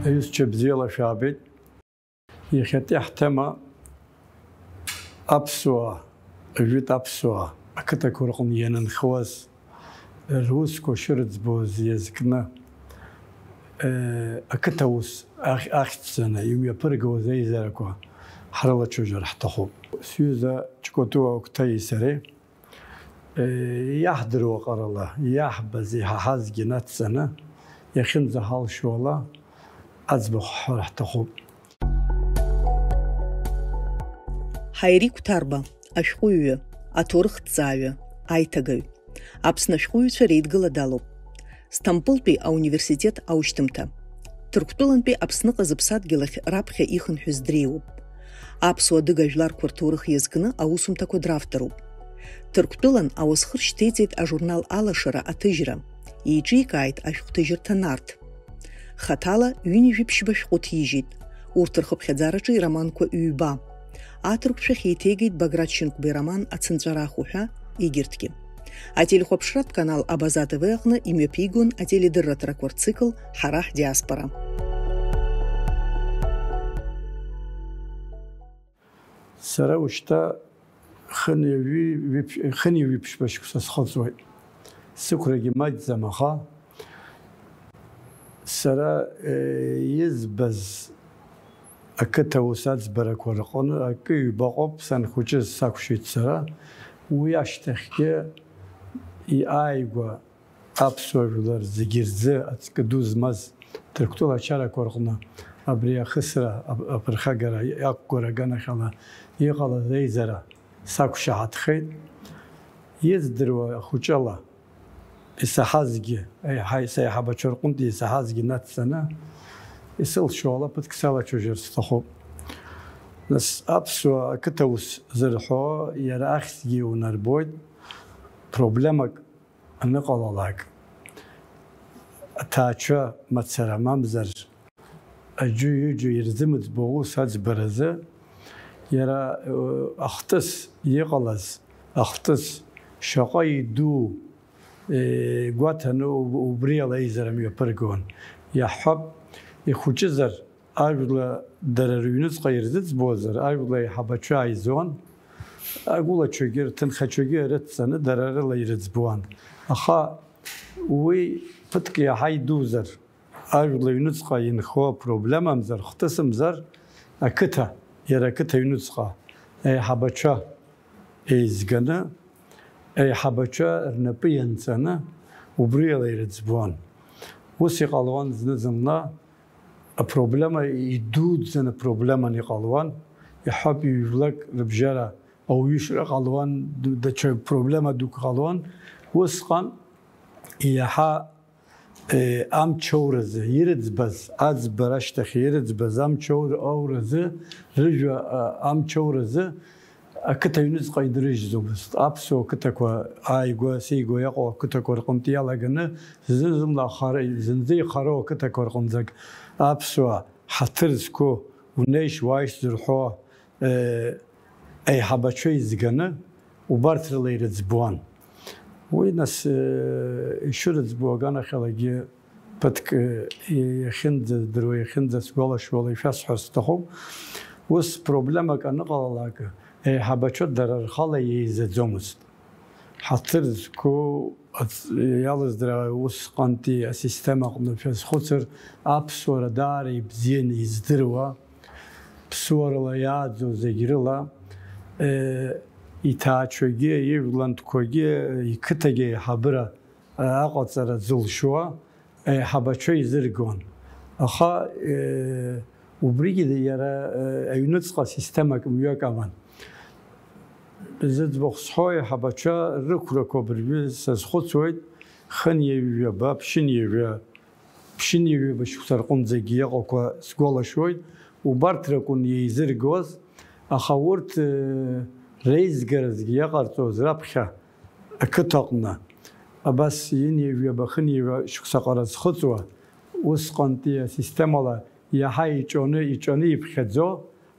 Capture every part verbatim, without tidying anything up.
Аҩызцәа бзиала шәаабеит. Иахьатәи ҳтема аԥсуаа, жәытә аԥсуаа ақыҭақәа рҟны ианынхауаз, русқәа шырыӡбуаз иазкны, э, ақыҭа ус ахь-, ахьӡҵаны имҩаԥыргауаз аизарақәа ҳрылацәажәар ҳҭахуп. Сҩыза Ҷкәытуа Октаиеи сареи, э, иаҳдыруа ҟарала, иаҳбаз, иҳаҳазгьы нацҵаны, иахьынӡаҳалшо ала, аӡбахә ҳҳәар ҳҭахуп. Ҳаирик Ҭарба, ашәҟәыҩҩы, аҭоурыхҭҵааҩы, аиҭагаҩ. Аԥсны ашәҟәыҩҩцәа реидгыла далоуп. Сҭампылтәи ауниверситет аушьҭымҭа. Ҭырқәтәылантәи Аԥсныҟа зыԥсадгьыл ахь раԥхьа ихынҳәыз дреиуоуп. Аԥсуа адыга жәларқәа рҭоурых иазкны аусумҭақәа дравторуп. Ҭырқәтәылан ауасхыр шьҭеиҵеит ажурнал Алашара аҭыжьра. Еиҿикааит ашәҟәҭыжьырҭа Нарҭ. Хаҭала ҩынҩажәи ԥшьба шәҟәы ҭижьит. Урҭ рхыԥхьаӡараҿы ироманқәа ҩба. Аҭырқәшәахь еиҭеигеит Баграт Шьынқәба ироман Ацынҵәарах уҳәа, егьырҭгьы. Ателехәаԥшратә канал Абаза Т В аҟны имҩаԥигон ателедырраҭарақәа рцикл Ҳара ҳдиаспора. Сара ушьҭа хынҩажәи ҩыԥ-, хынҩажәи ԥшьба шықәса схыҵуеит. Сықәрагьы маҷӡам, аха сара, э, избаз ақыҭа ус аӡбарақәа рҟны акы ҩбаҟоуп санхәыҷыз сақәшәеит сара. Уи ашьҭахьгьы иааигәа аԥсуа жәлар зегьы рзы ацкы ду змаз Ҭырқәтәыла ачарақәа рҟны абри ахысра ап-, аԥырхагара иақәгара аганахьала иҟалаз аизара сақәшаҳаҭхеит. Издыруа ахәыҷала исаҳазгьы, аиҳа-, саиҳабацәа рҟынтә исаҳазгьы нацҵаны исылшо ала ԥыҭк салацәажәар сҭахуп. Нас аԥсуа ақыҭа ус зырҳәо иара ахьӡгьы унарбоит, проблемак аныҟалалак, аҭаацәа мацара мамзар аӡәы-ҩыџьа ирзымыӡбо аус аӡбаразы, иара, э, ахҭыс иҟалаз, ахҭыс шаҟа иду, э, гәаҭаны уб-, убри ала аизара мҩаԥыргон. Иаҳҳәап, ихәыҷызар, ажәла дара рыҩныҵҟа ирзыӡбозар, ажәла аиҳабацәа ааизон, агәылацәагьы рҭынхацәагьы рыццаны дара рыла ирыӡбуан. Аха уи ԥыҭк иаҳа идузар, ажәла аҩныҵҟа инхо проблемамзар, хҭысымзар, ақыҭа, иара ақыҭа аҩныҵҟа аиҳабацәа еизганы, аиҳабацәа рнапы ианҵаны, убриала ирыӡбуан. Ус иҟалон зны-зынла, апроблема идуӡӡаны проблеман иҟалуан, иҳәап, ҩажәлак рыбжьара ауаҩышра ҟалуан, д-, даҽа проблема дук ҟалуан. Усҟан иаҳа, э, амч ауразы ирыӡбаз, аӡбара ашьҭахь ирыӡбаз амч аур-, ауразы, рыжәа, а, амч ауразы ақыҭа аҩныҵҟа идырыжьӡомызт. Аԥсуа қыҭақәа ааигәа-сигәа иҟоу ақыҭақәа рҟынтә иалаганы, зны-зынла ахара, зынӡа ихароу ақыҭақәа рҟынӡагь аԥсуаа ҳаҭыр зқәу, унеишь-уааишь зырҳәо, э, аиҳабацәа еизганы, убарҭ рыла ирыӡбуан. Уи, нас, э, ишырыӡбуа аганахьалагьы ԥыҭк, э, иахьынӡадыруа, иахьынӡасгәалашәо ала ишәасҳәар сҭахуп. Ус проблемак аныҟалалак, аиҳабацәа дара рхала еизаӡомызт. Ҳаҭыр зқәу ац-, иалыздраа усҟантәи асистема аҟны шәазхәыцыр, аԥсуара даара ибзианы издыруа, ԥсуарала иааӡоу зегь рыла, э, иҭаацәагьы, ижәлантәқәагьы, иқыҭагьы аиҳабыра, э, аҟаҵара зылшуа аиҳабацәа изыргон. Аха, э, убригьы иара, э, аҩныҵҟа системак мҩак аман. Зыӡбахә сҳәо, аиҳабацәа рықәрақәа абыржәы сазхәыцуеит, хынҩажәаба, ԥшьынҩажәа, ԥшьынҩажәаба шықәса рҟынӡагьы иҟақәа сгәалашәоит, убарҭ ракәын еизыргоз, аха урҭ, э, реизгаразгьы иаҟарҵоз раԥхьа ақыҭаҟны, абас ҩынҩажәаба, хынҩажәа шықәса ҟара зхыҵуа, усҟантәи асистемала иаҳа иҿоны, иҿаны иԥхьаӡо,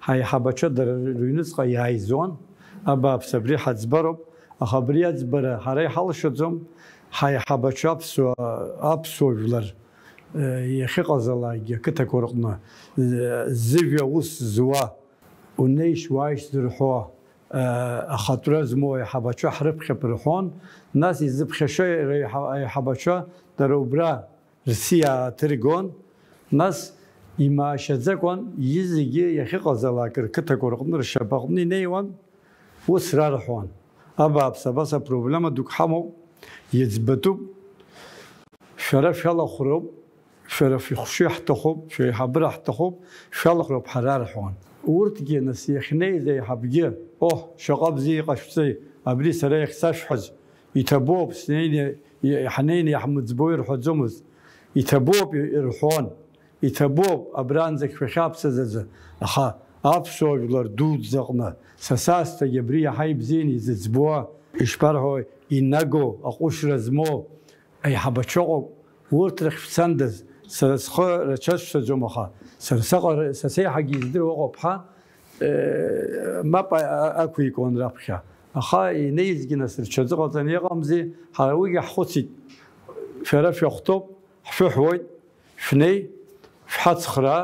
ҳаиҳабацәа дара рыҩныҵҟа иааизон, абааԥс, абри ҳаӡбароуп, аха абри аӡбара ҳара иҳалшаӡом, ҳаиҳабацәа аԥсуа, аԥсуа жәлар Иахьыҟазалакгьы ақыҭақәа рҟны зыжәа ус зуа, унеишь-уааишь зырҳәо, ахатәра змоу аиҳабацәа ҳрыԥхьап рҳәон, нас изыԥхьашәо аиҳабацәа дара убра рсиа ааҭыргон, нас имаашьаӡакәан изегьы иахьыҟазалак рқыҭақәа рҟны ршьапаҟны инеиуан, ус рарҳәон, абааԥс, абас апроблема дук ҳамоуп, иӡбатәуп, шәара шәалахәроуп, шәара шәыхшыҩ ҳҭахуп, шәеиҳабыра ҳҭахуп, шәалахәроуп ҳара рҳәон. Урҭгьы нас иахьнеиз аиҳабгьы, оҳ, шаҟа бзиа иҟашәҵеи, абри сара иахьсашәҳәаз, иҭабуп, снеины, ҳнеины иаҳмыӡбо ирҳәаӡомызт, иҭабуп, ирҳәон. Иҭабуп, абранӡагь шәахьаԥсаз азы, аха аԥсуа жәлар дуӡӡаҟны са саасҭагь абри иаҳа ибзианы изыӡбуа, ишԥарҳәои, инаго, аҟәышра змоу аиҳабацәа ыҟоуп, урҭ рахь шәцандаз, сара схы рацәа сшәаӡом, аха сара саҟара, са сеиҳагьы издыруа ыҟоуп ҳәа, э, мап а-, а-, ақәикуан раԥхьа. Аха инеизгьы нас рҽазыҟаҵаны иҟамзи, ҳара уигьы ҳхәыцит, шәара шәахәҭоуп, ҳшәыҳәоит, шәнеи, шәҳацхраа,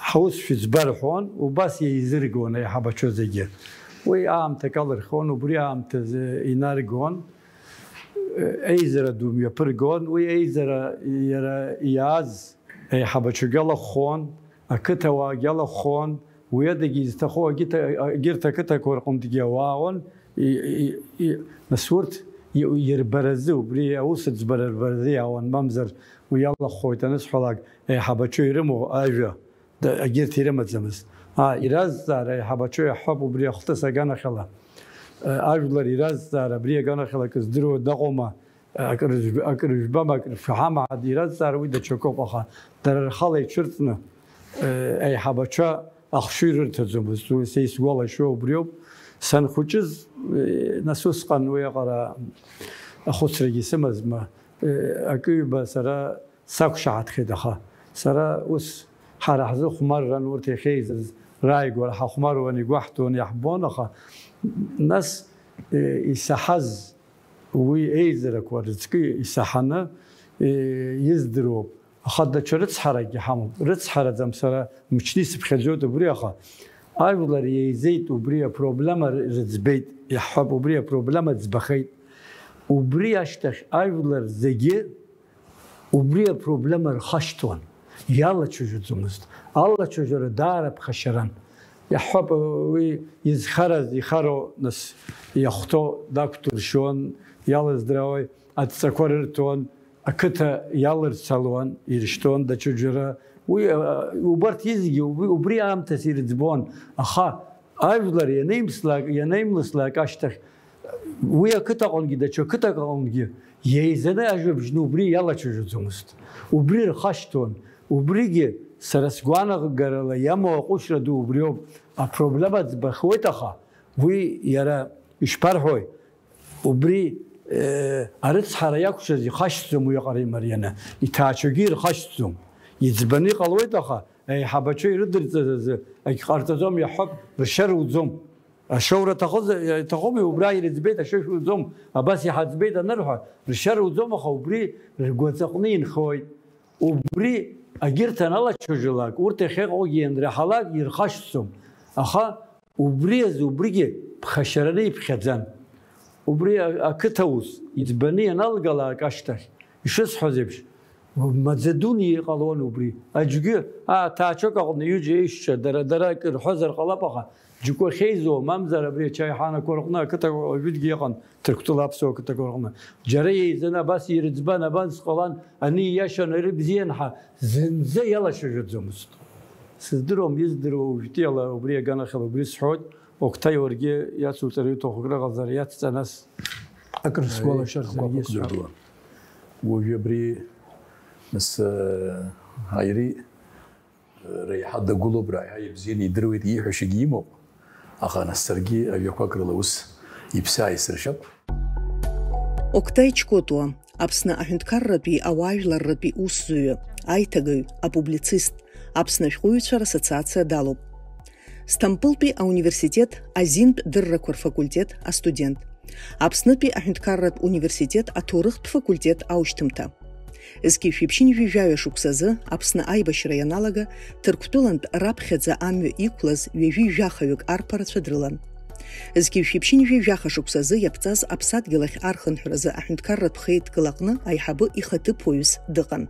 ҳус шәыӡба рҳәон, убас еизыргон аиҳабацәа зегьы. Уи аамҭак алырхуан, убри аамҭазы инаргон, еизара ду мҩаԥыргон, уи еизара иара иааз аиҳабацәагьы алахәхон, ақыҭауаагьы алахәхон, уи адагьы изҭаху агьыҭа-, егьырҭ ақыҭақәа рҟынтәгьы ауаа аауан, и-, и-, и-, нас урҭ и-, ирбаразы, убри аус аӡбара рбаразы иаауан, мамзар уи иалахәхоит анысҳәалак, аиҳабацәа ирымоу ажәа, да-, егьырҭ ирымаӡамызт. Аа, иразҵаара аиҳабацәа иаҳҳәап убри ахҭыс аганахьала. Э, ажәлар иразҵаара абри аганахьала акы здыруа дыҟоума? Акрыжәб-, акрыжәбама, акрышәаҳама, иразҵаара уи даҽакоуп, аха дара рхала ицәырҵны, э, аиҳабацәа ахшыҩ рырҭаӡомызт, уи са исгәалашәо убриоуп. Санхәыҷыз, э, нас усҟан уиаҟара ахәыцрагьы сымазма, э, акы-ҩба сара сақәшаҳаҭхеит, аха сара ус ҳара ҳзы хәмарран урҭ иахьеизаз рааигәара ҳахәмаруан, игәаҳҭон, иаҳбон, аха нас, э, исаҳаз Уи еизарақәа рыҵкы исаҳаны, е, издыруоуп. Аха даҽа рыцҳаракгьы ҳамоуп. Рыцҳараӡам, сара мчны исыԥхьаӡоит убри, аха ажәлар еизеит, убри апроблема рыӡбеит, иаҳҳәап, убри апроблема ӡбахеит. Убри ашьҭахь ажәлар зегьы убри апроблема рхашҭуан, иалацәажәаӡомызт. Алацәажәара даара ԥхашьаран. Иаҳҳәап, уи изхараз ихароу, нас, иахәҭоу дақәдыршьуан, иалыздрауеи, адҵақәа рырҭон, ақыҭа иалырцалуан, ирышьҭуан даҽаџьара. Уи, а, убарҭ изегьы убри, убри аамҭас ирыӡбон, аха ажәлар ианеимслак, ианеимлыслак ашьҭахь, уи ақыҭаҟынгьы, даҽа қыҭак аҟынгьы еизаны ажәабжьны убри иалацәажәаӡомызт. Убри рхашҭуан. Убригьы, сара сгәанагарала, иамоу аҟәышра ду убриоуп. Апроблема ӡбахуеит, аха уи иара ишԥарҳәои? Убри, э, арыцҳара иақәшәаз ихашҭӡом уи аҟара имарианы, иҭаацәагьы ирхашҭӡом. Иӡбаны иҟалоит, аха аиҳабацәа ирыдырҵаз азы акгьы ҟарҵаӡом, иаҳҳәап, ршьа руӡом. Ашоура аҭахыз, иаҭахуми, убра ирыӡбеит, ашьа шәуӡом, абас иҳаӡбеит анырҳәа, ршьа руӡом, аха убри ргәаҵаҟны инхоит. Убри агьырҭ аналацәажәалак, урҭ иахьыҟоугьы ианраҳалак, ирхашҭӡом. Аха убри азы убригьы ԥхашьараны иԥхьаӡан. Убри а-, ақыҭа ус иӡбаны ианалгалак ашьҭахь, ишысҳәаз еиԥш, маӡа дуны иҟалон убри. Аӡәгьы, а, ҭаацәак аҟны ҩыџьа еишьцәа, дара, дара акы рҳәозар ҟалап, аха џьоукы ахьеизо, мамзар абри ачаи ҳанақәа рҟны ақыҭа уаҩыдгьы иҟан, Ҭырқәтәыла аԥсуа ақыҭақәа рҟны. Џьара еизаны абас ирыӡбан, абас ҟалан, ани иашан, ари бзиан ҳәа зынӡа иалацәажәаӡомызт. Сыздыруам, издыруа уажәтәиала убри аганахьала убри сҳәоит, Октай, уаргьы иацуҵар иуҭаху акрыҟазар иацҵа, нас акрысгәалашәар саргьы сҳәап. Уажәы абри, нас, э, Аири, э, реиҳа дагәылоуп, реиҳа ибзианы идыруеит, ииҳәашьагьы имоуп, аха нас саргьы ажәақәак рыла ус иԥсы ааисыршап. Октай Чкотуа, Аԥсны аҳәынҭқарратәи ауаажәларратәи усзуҩы, аиҭагаҩ, апублицист, Аԥсны ашәҟәыҩҩцәа рассоциациа далоуп. Сҭампылтәи ауниверситет азинтә дыррақәа рфакультет астудент. Аԥснытәи аҳәынҭқарратә университет аҭоурыхтә факультет аушьҭымҭа. Зқьи жәшәи ԥшьынҩажәи жәаҩа шықәсазы, Аԥсны аибашьра ианалага, Ҭырқәтәылантә раԥхьаӡа амҩа иқәлаз ҩажәи жәахаҩык арԥарацәа дрылан. Зқьи жәшәи ԥшьынҩажәи жәаха шықәсазы иаԥҵаз аԥсадгьыл ахь архынҳәразы аҳәынҭқарратә хеидкыла аҟны аиҳабы ихаҭыԥуаҩыс дыҟан.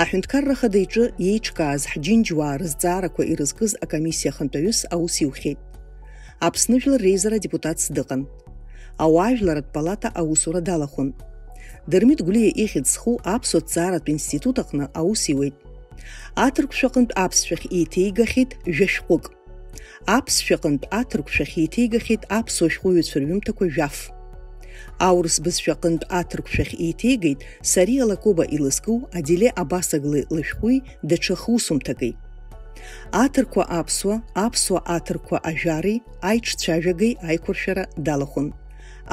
Аҳәынҭқарра Ахада иҿы иеиҿкааз ҳџьынџьуаа рызҵаарақәа ирызкыз акомиссиа ахантәаҩыс аус иухьеит. Аԥсны Жәлар Реизара адепутатс дыҟан. Ауаажәларратә палата аусура далахәын. Дырмит Гәлиа ихьӡ зху аԥсуа ҭҵааратә институт аҟны аус иуеит. Аҭырқәшәаҟынтә аԥсшәахь еиҭеигахьеит жәа-шәҟәык. Аԥсшәаҟынтә аҭырқәшәахь еиҭеигахьеит аԥсуа шәҟәыҩҩцәа рҩымҭақәа жәаф. Аурыс бызшәаҟынтә аҭырқәшәахь еиҭеигеит Сариа Лакоба илызку Адиле Абасаглы лышәҟәи даҽа хусумҭаки. Аҭырқәа аԥсуа, аԥсуа аҭырқәа ажәари аиҿцәажәагеи аиқәыршәара далахәын.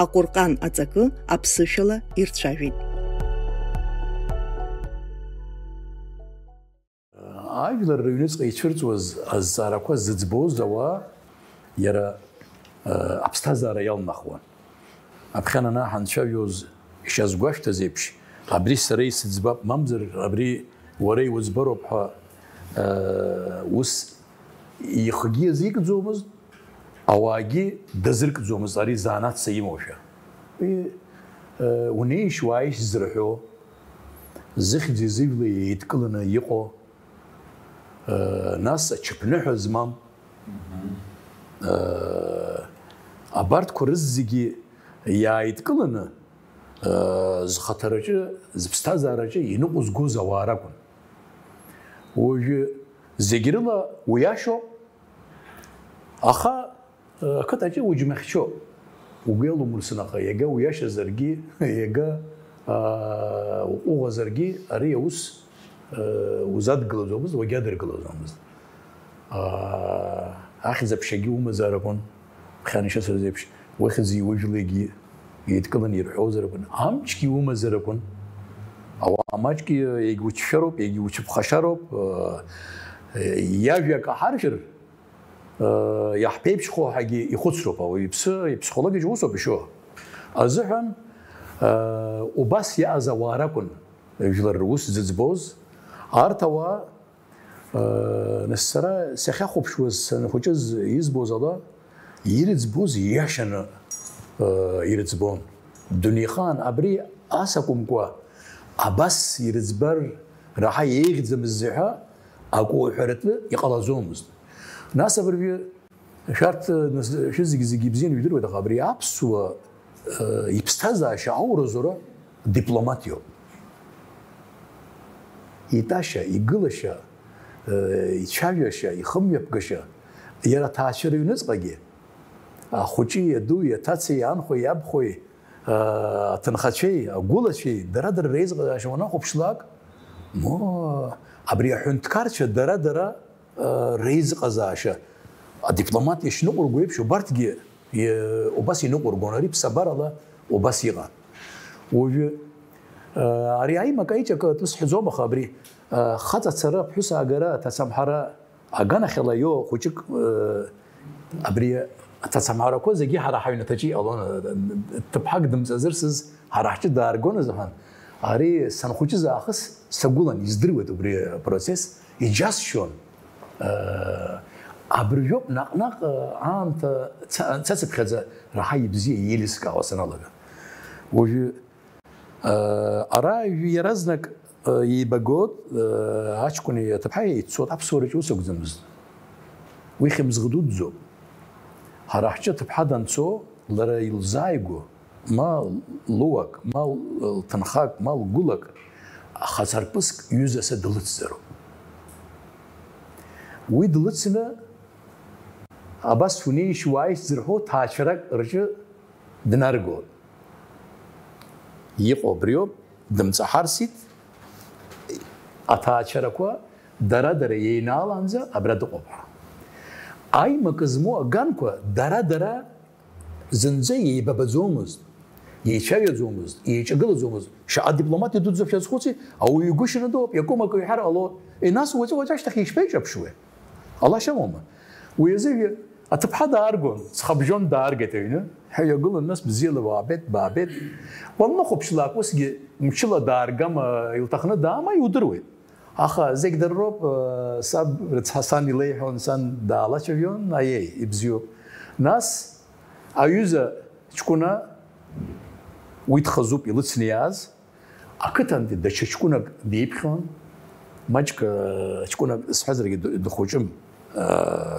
Аҟәырҟан аҵакы аԥсышәала ирцәажәеит. Ажәлар рыҩныҵҟа ицәырҵуаз азҵаарақәа зыӡбоз ауаа иара, э, аԥсҭазаара иалнахуан. Аԥхьан ана ҳанцәажәоз ишазгәашәҭаз еиԥш, абри сара исыӡбап, мамзар абри уара иуӡбароуп ҳәа, э, ус ихгьы иазикӡомызт, ауаагьы дазыркӡомызт ари занааҭс имоушәа. Уи, э, унеишь, уааишь зырҳәо, зыхьӡи зыжәлеи еидкыланы иҟоу, э, нас ачыԥныҳәа змам, э, абарҭқәа рызегьы иааидкыланы, э, зхаҭараҿы, зыԥсҭазаараҿы иныҟәызгоз ауаа ракәын. Уажәы зегь рыла уиашоуп, аха, э, ақыҭаҿы уџьмахьчоуп. Угәы иалумырсын, аха иага уиашазаргьы, иага, аа, уҟәыӷазаргьы, ари аус, э, узадгылаӡомызт, уагьадыргылаӡомызт. Аа, ахьӡ-аԥшьагьы умазар акәын, ԥхьан ишысҳәаз еиԥш, уахьӡи ужәлеигьы еидкыланы ирҳәозар акәын, амчгьы умазар акәын. Ауаа маҷгьы егьучшәароуп, егьучыԥхашьароуп, э, иажәа акы ҳаржәыр, э, иаҳԥеиԥшхо ҳәагьы ихәыцроуп ауаҩы иԥсы, иԥсихологиаҿы усоуп ишыҟоу. Азыҳәан, э, убас иааз ауаа ракәын жәлар рус зыӡбоз. Арҭ ауаа, э, нас сара сахьахәаԥшуаз, санхәыҷыз избоз ала, ирыӡбоз ииашаны, э, ирыӡбон. Дунеихаан абри ас акәымкәа, абас ирыӡбар раҳа еиӷьӡамызт ҳәа акы уҳәаратәы иҟалаӡомызт. Нас абыржәы шәарҭ, э, нас, шәызегь-зегь ибзианы ижәдыруеит, аха абри аԥсуа, э, иԥсҭазаашьа ауразоура дипломатиоуп. Итәашьа, игылашьа, э, ицәажәашьа, ихымҩаԥгашьа, иара аҭаацәа рыҩныҵҟагьы, ахәыҷи, адуи, аҭацеи, анхәеи, абхәеи, э, аҭынхацәеи, агәылацәеи, дара-дара реизҟазаашьа уанахәаԥшлак, мо, абри аҳәынҭқарцәа дара-дара реизыҟазаашьа, адипломат иашьныҟәырго еиԥш, убарҭгьы, е, убас иныҟәыргон, ари ԥсабарала убас иҟан. Уажәы, э, ари аимак-аиҿак атәы сҳәаӡом, аха абри, э, хаҵацара, аԥҳәыс аагара, аҭацамҳара аганахьала иоуа хәыҷык, э, абри аҭацамҳарақәа зегьы ҳара ҳаҩнаҭаҿы иҟалон, э, ҭыԥҳак дымҵазырсыз ҳара ҳҿы дааргон азыҳәан, ари санхәыҷыз аахыс сагәылан, издыруеит убри апроцесс, иџьасшьон. Э, абыржәоуп наҟ-наҟ, э, аамҭа ца-, цацыԥхьаӡа раҳа ибзиа еилыскаауа саналага. Уажәы, э, ара иаразнак, э, еибагот, э, аҷкәыни аҭыԥҳаи еиццот, аԥсуараҿы ус акәӡамызт. Уи хьымӡӷ дуӡӡоуп. Ҳара ҳҿы аҭыԥҳа данцо, лара илзааигәоу, ма луак, ма лҭынхак, ма лгәылак, хаҵарԥыск ҩызаса длыцзароуп. Уи длыцны, абас унеишь, уааишь зырҳәо ҭаацәарак рҿы днаргоит. Иҟоу абриоуп, дымҵаҳарсит, аҭаацәарақәа дара-дара еинаалаанӡа абра дыҟоуп ҳәа. Аимак змоу аганқәа дара-дара зынӡа еибабаӡомызт, еицәажәаӡомызт, еиҿагылаӡомызт. Шаҟа дипломатиа дуӡӡоуп шәазхәыци, ауаҩы игәы шьаны дыҟоуп, иакәым акы иҳәар ҟалоит. Е, нас уаҵәы-уаҵәы ашьҭахь ишԥеиҿаԥшуеи? Ҟалашьа амоума? Уи азыжәа, Аҭыԥҳа дааргон, ҵхабжьон дааргеит аҩны, ҳәа иагылан, нас бзиала уаабеит, баабеит. Уанлыхәаԥшлак, усгьы мчыла дааргама, илҭахны даама, иудыруеит. Аха зегь дырроуп, саб рыцҳа сан илеиҳәон, сан даалацәажәон, аиеи, ибзиоуп. Нас аҩыза ҷкәына, уи дхазуп илыцны иааз, ақыҭантәи даҽа ҷкәынак диԥхьон, маҷк, ҷкәынак сҳәазаргьы д-, дхәыҷым,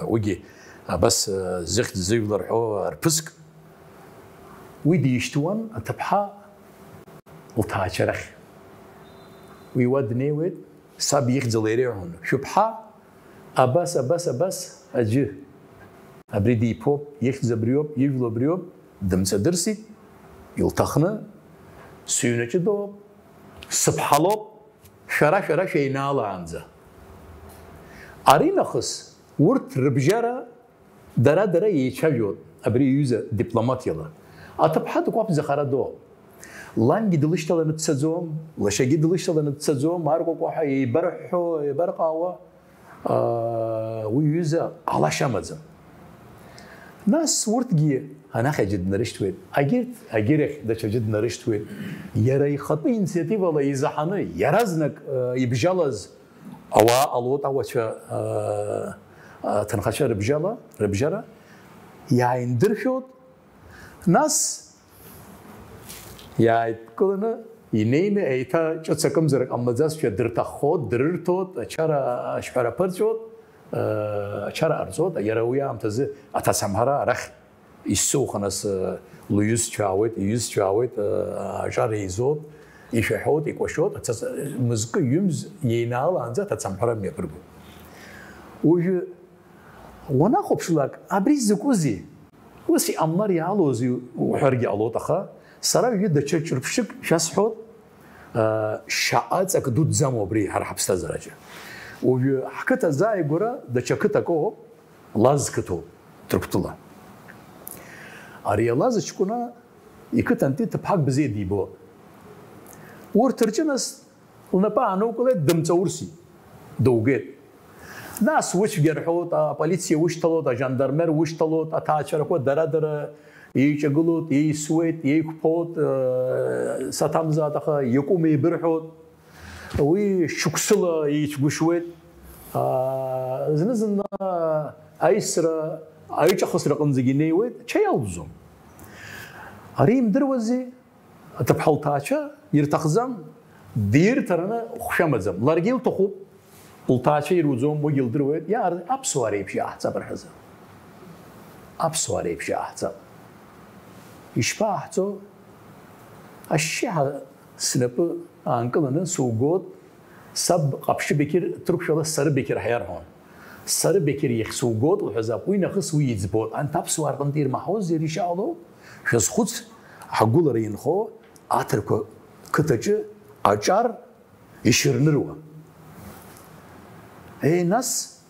уигьы абас, зыхьӡ зыжәлар ҳәо арԥыск, уи дишьҭуан аҭыԥҳа лҭаацәа рахь. Уи уа днеиуеит, саб ихьӡала иреиҳәон, шәыԥҳа абас, абас, абас аӡәы абри диԥоуп, ихьӡ абриоуп, ижәла абриоуп, дымҵадырсит, илҭахны, сыҩнаҿы дыҟоуп, сыԥҳалоуп, шәара, шәара шәеинаалаанӡа. Аринахыс урҭ рыбжьара дара-дара еицәажәон, абри иҩыза дипломатиала. Аҭыԥҳа дкәаԥӡа хара доуп. Лангьы длышьҭаланы дцаӡом, лашьагьы длышьҭаланы дцаӡом, аркәакәаҳәа еибарҳәҳәо, еибарҟаауа, аа, уи иҩыза ҟалашьа амаӡам. Нас урҭгьы анахь аӡәы днарышьҭуеит, агьырҭ, агьырахь даҽаӡәы днарышьҭуеит. Иара ихатәы инициативала изаҳаны, иаразнак, аа, ибжьалаз ауаа ҟалоит, ауацәа, аа, аҭынхацәа рыбжьала, рыбжьара, иааиндыршәоит, нас иааидкыланы, инеины, еиҭа ҿыц акымзарак ҟамлаӡазшәа дырҭаххоит, дрырҭоит, ачара ашәҳәара ԥырҵәоит, аа, ачара ҟарҵоит, иара уи аамҭазы аҭацамҳара арахь Исцәоуха, нас, лҩызцәа аауеит, иҩызцәа аауеит, аҿар еизоит, ишәаҳәоит, икәашоит, аца-, мызкы ҩымз иеинаалаанӡа аҭацамҳәара мҩаԥыргоит. Уажәы уанахәаԥшлак, абри закәызеи? Ус иҟамлар иаалози уҳәаргьы ҟалоит, аха сара уажәы даҽа ҿырԥшык шәасҳәоит, шьаҟа ҵак дуӡӡам убри ҳара ҳаԥсҭазаараҿы. Уажәы ҳқыҭа азааигәара даҽа қыҭак ыҟоуп, Лаз қыҭоуп, Ҭырқәтәыла. Ари Алаз ҷкәына иқыҭантәи ҭыԥҳак бзиа дибоит. Урҭ рҿы нас лнапы аанукылеит, дымҵаурсит, дугеит. Нас уцәгьа рҳәоит, аполициа ушьҭалоит, ажандармер ушьҭалоит, аҭаацәарақәа дара-дара еиҿагылоит, еисуеит, еиқәԥоит, саҭамзааит, аха иакәым еибырҳәоит. Уи шықәсыла еицәгәышуеит. Аа, зны-зынла аисра, аҩыҿахысра аҟынӡагьы инеиуеит, ачаи алӡом. Ари имдыруази, аҭыԥҳа лҭаацәа ирҭахӡам, дирҭараны хәшәы амаӡам. Ларгьы илҭахуп, лҭаацәа ируӡом, уигьы лдыруеит. Иаар-, аԥсуаа реиԥш иааҳҵап рҳәаза. Аԥсуаа реиԥш иааҳҵап. Ишԥааҳҵо? Ашьшьыҳәа снапы аанкыланы сугот, саб Ҟаԥшьы Беқьыр, ҭырқәшәала Сарыбеқьыр ҳәа иарҳәон. Сарыбеқьыр иахь сугот лҳәазап, уи нахыс уи иӡбот. Анҭ аԥсуаа рҟынтә ирмаҳаузеи ари шьаҟало? Шәазхәыц, ҳгәылара инхо аҭырқәа қыҭаҿы аҿар ишьырныруа. Еи, нас,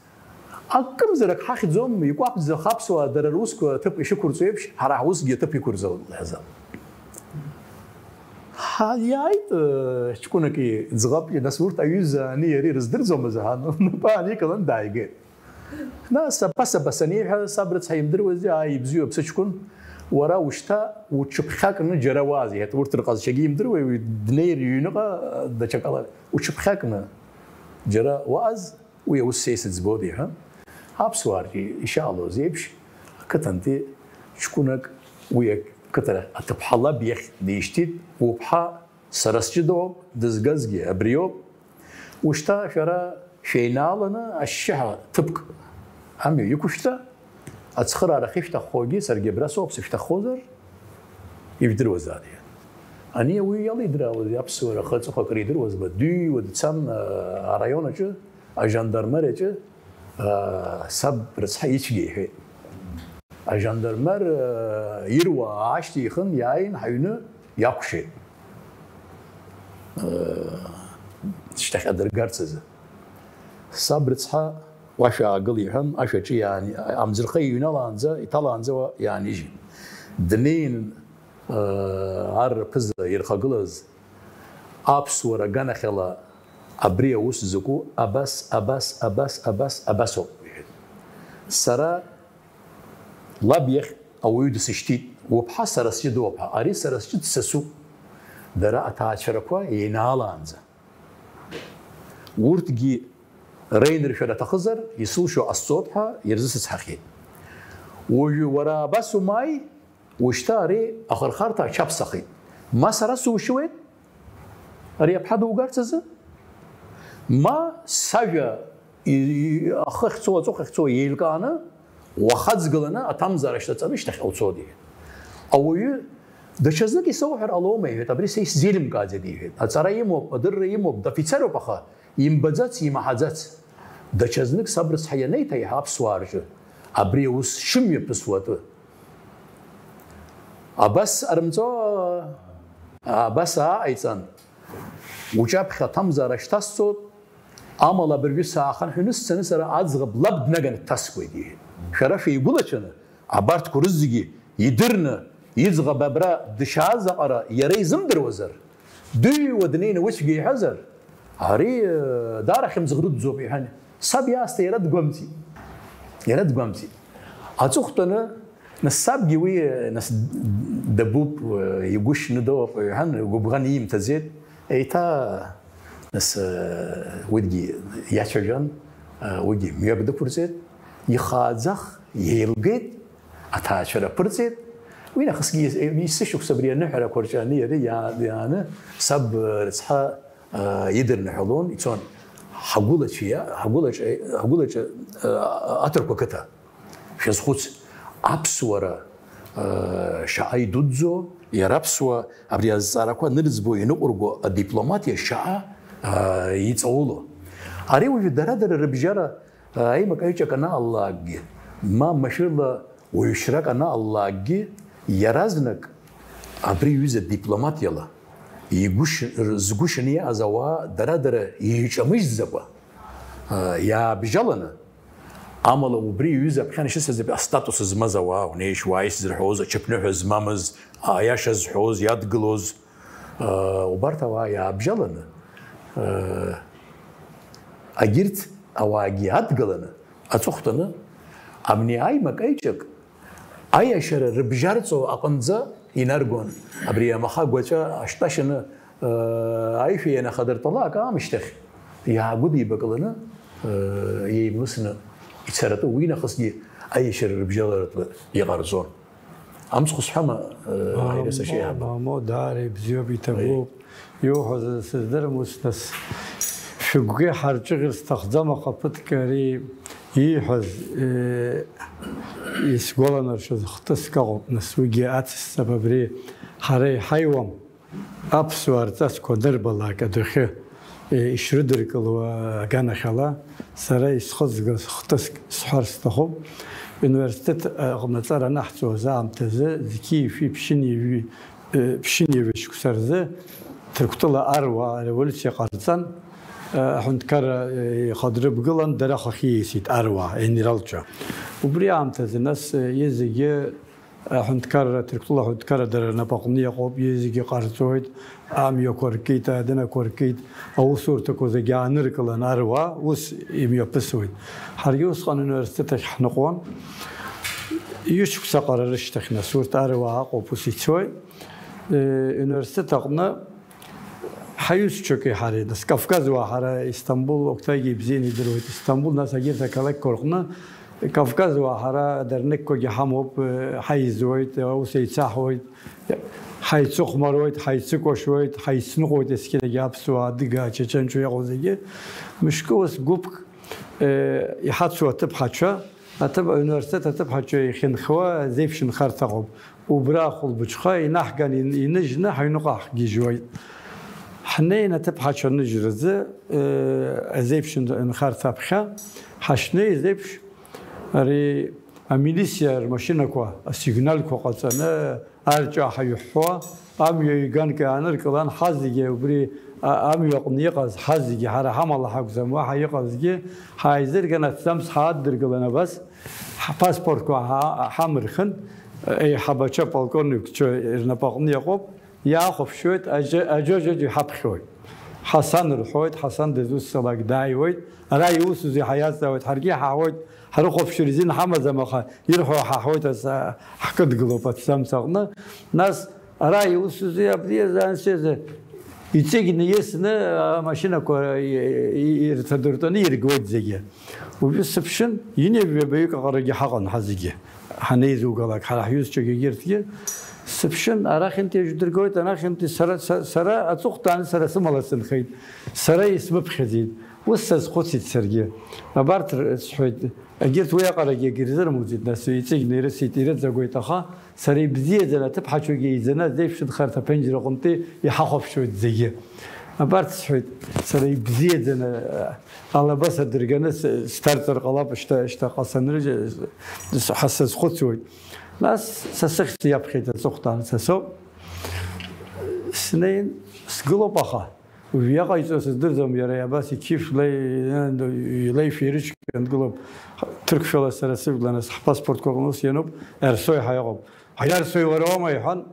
акымзарак ҳахьӡом, икәаԥӡа хаԥсуаа дара русқәа аҭыԥ ишықәырҵо еиԥш, ҳара ҳусгьы аҭыԥ иқәырҵо ҳәа. Ҳа-, иааит, э, ҷкәынаки ӡӷабки, нас урҭ аҩыза ани иареи рыздырӡомызт, ҳа, напы ааникылан дааигеит. Нас аԥасаба саниҳәа, саб рыцҳа имдыруази, ааи, ибзиоуп, сыҷкәын, уара ушьҭа уҽыԥхьакны џьара уааз, иҳәеит, урҭ рҟазшьагьы имдыруеи, уи днеир иҩныҟа, даҽакала, уҽыԥхьакны џьара уааз, уи аус са исыӡбоит, иҳәа. Аԥсуаа рҿы ишаалоз еиԥш, ақыҭантәи ҷкәынак уи ақыҭа аҭыԥҳа лаб иахь дишьҭит, уԥҳа сара сҷыдоуп, дызгазгьы абриоуп. Ушьҭа шәара шәеинааланы ашьшьыҳәа ҭыԥк амҩа иқәышәҵа, ацхыраара ахьышәҭаххогьы саргьы абра соуп, сышәҭаххозар, ижәдыруазааит. Ани уи иалидыраауаз аԥсуара ахы аҵыхәа акыр идыруазма, дыҩуа дцан, а, араион аҿы, ажандармариаҿы, а, саб рыцҳа ицәгьа иҳәеит. Ажандармер, э, ируаа аашьҭихын, иааин ҳаҩны иакәшеит. Э, шьҭахьҟа дыргарц азы. Саб рыцҳа, уа шәаагыл, иҳәан, ашә аҿы иаани-, амӡырха иҩналаанӡа, иҭалаанӡа уа иаанижьит. Днеин, э, ар рԥыза ирхагылаз аԥсуара аганахьала абри аус закәу абас, абас, абас, абас, абас ауп, иҳәеит. Сара Лаб иахь ауаҩы дсышьҭит, уԥҳа сара сҷыдоуп ҳәа, ари сара сҷыда дсасуп. Дара аҭаацәарақәа еинаалаанӡа. Урҭгьы реиныршәара аҭахызар, исылшо ҟасҵоит ҳәа ирзысыцҳахьеит. Уажәы уара абас умааи, ушьҭа ари ахырхарҭа аҽаԥсахит. Ма сара сушьуеит, ари аԥҳа дугарц азы? Ма сажәа и-, и-, ахы ахьцо, аҵыхәа ахьцо еилкааны, уахаҵгыланы аҭамзаара шьҭаҵаны шьҭахьҟа уцоит, иҳәеит. Ауаҩы даҽазнык исоуҳәар ҟалома, иҳәеит, абри са исзеилымкааӡеит, иҳәеит. Аҵара имоуп, адырра имоуп, дофицеруп, аха имбаӡац, имаҳаӡац. Даҽазнык саб рыцҳа ианеиҭаиҳа аԥсуаа рҿы, абри аус шымҩаԥысуа атәы. Абас арымҵо, абас ааҟаиҵан, уҿаԥхьа аҭамзаара шьҭасҵоит, амала абыржәы саахынҳәны сцаны сара аӡӷаб лаб днаганы дҭаскуеит, иҳәеит. Шәара шәеигәылацәаны, абарҭқәа рызегьы идырны, иӡӷаб абра дшааз аҟара иара изымдыруазар, дыҩуа днеины уи цәгьа иҳәазар, ари, э, даара хьымӡӷ дуӡӡоуп, иҳәан. Саб иаасҭа иара дгәамҵит. Иара дгәамҵит. Аҵыхәтәаны, нас сабгьы уи, нас дабуп, э, игәы шьны дыҟоуп, иҳәан, гәыбӷан иимҭаӡеит. Еиҭа, нас, э, уигьы иацәажәан, э, уигьы мҩак дықәырҵеит. Ихааӡах еилгеит, аҭаацәара ԥырҵеит. Уи нахысгьы ис-, исышықәса абри аныҳәарақәа рҿы ани иареи иаа-, иааны саб, э, рыцҳа, э, идырныҳәалон, ицон. Ҳагәылацәа иа-, ҳагәылаҿ-, ҳагәылаҿы, э, аҭырқәа қыҭа. Шәазхәыц, аԥсуара, э, шаҟа идуӡӡо, иара аԥсуа абри азҵаарақәа анырӡбо, ианыҟәырго адипломатиа шаҟа, э, иҵауло. Ари уажәы дара-дара рыбжьара, э, аимак-аҩҿак анаалалакгьы, ма машәырла уаҩшьрак анаалалакгьы, иаразнак абри аҩыза дипломатиала игәы ш-, згәы шаны иааз ауаа дара-дара еиҿамыжьӡакәа, э, иаабжьаланы, амала убри иҩыза аԥхьан ишысҳәаз астатус змаз ауаа, унеишь, уааишь зырҳәоз, аҽыԥныҳәа змамыз, аиаша зҳәоз, иадгылоз, э, убарҭ ауаа иаабжьаланы, э, агьырҭ ауаагьы адгыланы, аҵыхәтәаны, абни аимак-аиҿак аиашьара рыбжьарҵо аҟынӡа инаргон. Абри амаха агәаҵәа ашьтәашьаны, э, аишәа ианахадыртәалак аамышьҭахь, иаагәыдибакыланы, э, еимлысны ицаратәы, уи нахысгьы аиашьара рыбжьаларатәы иҟарҵон. Амцхә сҳәама, э, Ҳаирес ашьеиҳабы? Мамоу, даара ибзиоуп, иҭабуп. Иуҳәаз сыздырам, ус, нас, шәыгәгьы ҳарҿыӷьыр сҭахӡам, аха ԥыҭк ари ииҳәаз, э, исгәаланаршәоз хҭыск ыҟоуп, нас, уигьы ацысҵап, абри ҳара иҳаиуам, аԥсуаа рҵасқәа анырбалак адәахьы, э, ишрыдыркыло аганахьала, сара исхызгаз хҭыск сҳәар сҭахуп. Университет аҟны аҵара анаҳҵоз аамҭазы, зқьи жәшәи ԥшьынҩажәи ԥшьынҩажәи шықәса рзы Ҭырқәтәыла аруаа ареволиуциа ҟарҵан, аҳәынҭқарра ихадырбгылан, дара ахахьы иеисит аруаа, аинералцәа. Убри аамҭазы нас иазегьы аҳәынҭқарра, Ҭырқәтәыла аҳәынҭқарра дара рнапаҟны иҟоуп, иазегьы ҟарҵоит, амҩақәа ркит, адынақәа ркит, аусурҭақәа зегьы ааныркылан аруаа ус имҩаԥысуеит. Ҳаргьы усҟан университет ахь ҳныҟәон. Ҩышықәса ҟара рышьҭахь нас урҭ аруаа аҟоуп ус ицоит. Э, университет аҟны ҳаҩызцәақәеи ҳареи, нас, Кавказуаа ҳара, Истамбул, Октаигьы ибзианы идыруеит, Истамбул, нас, агьырҭ ақалақьқәа рҟны Кавказуаа ҳара дырнықәқәагьы ҳамоуп, э, ҳаизуеит, аус еицаҳуеит, ҳаицыхәмаруеит, ҳаицыкәашоит, ҳаицныҟәоит, есқьынагьы аԥсуаа, адыгаа, ачачанцәа иҟоу зегьы. Мышкы ус гәыԥк, э, иҳацу аҭыԥҳацәа, Аҭыԥ, ауниверситет аҭыԥҳацәа ихьынхуа азеиԥш нхарҭа ыҟоуп. Убра ахәылбыҽха инаҳган ин-, иныжьны ҳаҩныҟа ҳгьежьуеит. Ҳнеин аҭыԥҳацәа аныжьразы, э, азеиԥш н-, нхарҭа аԥхьа ҳашнеиз еиԥш, ари амилициа рмашьынақәа асигналқәа ҟаҵаны, Арҵәаа ҳаҩҳәуа, амҩа ҩганк ааныркылан, ҳазегьы убри, а, амҩа аҟны иҟаз, ҳазегьы, ҳара ҳамала ҳакәӡам, уаҳа иҟазгьы ҳааизырган, аҭӡамц ҳааддыргылан абас, ҳпаспортқәа ҳа-, ҳамырхын, еиҳабацәа, полковникцәа рнапаҟны иҟоуп, иаахәаԥшуеит, аџьа-, аџьа-, аџьаџьа иҳаԥхьоит. Ҳасан рҳәоит, Ҳасан дызусҭалак дааиуеит, ара иусузеи ҳәа иазҵаауеит, ҳаргьы иҳаҳауеит, ҳрыхәаԥшыр изин ҳамаӡам, аха ирҳәо ҳаҳауеит, ас, ҳкыдгылоуп аҭӡамц аҟны. Нас ара иусузеи абри азы, анс азы? Иҵегь наиасны амашьынақәа и-, и-, ирҭадыртәаны иргоит зегьы. Уажәы сыԥшын, ҩынҩажәаҩык аҟарагьы ҳаҟан ҳазегьы. Ҳанеизугалак, ҳара ҳҩызцәагьы егьырҭгьы, сыԥшын, арахьынтәи аӡә дыргоит, анахьынтәи сара, са, сара аҵыхәтәаны сара сымала сынхеит, сара исмыԥхьаӡеит, ус сазхәыцит саргьы. Абарҭ р-, сҳәеит, егьырҭ уи аҟарагьы егьырзырмуӡеит, нас иҵегьны ирысит, ирыҵагәеит, аха сара ибзиаӡаны аҭыԥҳацәагьы еизаны азеиԥш нхарҭа аԥенџьыр аҟынтәи иҳахәаԥшуеит зегьы. Абарҭ сҳәеит, сара ибзиаӡаны, алаба садырганы с-, сҭарҵар ҟалап, шьҭа, шьҭаҟа санрыжь-, с-, ҳа сазхәыцуеит. Нас са сыхьӡ иаԥхьеит аҵыхәтәан, са соуп. Снеин, сгылоуп аха. Уажә иаҟаиҵо сыздырӡом, иара абас иқьышә леи-, илеишәа ирыцәгьан дгылоуп. Ҭырқәшәала сара сыжәла, нас ҳпаспортқәа аҟны ус иануп, Арсои ҳәа иҟоуп. Ҳаи, Арсои, уара уоума? Иҳәан,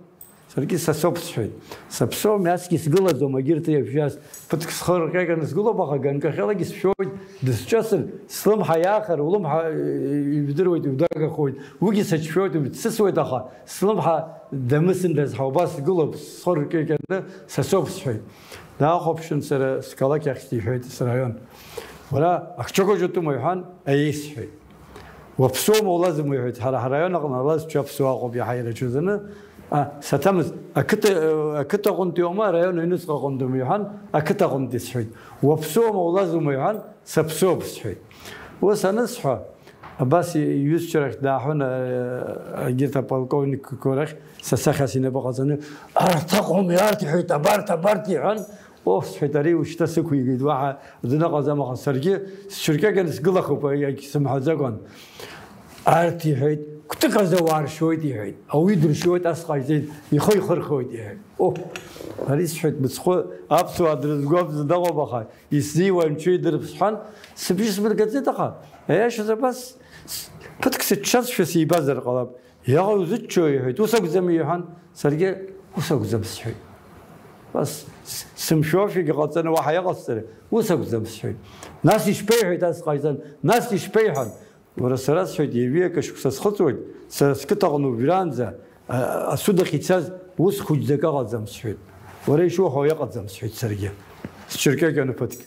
саргьы са соуп сҳәеит. Саԥсуам, насгьы сгылаӡом, егьырҭ иажәжәаз. Ԥыҭк схы рҟьаҟьаны сгылоуп, аха ганкахьалагьы сшәоит, дысҿасын, слымҳа иаахар, улымҳа, э, ижәдыруеит, иудагахоит. Уигьы саҿшәоит, дсысуеит, аха слымҳа дамысындаз ҳәа убас сгылоуп, схы рҟьаҟьаны са соуп сҳәеит. Даахәаԥшын, сара сқалақь ахь сиҳәеит, сраион. Уара, ахчокаҿ утәыма? Иҳәан, аиеи сҳәеит. Уаԥсуоума, улазума? Иҳәеит, ҳара ҳараион аҟны алазцәа аԥсуаа ыҟоуп иаҳа ирацәаӡаны. А, саҭамыз, ақыҭа, ақыҭа аҟынтәи уама, араион аҩныҵҟа аҟынтәиума? Иҳәан, ақыҭа аҟынтәи сҳәеит. Уаԥсуоума, улазума? Иҳәан, саԥсуоуп сҳәеит. Ус анысҳәа, абас иҩызцәа рахь дааҳәын, а, егьырҭ аполковникқәа рахь са сахьас инапы ҟаҵаны, арҭ ыҟоуми, арҭ, иҳәеит, абарҭ, абарҭ, иҳәан, оҳ, сҳәеит, ари ушьҭа сықәигеит, уаҳа аӡә дыҟаӡам, аха саргьы сҽыркьакьаны сгылахуп, егьсымҳәаӡакәан. Арҭ, иҳәеит, кәтык азы ауаа ршьоит, иҳәеит, ауаҩы дыршьоит, ас ҟаиҵеит, ихы ихырхуеит, иҳәеит. Оҳ, ари, сҳәеит, мыцхәы аԥсуаа дрызгәамҵӡакәа, аха исзиуа анцәа идырп, сҳәан, сыбжьы смыргаӡеит, аха, аиашаз абас, с-, ԥыҭк сыччазшәа сибазар ҟалап. Иаҟа узыччо, иҳәеит, ус акәӡами, иҳәан, саргьы ус акәӡам сҳәеит. Бас с-, сымшәошәагьы ҟаҵаны уаҳа иҟасҵари, ус акәӡам сҳәеит. Нас ишԥеиҳәеит, ас ҟаиҵан, нас ишԥеиҳәан? Уара, сара сҳәеит, ҩажәи акы шықәса схыҵуеит, сара сқыҭа аҟны убранӡа, а, асудахь ицаз ус хәыҷӡак ыҟаӡам сҳәеит. Уара ишуҳәо иҟаӡам сҳәеит саргьы. Сҽыркьакьаны ԥыҭк.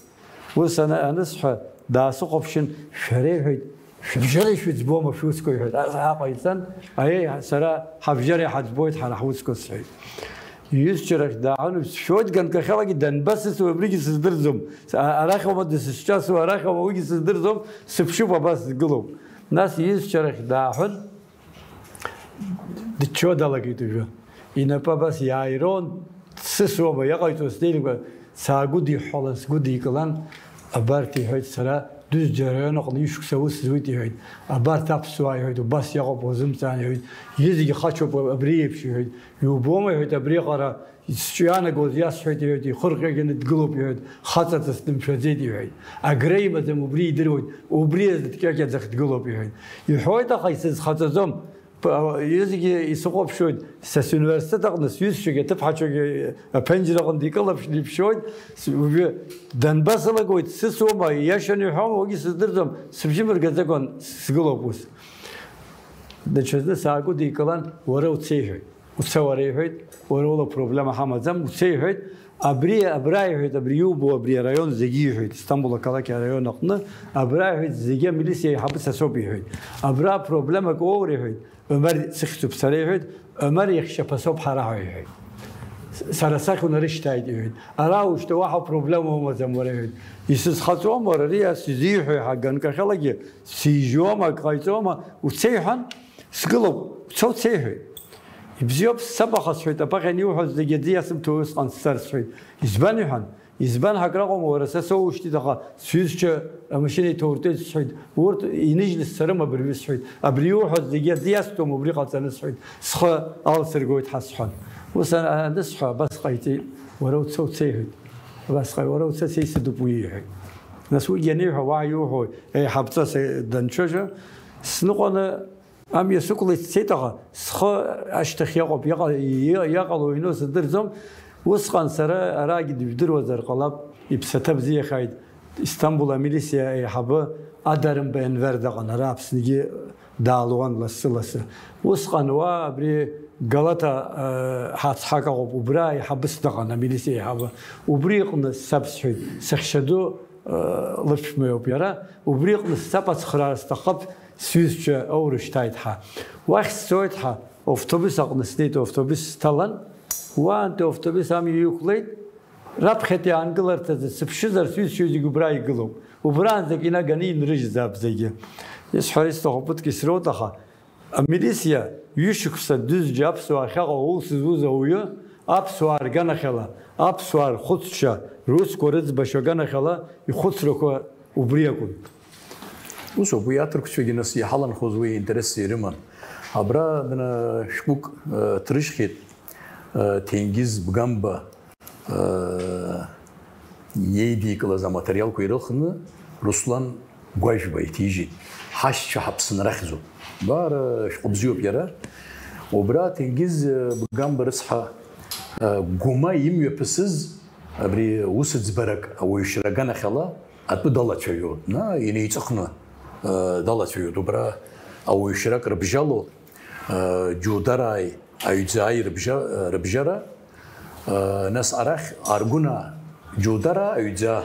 Ус ана-, анысҳәа, даасыхәаԥшын, шәара, иҳәеит, шәыбжьара ишәыӡбома шәусқәа, иҳәеит. Ас ҳаҟаиҵан, аиеи, сара ҳабжьара иҳаӡбоит ҳара ҳусқәа, сҳәеит. Иҩызцәа рахь дааҳәын, сшәоит, ганкахьалагьы данбасысуеи, абригьы сыздырӡом. А-, арахь аума дысызҿасуа, арахь аума, уигьы сыздырӡом, сыԥшуп, абас сгылоуп. Нас иҩызцәа рахь дааҳәын, дыччо далагеит уажәы. Инапы абас иааирон, дсысуама, иҟаиҵо снеиркәа, саагәыдиҳәҳәалан, сгәыдикылан, абарҭ, иҳәеит, сара Дәыџьџьа араион аҟны ишықәса аус зуеит, иҳәеит. Абарҭ аԥсуаа, иҳәеит, убас иҟоуп, уазымҵаан, иҳәеит. Зегьы хачоуп абри еиԥш, иҳәеит. Иубома, иҳәеит, абри аҟара сҿы иаанагоз иасҳәеит, иҳәеит, ихы рҟьаҟьаны дгылоуп, иҳәеит, хаҵаҵас дымшәаӡеит, иҳәеит. Агра имаӡам, убри идыруеит, убри азы дкьакьаӡах дгылоуп, иҳәеит. Иҳәоит, аха исызхаҵаӡом. П-, зегьы исыхәаԥшуеит, са суниверситет аҟны сҩызцәагьы аҭыԥҳацәагьы аԥенџьыр аҟынтә икылаԥшны иԥшьоит, с-, уажәы данбасылагоит, сысуама, иашаны иҳәома, уигьы сыздырӡом, сыбжьы мыргаӡакәан сгылоуп ус. Даҽазны саагәыдикылан, уара уца, иҳәеит. Уца уара, иҳәеит, уара ула проблема ҳамаӡам, уца, иҳәеит, абри, абра, иҳәеит, абри иубо, абри араион зегьы, иҳәеит, Истамбул ақалақь араион аҟны, абра, иҳәеит, зегьы амилициа аиҳабы са соуп, иҳәеит. Абра проблемак уоур, иҳәеит, Омар сыхьӡуп сара, иҳәеит, Омар иахьшьаԥа соуп ҳара ҳәа, иҳәеит. С-, сара сахь унарышьҭааит, иҳәеит. Ара ушьҭа уаҳа проблема умаӡам уара, иҳәеит. Исызхаҵом уара, ари ас изиҳәо иаҳа ганкахьалагьы сижьуама, ак ҟаиҵома, уца, иҳәан, сгылоуп, уца, уца, иҳәеит. Ибзиоуп, сцап, аха сҳәеит, абаҟа ианиуҳәоз зегьы аӡы иасымҭо усҟан сцар сҳәеит. Избан, иҳәан, избан ҳәа акраҟәуама, уара, са соушьҭит, аха сҩызцәа амашьына иҭоуртәеит сҳәеит. Урҭ иныжьны сцарым абыржәы сҳәеит. Абри иуҳәаз зегьы аӡы иасҭом, убри ҟаҵаны сҳәеит. Схы алсыргоит ҳәа сҳәан. Ус ан-, анысҳәа, абас ҟаиҵеит, уара уца, уца, иҳәеит. Абас ҟаи-, уара уца, са исыдуп уи, иҳәеит. Нас уигьы аниҳәа, уаҳа иуҳәои, еиҳабҵас данцәажәа, сныҟәаны Амҩа сықәлеит, сцеит, аха схы ашьҭахь иҟоуп, иаҟа-, иа-, иаҟало иану сыздырӡом. Усҟан сара арагьы дыжәдыруазар ҟалап, Иԥсаҭа бзиахааит, Истамбул амилициа аиҳабы Адарымба Енвер дыҟан, ара Аԥсныгьы даалуан лассы-лассы. Усҟан уа абри Галата, э, ҳацҳак аҟоуп, убра аиҳабыс дыҟан, амилициа аиҳабы. Убри иҟны сцап сҳәеит, сахьча ду, э, лыԥшәма иоуп иара, убри иҟны сцап, ацхыраара сҭаххап, сҩызцәа аурышьҭааит ҳәа. Уахь сцоит ҳәа, автобус аҟны снеит, автобус сҭалан, уаантәи автобус амҩа иқәлеит, раԥхьатәи аангыларҭазы сыԥшызар, сҩызцәа зегьы убра игылоуп. Убраанӡагь инаганы инрыжьӡап зегьы. Исҳәар исҭаху ԥыҭк исроуеит, аха амилициа ҩышықәса Дәыӡџьа аԥсуаа ахьаҟоу аус зуз ауаҩы, аԥсуаа рганахьала, аԥсуаа рхәыцшьа, русқәа рыӡбашьа аганахьала ихәыцрақәа убри акәын. Усоуп, уи аҭырқәцәагьы нас иҳаланхоз уи аинтерес ирыман. Абра дна шәҟәык, э, ҭрыжьхьеит, э, Ҭенгиз Бгамба, э, иеидикылаз аматериалқәа ирылхны Руслан Гәажәба иҭижьит. Ҳашьцәа ҳаԥсынрахьӡуп. Баара шәҟәы бзиоуп иара. Убра Ҭенгиз, э, Бгамба рыцҳа, э, Гәыма имҩаԥысыз абри усыӡбарак ауаҩшьра аганахьала атәы далацәажәон, на, инеиҵыхны, э, далацәажәон. Убра ауаҩшьрак рыбжьало, э, Џьударааи Аҩӡааи рыбжьа-, э, рыбжьара, э, нас арахь Аргәынаа Џьудараа Аҩӡаа,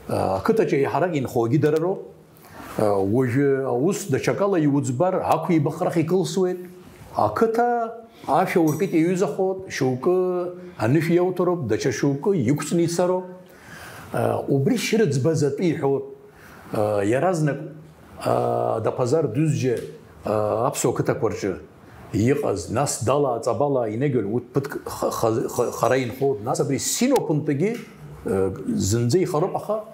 э, ақыҭаҿы еиҳарак инхогьы дара роуп. Уажәы аус даҽакала иуӡбар, ақәибахрах икылсуеит. Ақыҭа ашәа уркит иаҩызахоит, шьоукы анышә иауҭароуп, даҽа шьоукы иқәҵны ицароуп. Убри шьырӡбазатәы иҳәоит. Иаразнак Даԥазар Дузџьа аԥсуа қыҭақәа рҿы иҟаз, нас Дала, Ҵабала, Инагьөл, урҭ ԥыҭк ха-, ха-, ха-, хара инхоит, нас абри Синоп нтәгьы, э, зынӡа ихароуп, аха,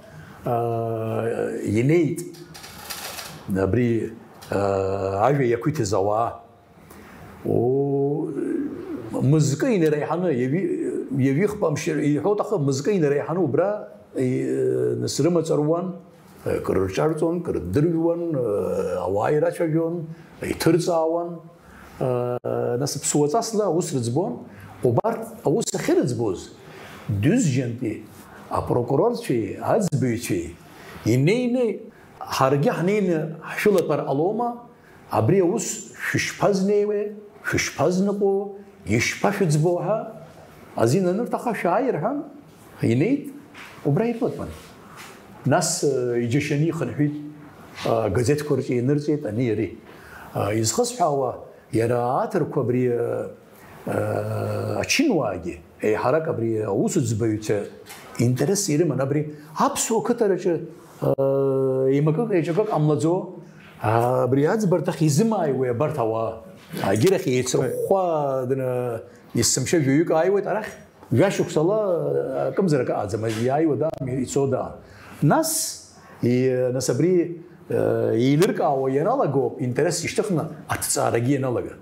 э, инеит абри, э, ажәа иақәиҭыз ауаа. О, мызкы инареиҳаны, иави-, иавихпамшьыр иҳәоит, аха мызкы инареиҳаны убра, э, нас рымаҵ руан, э, кыр рҿарҵон, кыр ддырҩуан, э, ауаа ирацәажәон, иҭырҵаауан. Нас ԥсуаҵасла аус рыӡбон, убарҭ аус ахьырыӡбоз, Дузџьантәи апрокурорцәеи аӡбаҩцәеи инеины, ҳаргьы ҳнеины ҳшәылатәар ҟалома, абри аус шәышԥазнеиуеи, шәышԥазныҟәо, ишԥашәыӡбо ҳәа азин анырҭахха шәааи рҳәан, инеит, убра ирылатәан. Нас, э, иџьашьаны ихынҳәит, э, газеҭқәа рҿы инырҵеит ани иареи. Э, изхысҳәаауа, Иара аҭырқәа абри, э, э, ачынуаагьы, еиҳарак абри аусӡбаҩцәа интерес ирыман, абри аԥсуа қыҭараҿы, э, еимакык еиҿакык ҟамлаӡо, абри аӡбарҭахь изымааиуеи абарҭ ауаа? Агьырахь еицырхәхәа, дна, есымша жәаҩык ааиуеит арахь. Жәашықәсала, акымзарак аӡам, иааиуа даам, ицо даам. Нас, и-, нас абри, э, еилыркаауа ианалагоуп, интерес ишьҭыхны аҭҵаарагьы ианалага.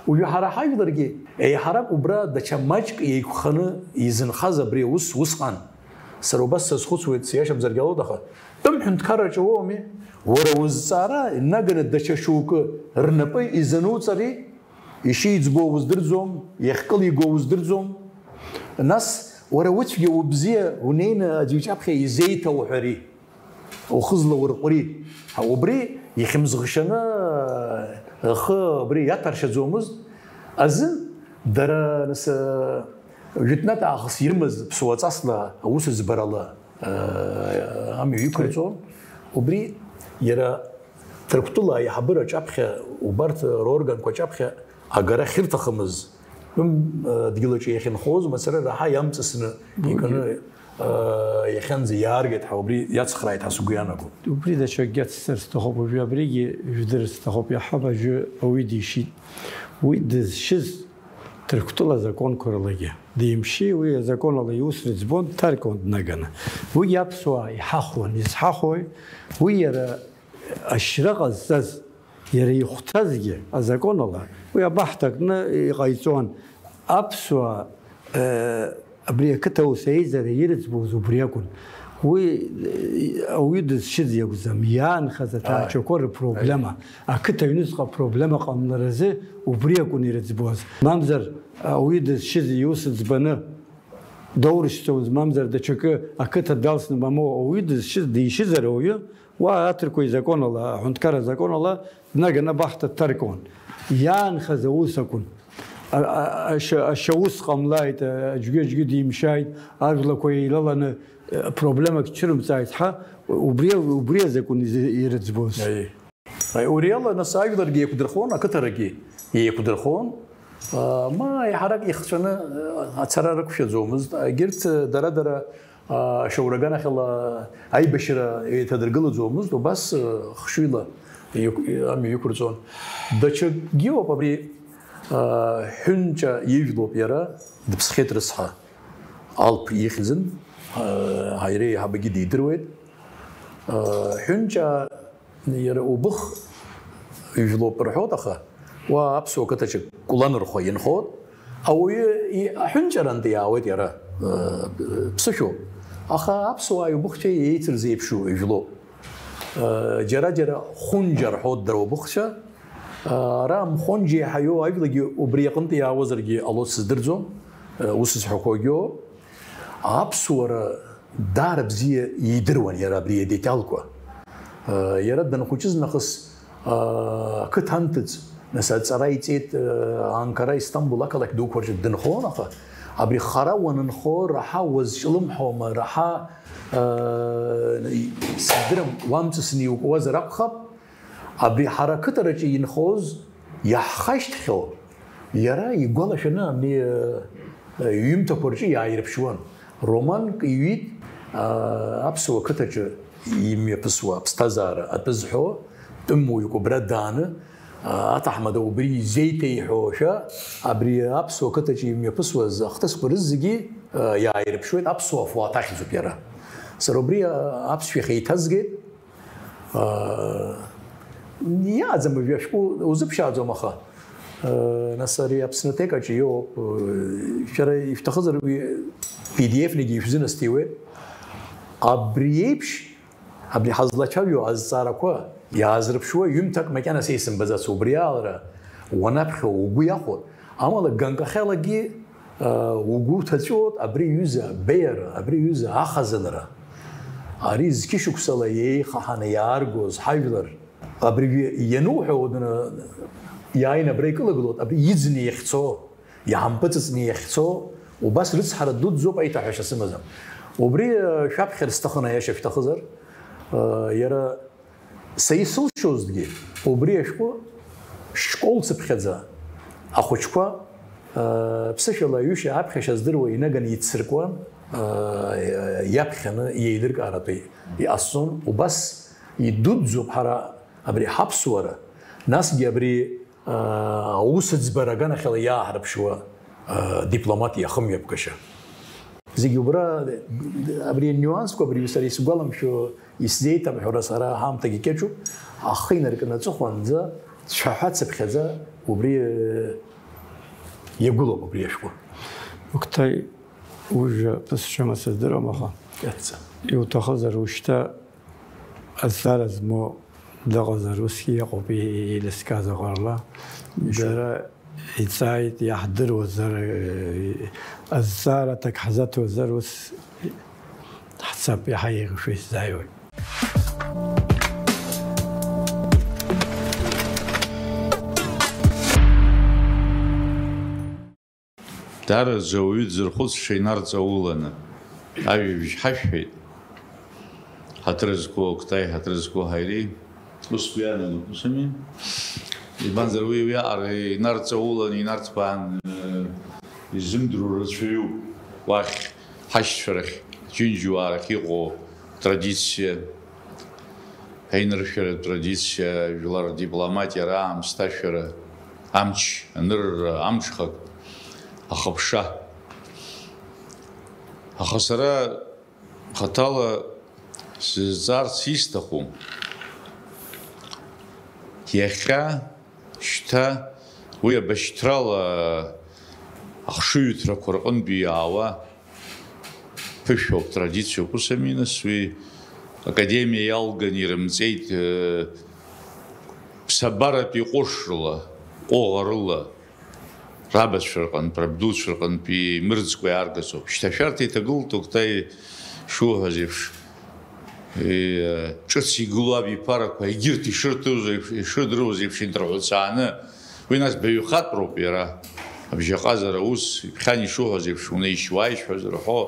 Уажәы ҳара ҳажәларгьы еиҳарак убра даҽа маҷк еиқәханы изынхаз абри аус усҟан. Сара убас сазхәыцуеит, сиашамзаргьы ҟалоит, аха тәым ҳәынҭқарраҿы уоуми, уара узҵаара инаганы даҽа шьоукы рнапы изануҵари? Ишиӡбо уздырӡом, иахькылиго уздырӡом. Нас уара уцәгьа убзиа унеины аӡәы иҿаԥхьа изеиҭауҳәари, ухы злаурҟәри? Ҳа, убри ихьымӡӷшьаны, ахы абри иаҭәаршьаӡомызт азы, дара, нас, жәытәнатә аахыс ирымаз ԥсуаҵасла, аусӡбарала, амҩа иқәырҵон. Убри иара Ҭырқәтәыла аиҳабыра аҿаԥхьа, убарҭ рорганқәа аҿаԥхьа агара ахьырҭахымыз, тәым, э, дгьылаҿы иахьынхоз мацара раҳа иамҵасны икны, э, иахьанӡа иааргеит ҳәа убри иацхрааит ҳәа сгәы иаанагоит. Убри даҽакгьы ацҵар сҭахуп, уажәы абригьы жәдыр сҭахуп, иаҳҳәап, ажәы ауаҩы дишьит. Уи дызшьыз Ҭырқәтәыла азаконқәа рылагьы димшьи, уи азакон ала иус рыӡбон, дҭаркуан днаганы. Уигьы аԥсуаа иҳахәон, изҳахәои? Уи иара ашьра ҟазҵаз, иара ихәҭазгьы азакон ала, уи абаҳҭа кны иҟаиҵон. Аԥсуаа, э, абри ақыҭа аус аизара ирыӡбоз убри акәын. Уи, э, ауаҩы дызшьыз иакәӡам, иаанхаз аҭаацәақәа рыпроблема, ақыҭа аҩныҵҟа апроблема ҟамларазы убри акәын ирыӡбоз. Мамзар, ауаҩы дызшьыз иус ӡбаны, Доурышьҭӡомызт, мамзар даҽакы ақыҭа далсны мамоу ауаҩы дызшьыз, дишьызар ауаҩы, уа аҭырқәа изакон ала, аҳәынҭқарра азакон ала днаганы абахҭа дҭаркуан. Иаанхаз аус акәын. А-, а-, ашьа-, ашьаус ҟамлааит, аӡәгьы-аӡәгьы димшьааит, ажәлақәа еилаланы, э, проблемак цәырымҵааит ҳәа, убри, убри азакәын изы-, ирыӡбоз. Аиеи. Аи, убри ала, нас, ажәларгьы еиқәдырхон, ақыҭарагьы еиқәдырхон. А, ма еиҳарак ихҵәаны, а, ацара рықәшәаӡомызт. Егьырҭ, а, дара-дара, а, ашьоура аганахьала аибашьра еиҭадыргылаӡомызт, убас, а, хшыҩла иқә-, амҩа иқәырҵон. Даҽакгьы ыҟоуп абри, а, Ҳәынҷа ижәлоуп иара, дыԥсхьеит рыцҳа. Алԥ ихьӡын, а, ҳаи-, иара еиҳабагьы дидыруеит. Ҳәынҷа иара убых ижәлоуп рҳәоит, аха уа аԥсуа қыҭаҿы Кәланырхәа инхоит. Ауаҩы и-, аҳәынҷарантәи иаауеит иара, ԥсышәоуп. Аха аԥсуааи убыхцәеи еицырзеиԥшу ижәлоуп. Џьара-џьара Хәынџьа рҳәоит дара убыхцәа. Ара Мхәынџьа еиҳа иоу ажәлагьы убри аҟынтәи иаауазаргьы ҟалоит, сыздырӡом, ус зҳәақәогьы ыҟоуп. Аԥсуара даара бзиа идыруан иара абри адеталқәа. Иара данхәыҷыз нахыс, ақыҭа анҭыҵ, нас аҵара иҵеит, Анкара, Истамбул ақалақь дуқәа рҿы дынхон, аха абри хара уанынхо, раҳа уазҿлымҳауама, раҳа, сыздырам, уамҵасны иукуазар акәхап, абри ҳара ақыҭараҿы инхоз иаҳхашьҭхьоу, иара игәалашәаны абни, э, иҩымҭақәа рҿы иааирԥшуан. Романк иҩит, а, аԥсуа қыҭаҿы имҩаԥысуа аԥсҭазаара атәы зҳәо, тәымуаҩык убра дааны, а, аҭаҳмада убри изеиҭеиҳәошәа, абри аԥсуа қыҭаҿы имҩаԥысуаз ахҭысқәа рызегьы, а, иааирԥшуеит, аԥсуа флот ахьӡуп иара. Сара убри, а, аԥсшәахь еиҭазгеит. Иааӡам, уажәы ашәҟәы узыԥшааӡом, аха, нас ари Аԥснытекаҿы иоуп, шәара ишәҭахызар уи P D F-нагьы ишәзынасҭиуеит. Абри еиԥш, абри ҳазлацәажәо азҵаарақәа иаазырԥшуа ҩымҭак макьана са исымбаӡац, убри аалра уанаԥхьо угәы иахәоит, амала ганкахьалагьы угәы уҭаҵәоит абри аҩыза абеиара, абри аҩыза ахазынара. Ари зқьышықәсала еихаҳаны иааргоз ҳажәлар, абри иануҳәо, уаданы иааины абра икылагылоит, абри иӡны иахьцо, иаампыҵыҵны иахьцо, убас рыцҳара дуӡӡоуп, аиҭаҳәашьа сымаӡам. Убри, э, шәаԥхьар сҭахын, аиаша шәҭахызар, э, иара са исылшозҭгьы, убри ашәҟәы школ цыԥхьаӡа ахәыҷқәа, э, ԥсышәала аҩышьа аԥхьашьа здыруа инаганы иццыркуан, э, иаԥхьаны иеилыркааратәы иҟасҵон. Убас идуӡӡоуп ҳара абри ҳаԥсуара, насгьы абри, аа, аусӡбара аганахьала иааҳарԥшуа, аа, дипломат иахымҩаԥгашьа. Зегь убра, абри анюансқәа, абри сара исгәаламшәо, исзеиҭамҳәо, ара сара ҳаамҭагьы кьаҿуп, ахы инаркны аҵыхәанӡа, цәаҳәа цыԥхьаӡа убри, э, иагәылоуп абри ашәҟәы. Октай, ужәа ԥысшьома сыздыруам, аха Иацца. Иуҭахызар ушьҭа Азҵаара змоу дыҟазар, усгьы иҟоуп, и-, и-, еилыскааз аҟарала. Мшәан. Дара иҵааит, иаҳдыруазар, э, азҵаара аҭак ҳзаҭозар, ус ҳцап, иаҳа еиӷьушәа исзааиуеит. Даараӡа ауаҩы дзырхәыцша инарҵауланы ажәабжь ҳашәҳәеит. Ҳаҭыр зқәу Октай, ҳаҭыр зқәу Ҳаири, ус сгәы иаанагоит, ус ами? Избанзар, уи уиаҟара инарҵауланы, инарҭбааны, э, изымдыруа рацәаҩуп. Уахь, ҳашьцәа рахь, Џьынџьуаа рахь иҟоу традициа. Аиныршәаратә традициа, жәлар ардипломатиа раамсҭашәара, амч анырра, амҽхак, ахыԥша. Аха сара хаҭала сызҵаарц исҭаху, иахьа, шьҭа, уи абашьҭрала ахшыҩҭрақәа рҟынтәи иаауа ԥышәоуп, традициоуп, ус ами, нас, уи академиа иалган ирымҵеит, э, ԥсабаратәи ҟәышрыла, ҟәыӷарыла, Рабацәа рҟынтә, рабдуцәа рҟынтә еимырӡкәа иааргаӡоуп. Шьҭа шәарҭ еиҭагылт Октай шуҳәаз еиԥш, е, ҿыц игылоу абиԥарақәа, егьырҭ ишырҭоз еиԥш, ишырдыруаз еиԥш инарҳәыцааны, уи нас баҩхатәроуп иара. Абжьаҟазара ус, иԥхьан ишуҳәаз еиԥш, унеишь-уааишь ҳәа зырҳәо,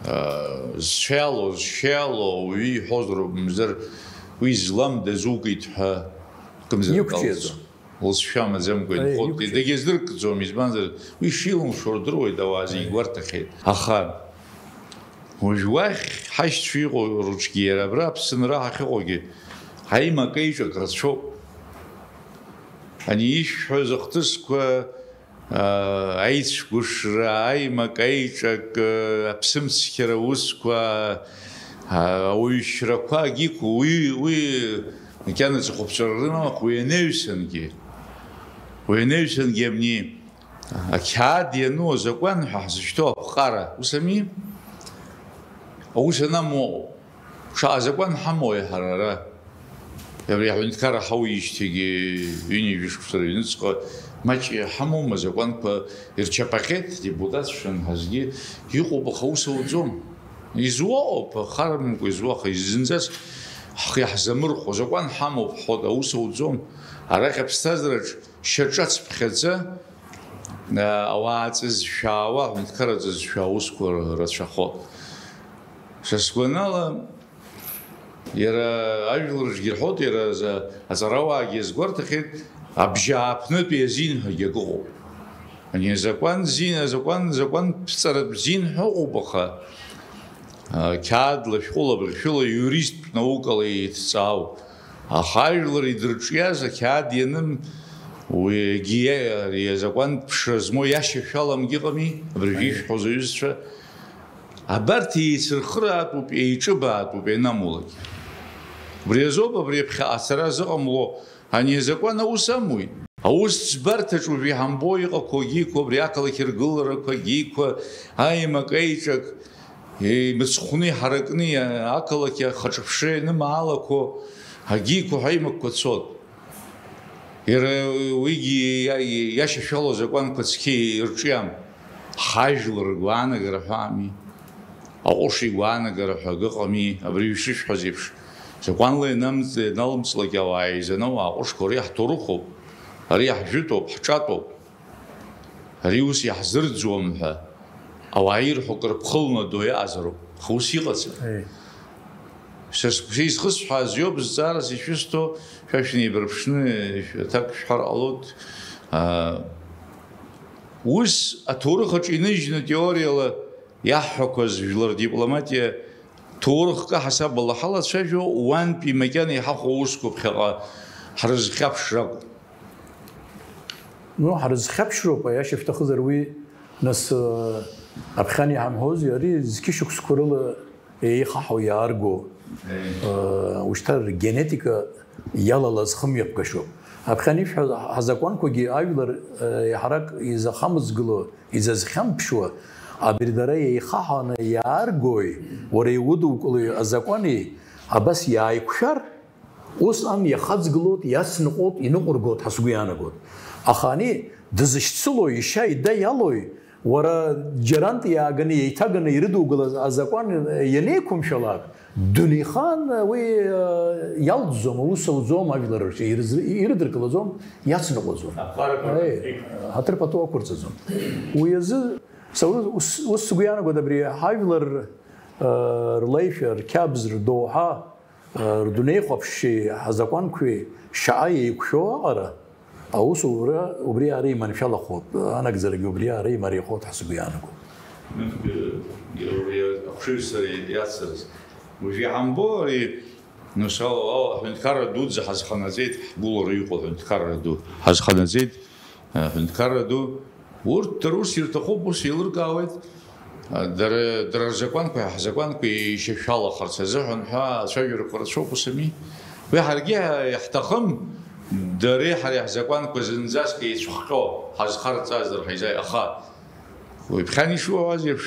а, зцәа иалоу, зшьа иалоу ауаҩы иҳәозар акәымзар, уи злам дазукит ҳәа акымзар Иқәҿиаӡом. Лҵшәа амаӡамкәа Аиеи, инхоит, иқәҿиеит. Дагьаздыркӡом, избанзар, уи шилымшо рдыруеит, ауаа зегь Аиеи. Гәарҭахьеит. Аха уажә уахь ҳашьцәа иҟоу рҿгьы, иара абра Аԥсынра ҳахьыҟоугьы, ҳаимак-еиҿак рацәоуп. Ани ишәҳәоз ахҭысқәа, аа, аицәгәышра, аимак-аиҿак, аԥсымцқьара аусқәа, аа, ауаҩшьрақәа, агьиқәа, уи, уи Макьана ҵыхәаԥҵәара рымамхә, уи анаҩсангьы, уи анаҩсангьы абни ақьаад иану азакәан ҳәа ҳзышьҭоу аԥҟара, ус ами? Аус анамоу, шаҟа азакәан ҳамоу иаҳара ара? Абри аҳәынҭқарра ҳауижьҭеигьы ҩынҩажәи шықәса рыҩныҵҟа маҷ иҳамоума, азакәанқәа ирчаԥахьеит, депутатцәан ҳазгьы иҟоуп, аха аус ауӡом. Изуоуп, ахарамкәа изуа, аха зынӡас ҳхы иаҳзамырхәо, азакәан ҳамоуп, ҳҳәоит, аус ауӡом. Арахь аԥсҭазаараҿ шьаҿацԥхьаӡа, а, ауаа ҵызшәаауа, аҳәынҭқарра ҵызшәа аусқәа рацәахоит. Са сгәанала, иара ажәларҿгьы рҳәоит, иара за-, аҵарауаагьы иазгәарҭахьеит, абжьааԥнытәи азин ҳәагьы акы ыҟоуп. Ани азакәан зин, азакәан, закәанԥҵаратә зин ҳәа ыҟоуп, аха, а, қьаадла, шәҟәыла, быӷьшәыла, иуристтә наукала еиҭҵаау. Аха ажәлар идырҿиаз ақьаад ианым, уи егьи ари азакәан ԥшра змоу иашьашәаламгьы ыҟами, абыржәы Аиеи. Ишәҳәоз аҩызцәа. Абарҭ еицырхыраатәуп, еиҿыбаатәуп ианамулак. Убри азоуп абри аԥхьаҟа ацара зыҟамло ани азакәан аус амуит. Аус ӡбарҭаҿ уажә иҳамбо иҟақәоу агьиқәа, абри ақалақь ргыларақәа агьиқәа, аимак-аиҿак, еимыцхәны иҳаракны ақалақь ахаҿыԥшра ианымаалақәо агьиқәа ҳәа аимакқәа цот. Иара уигьы иа-, иашьашәалоу азакәанқәа цқьа ирҿиам. Ҳажәлар ргәаанагара ҳәа ами. Аҟәыш игәаанагара ҳәа акы ыҟами, абри ишышәҳәаз еиԥш. Закәанла ианамҵ-, ианалымҵлак ауаа еизаны ауаа аҟәышқәа, ари ҳҭоурыхуп, ари ҳжәытәуп, ҳҿатәоуп. Ари ус иаҳзырӡуам ҳәа ауаа ирҳәо акыр ԥхылнадо иаҟазароуп, аха ус иҟаӡам. Еи. Са сгәы изхысҳәааз иоуп зҵаарас ишәысҭо, шәа шәнеибарԥшны шәаҭак шәҳәар ҟалоит. Аа, ус аҭоурых аҿы иныжьны теориала иаҳҳәақәаз жәлар дипломатиа ҭоурыхк аҳасабала ҳалацәажәо, уантәи макьана иҳахәо аусқәа ԥхьаҟа ҳрызхьаԥшракәын. Ну, ҳрызхьаԥшроуп, аиаша шәҭахызар уи, нас, э, аԥхьан иҳамҳәозеи, ари зқьышықәсқәа рыла еихаҳау иаарго, Еи. Э, ушьҭа ргенетика иалалаз хымҩаԥгашьоуп. Аԥхьан ишәҳәаз ҳазакәанқәагьы ажәлар, э, еиҳарак изахамызгыло, изазхьамԥшуа, абри дара еихаҳаны иааргои, уара иудукылои азакәани, абас иааиқәшәар, усҟан иахаҵгылоит, иацныҟәоит, иныҟәыргоит ҳәа сгәы иаанагоит. Аха ани дызшьцылои, ишьа ида иалои, уара џьарантә иааганы, еиҭаганы ирыдугалаз азакәан ианеиқәымшәалак, дунеихаан уи, э, иалҵӡом, аус ауӡом, ажәлар рҿы ирыз-, ирыдыркылаӡом, иацныҟәаӡом. Аԥҟарақәа Аи, рҿы ҳаҭыр пату ақәырҵаӡом. Уи азы са ус, ус сгәы иаанагоит абри ҳажәлар, э, рлеишәа, рқьабз, рдоуҳа, э, рдунеихәаԥши ҳазакәанқәеи шьаҟа еиқәшәо аҟара, аусура убри аара иманшәалахоит, анагӡарагьы убри аара имариахоит ҳәа сгәы иаанагоит. Нахьгьы, иара убри ахшыҩзцара иацыз. Уажә иҳамбо ари, нас, ала, ала, аҳәынҭқарра дуӡӡа ҳазханаҵеит, ҳгәылара иҟоу аҳәынҭқарра ду. Ҳазханаҵеит, аҳәынҭқарра ду. Урҭ дара ус ирҭахуп, ус еилыркаауеит. Дара, дара рзакәанқәеи ҳзакәанқәеи еишьашәалахарц азыҳәан ҳәа ацәажәарақәа рацәоуп, ус ами? Уи ҳаргьы иаҳҭахым, дареи ҳареи ҳзакәанқәа зынӡаск еицәыхҟьо, ҳазхарҵазар ҳаизааи-, аха уи ԥхьан ишуҳәаз еиԥш,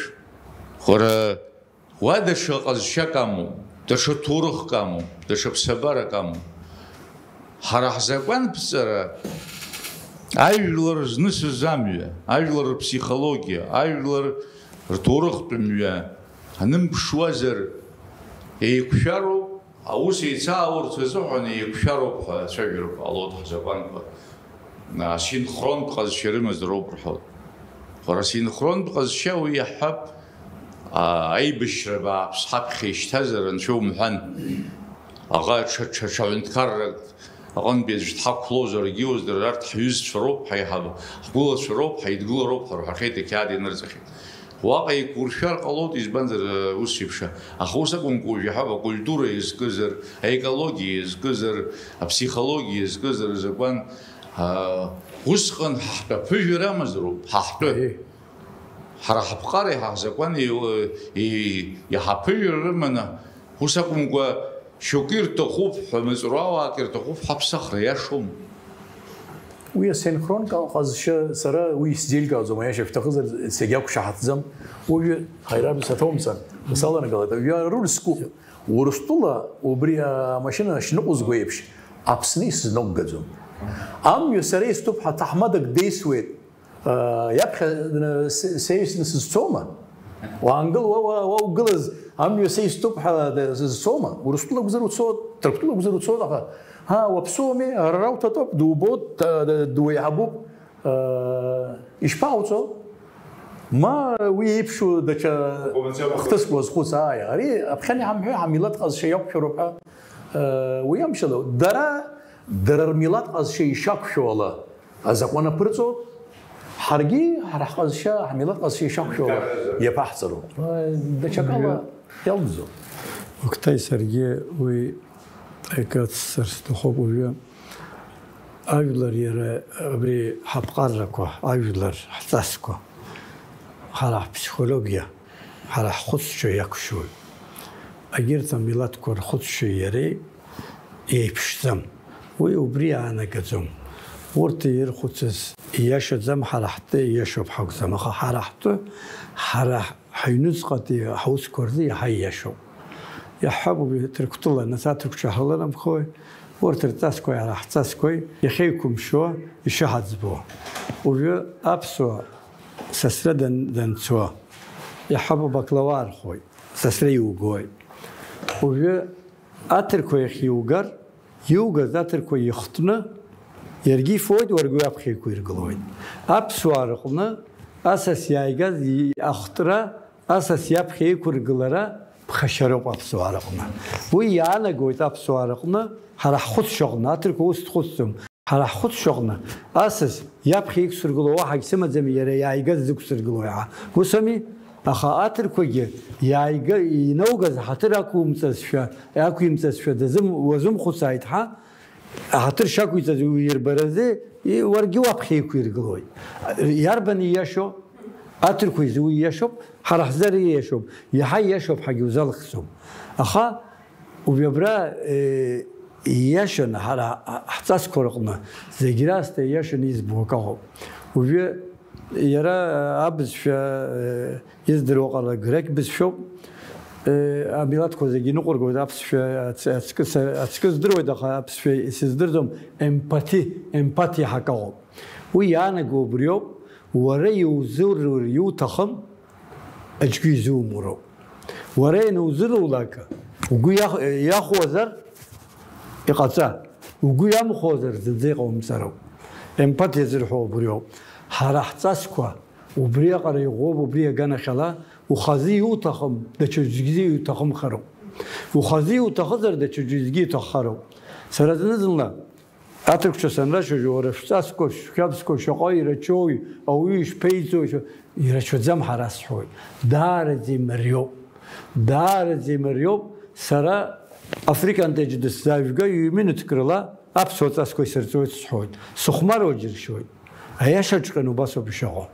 уара, уа даҽа ҟазшьак амоуп, даҽа ҭоурыхк амоуп, даҽа ԥсабарак амоуп. Ҳара ҳзакәанԥҵара Ажәлар знысыз амҩа, ажәлар рыԥсихологиа, ажәлар рҭоурыхтә мҩа анымԥшуазар, еиқәшәароуп, аус еицааурц азыҳәан еиқәшәароуп ҳәа ацәажәарақәа ҟалоит ҳзакәанқәа. Асинхронтә ҟазшьа рымазароуп рҳәоит. Уара асинхронтә ҟазшьа уи иаҳҳәап, аа, аибашьра бааԥс ҳаԥхьа ишьҭазар, анцәа умҳәан. Аӷа ҽа, ҽа, ҽа ҳәынҭқаррак аҟынтәи аӡә дҳақәлозаргьы, уздыр, арҭ ҳҩызцәа роуп, ҳаиҳаб-, ҳгәылацәа роуп, ҳаидгылароуп ҳәа рҳәахьеит, ақьаад инырҵахьеит. Уаҟа еиқәуршәар ҟалоит, избанзар, ус еиԥш, аха ус акәымкәа, уажә иаҳҳәап, акультура иазкызар, аекологиа иазкызар, аԥсихологиа иазкызар, азакәан, аа, усҟан ҳтәы аԥыжәара амазароуп, ҳа ҳтәы. Ҳара ҳаԥҟареи ҳазакәани, э, и-, иаҳа аԥыжәара рыманы, ус акәымкәа, шьоукы ирҭахуп ҳәа, мыҵуа ауаагьы ирҭахуп ҳәа аԥсахра иашоума? Уи асинхронка ҟазшьа сара уи исзеилкааӡом, аиаша шәҭахызар, сегьақәшаҳаҭӡам. Уажәы ҳаирабз аҭоумҵан, саланагалеит, жәа рурскуп. Урыстәыла убри амашьына шныҟәызго еиԥш, Аԥсны исызныҟәгаӡом. Амҩа сара истәуп ҳәа ҭаҳмадак деисуеит, Иаԥхьа сеисны сызцома? Уаангыл, уа, уа, уа угылаз, амҩа сеиступ ҳәа сызцома? Урыстәыла акәзар уцо, Ҭырқәтәыла акәзар уцо, аха, ҳа, уаԥсуами, ара уҭатәоуп, дубоит, дуеиҳабуп. Ишԥауҵо? Ма уи еиԥшу даҽа хҭыск уазхәыц, ааи, ари аԥхьан иҳамҳәои, ҳамилаҭ ҟазшьа иақәшәароуп ҳәа, уи амшала, дара, дара рмилаҭ ҟазшьа ишақәшәо ала, Азакәан аԥырҵо, ҳаргьы ҳара ҳҟазшьа, ҳмилаҭ ҟазшьа ишақәшәо иаԥаҳҵароуп. Даҽакала иалӡом. Октай, саргьы уи акы ацсҵар сҭахуп уажәы. Ажәлар иара абри ҳаԥҟаррақәа, ажәлар ҳҵасқәа, ҳара ҳԥсихологиа, ҳара ҳхәыцшьо иақәшәоит. Егьырҭ амилаҭқәа рхәыцшьеи иареи еиԥшӡам. Уи убри иаанагаӡом. Урҭ ирхәыцыз ииашаӡам, ҳара ҳтәы ииашоуп ҳакәӡам, аха ҳара ҳтәы, ҳара ҳаҩныҵҟатәи ҳусқәа рзы иаҳа ииашоуп. Иаҳҳәап, убри Ҭырқәтәыла, нас аҭырқәцәа ҳрыланамхои, урҭ рҵасқәеи ҳара ҳҵасқәеи иахьеиқәымшәо, ишыҳаӡбо. Уажәы аԥсуа сасра дан-, данцо, иаҳҳәап, убаклава архоит, сасра иугоит. Уажәы аҭырқәа иахьиугар, иугаз аҭырқәа ихтны, иаргьы ифоит, уаргьы уаԥхьа иқәиргылоит. Аԥсуаа рыҟны асас иааигаз и-, ахтра асас иаԥхьа иқәыргылара ԥхашьароуп аԥсуаа рыҟны. Уи иаанагоит аԥсуаа рыҟны, ҳара ҳхәыцшьаҟны, аҭырқәа ус дхәыцӡом. Ҳара ҳхәыцшьаҟны асас иаԥхьа иқәсыргыло уаҳагь сымаӡами, иара иааигаз зықәсыргыло иаҳа. Ус ами? Аха аҭырқәагьы иааига-, инаугаз ҳаҭыр ақәумҵазшәа, ақәимҵазшәа дазым-, уазымхәыцааит ҳа, аҳаҭыр шақәиҵаз уирбаразы, и-, уаргьы уаԥхьа иқәиргылоит. Иарбан ииашоу? Аҭырқәа изы уи ииашоуп, ҳара ҳзы ари ииашоуп, иаҳа ииашоуп ҳәагьы узалхӡом. Аха Убри абра, э, ииашаны, ҳара ҳ-, ҳҵасқәа рыҟны зегь раасҭа ииашаны избо акы ыҟоуп. Уажәы иара, э, абызшәа, э, издыруа ҟала грек бызшәоуп. Э, амилаҭқәа зегь иныҟәыргоит аԥсшәа ац-, ацкы са-, ацкы здыруеит, аха аԥсшәа исыздырӡом, емпати, емпатиа ҳәа акы ыҟоуп. Уи иаанаго убриоуп, уара иузырур иуҭахым, аӡәгьы изумуроуп. Уара ианузырула акы, угәы иах-, иахәозар, иҟаҵа, угәы иамхозар, зынӡа иҟаумҵароуп. Емпатиа зырҳәо убриоуп. Ҳара ҳҵасқәа убриаҟара иӷәӷәоуп, убри аганахьала, ухазы иуҭахым, даҽаӡәгьы иуҭахымхароуп. Ухазы иуҭахызар, даҽаӡәгьы иҭаххароуп. Сара зны-зынла Аҭырқәцәа санрацәажәо, уара шәҵасқәа, шәқьабзқәа шаҟа ирацәоуи, ауаҩы ишԥеиҵои, шәа-, ирацәаӡам ҳәа расҳәоит. Даараӡа имариоуп. Даараӡа имариоуп. Сара африкантәи аӡә дысзаажәга, ҩ-минуҭк рыла аԥсуа ҵасқәа исырҵоит сҳәоит. Сыхәмаруа џьыршьоит. Аиашаҵәҟьаны убасоуп ишыҟоу.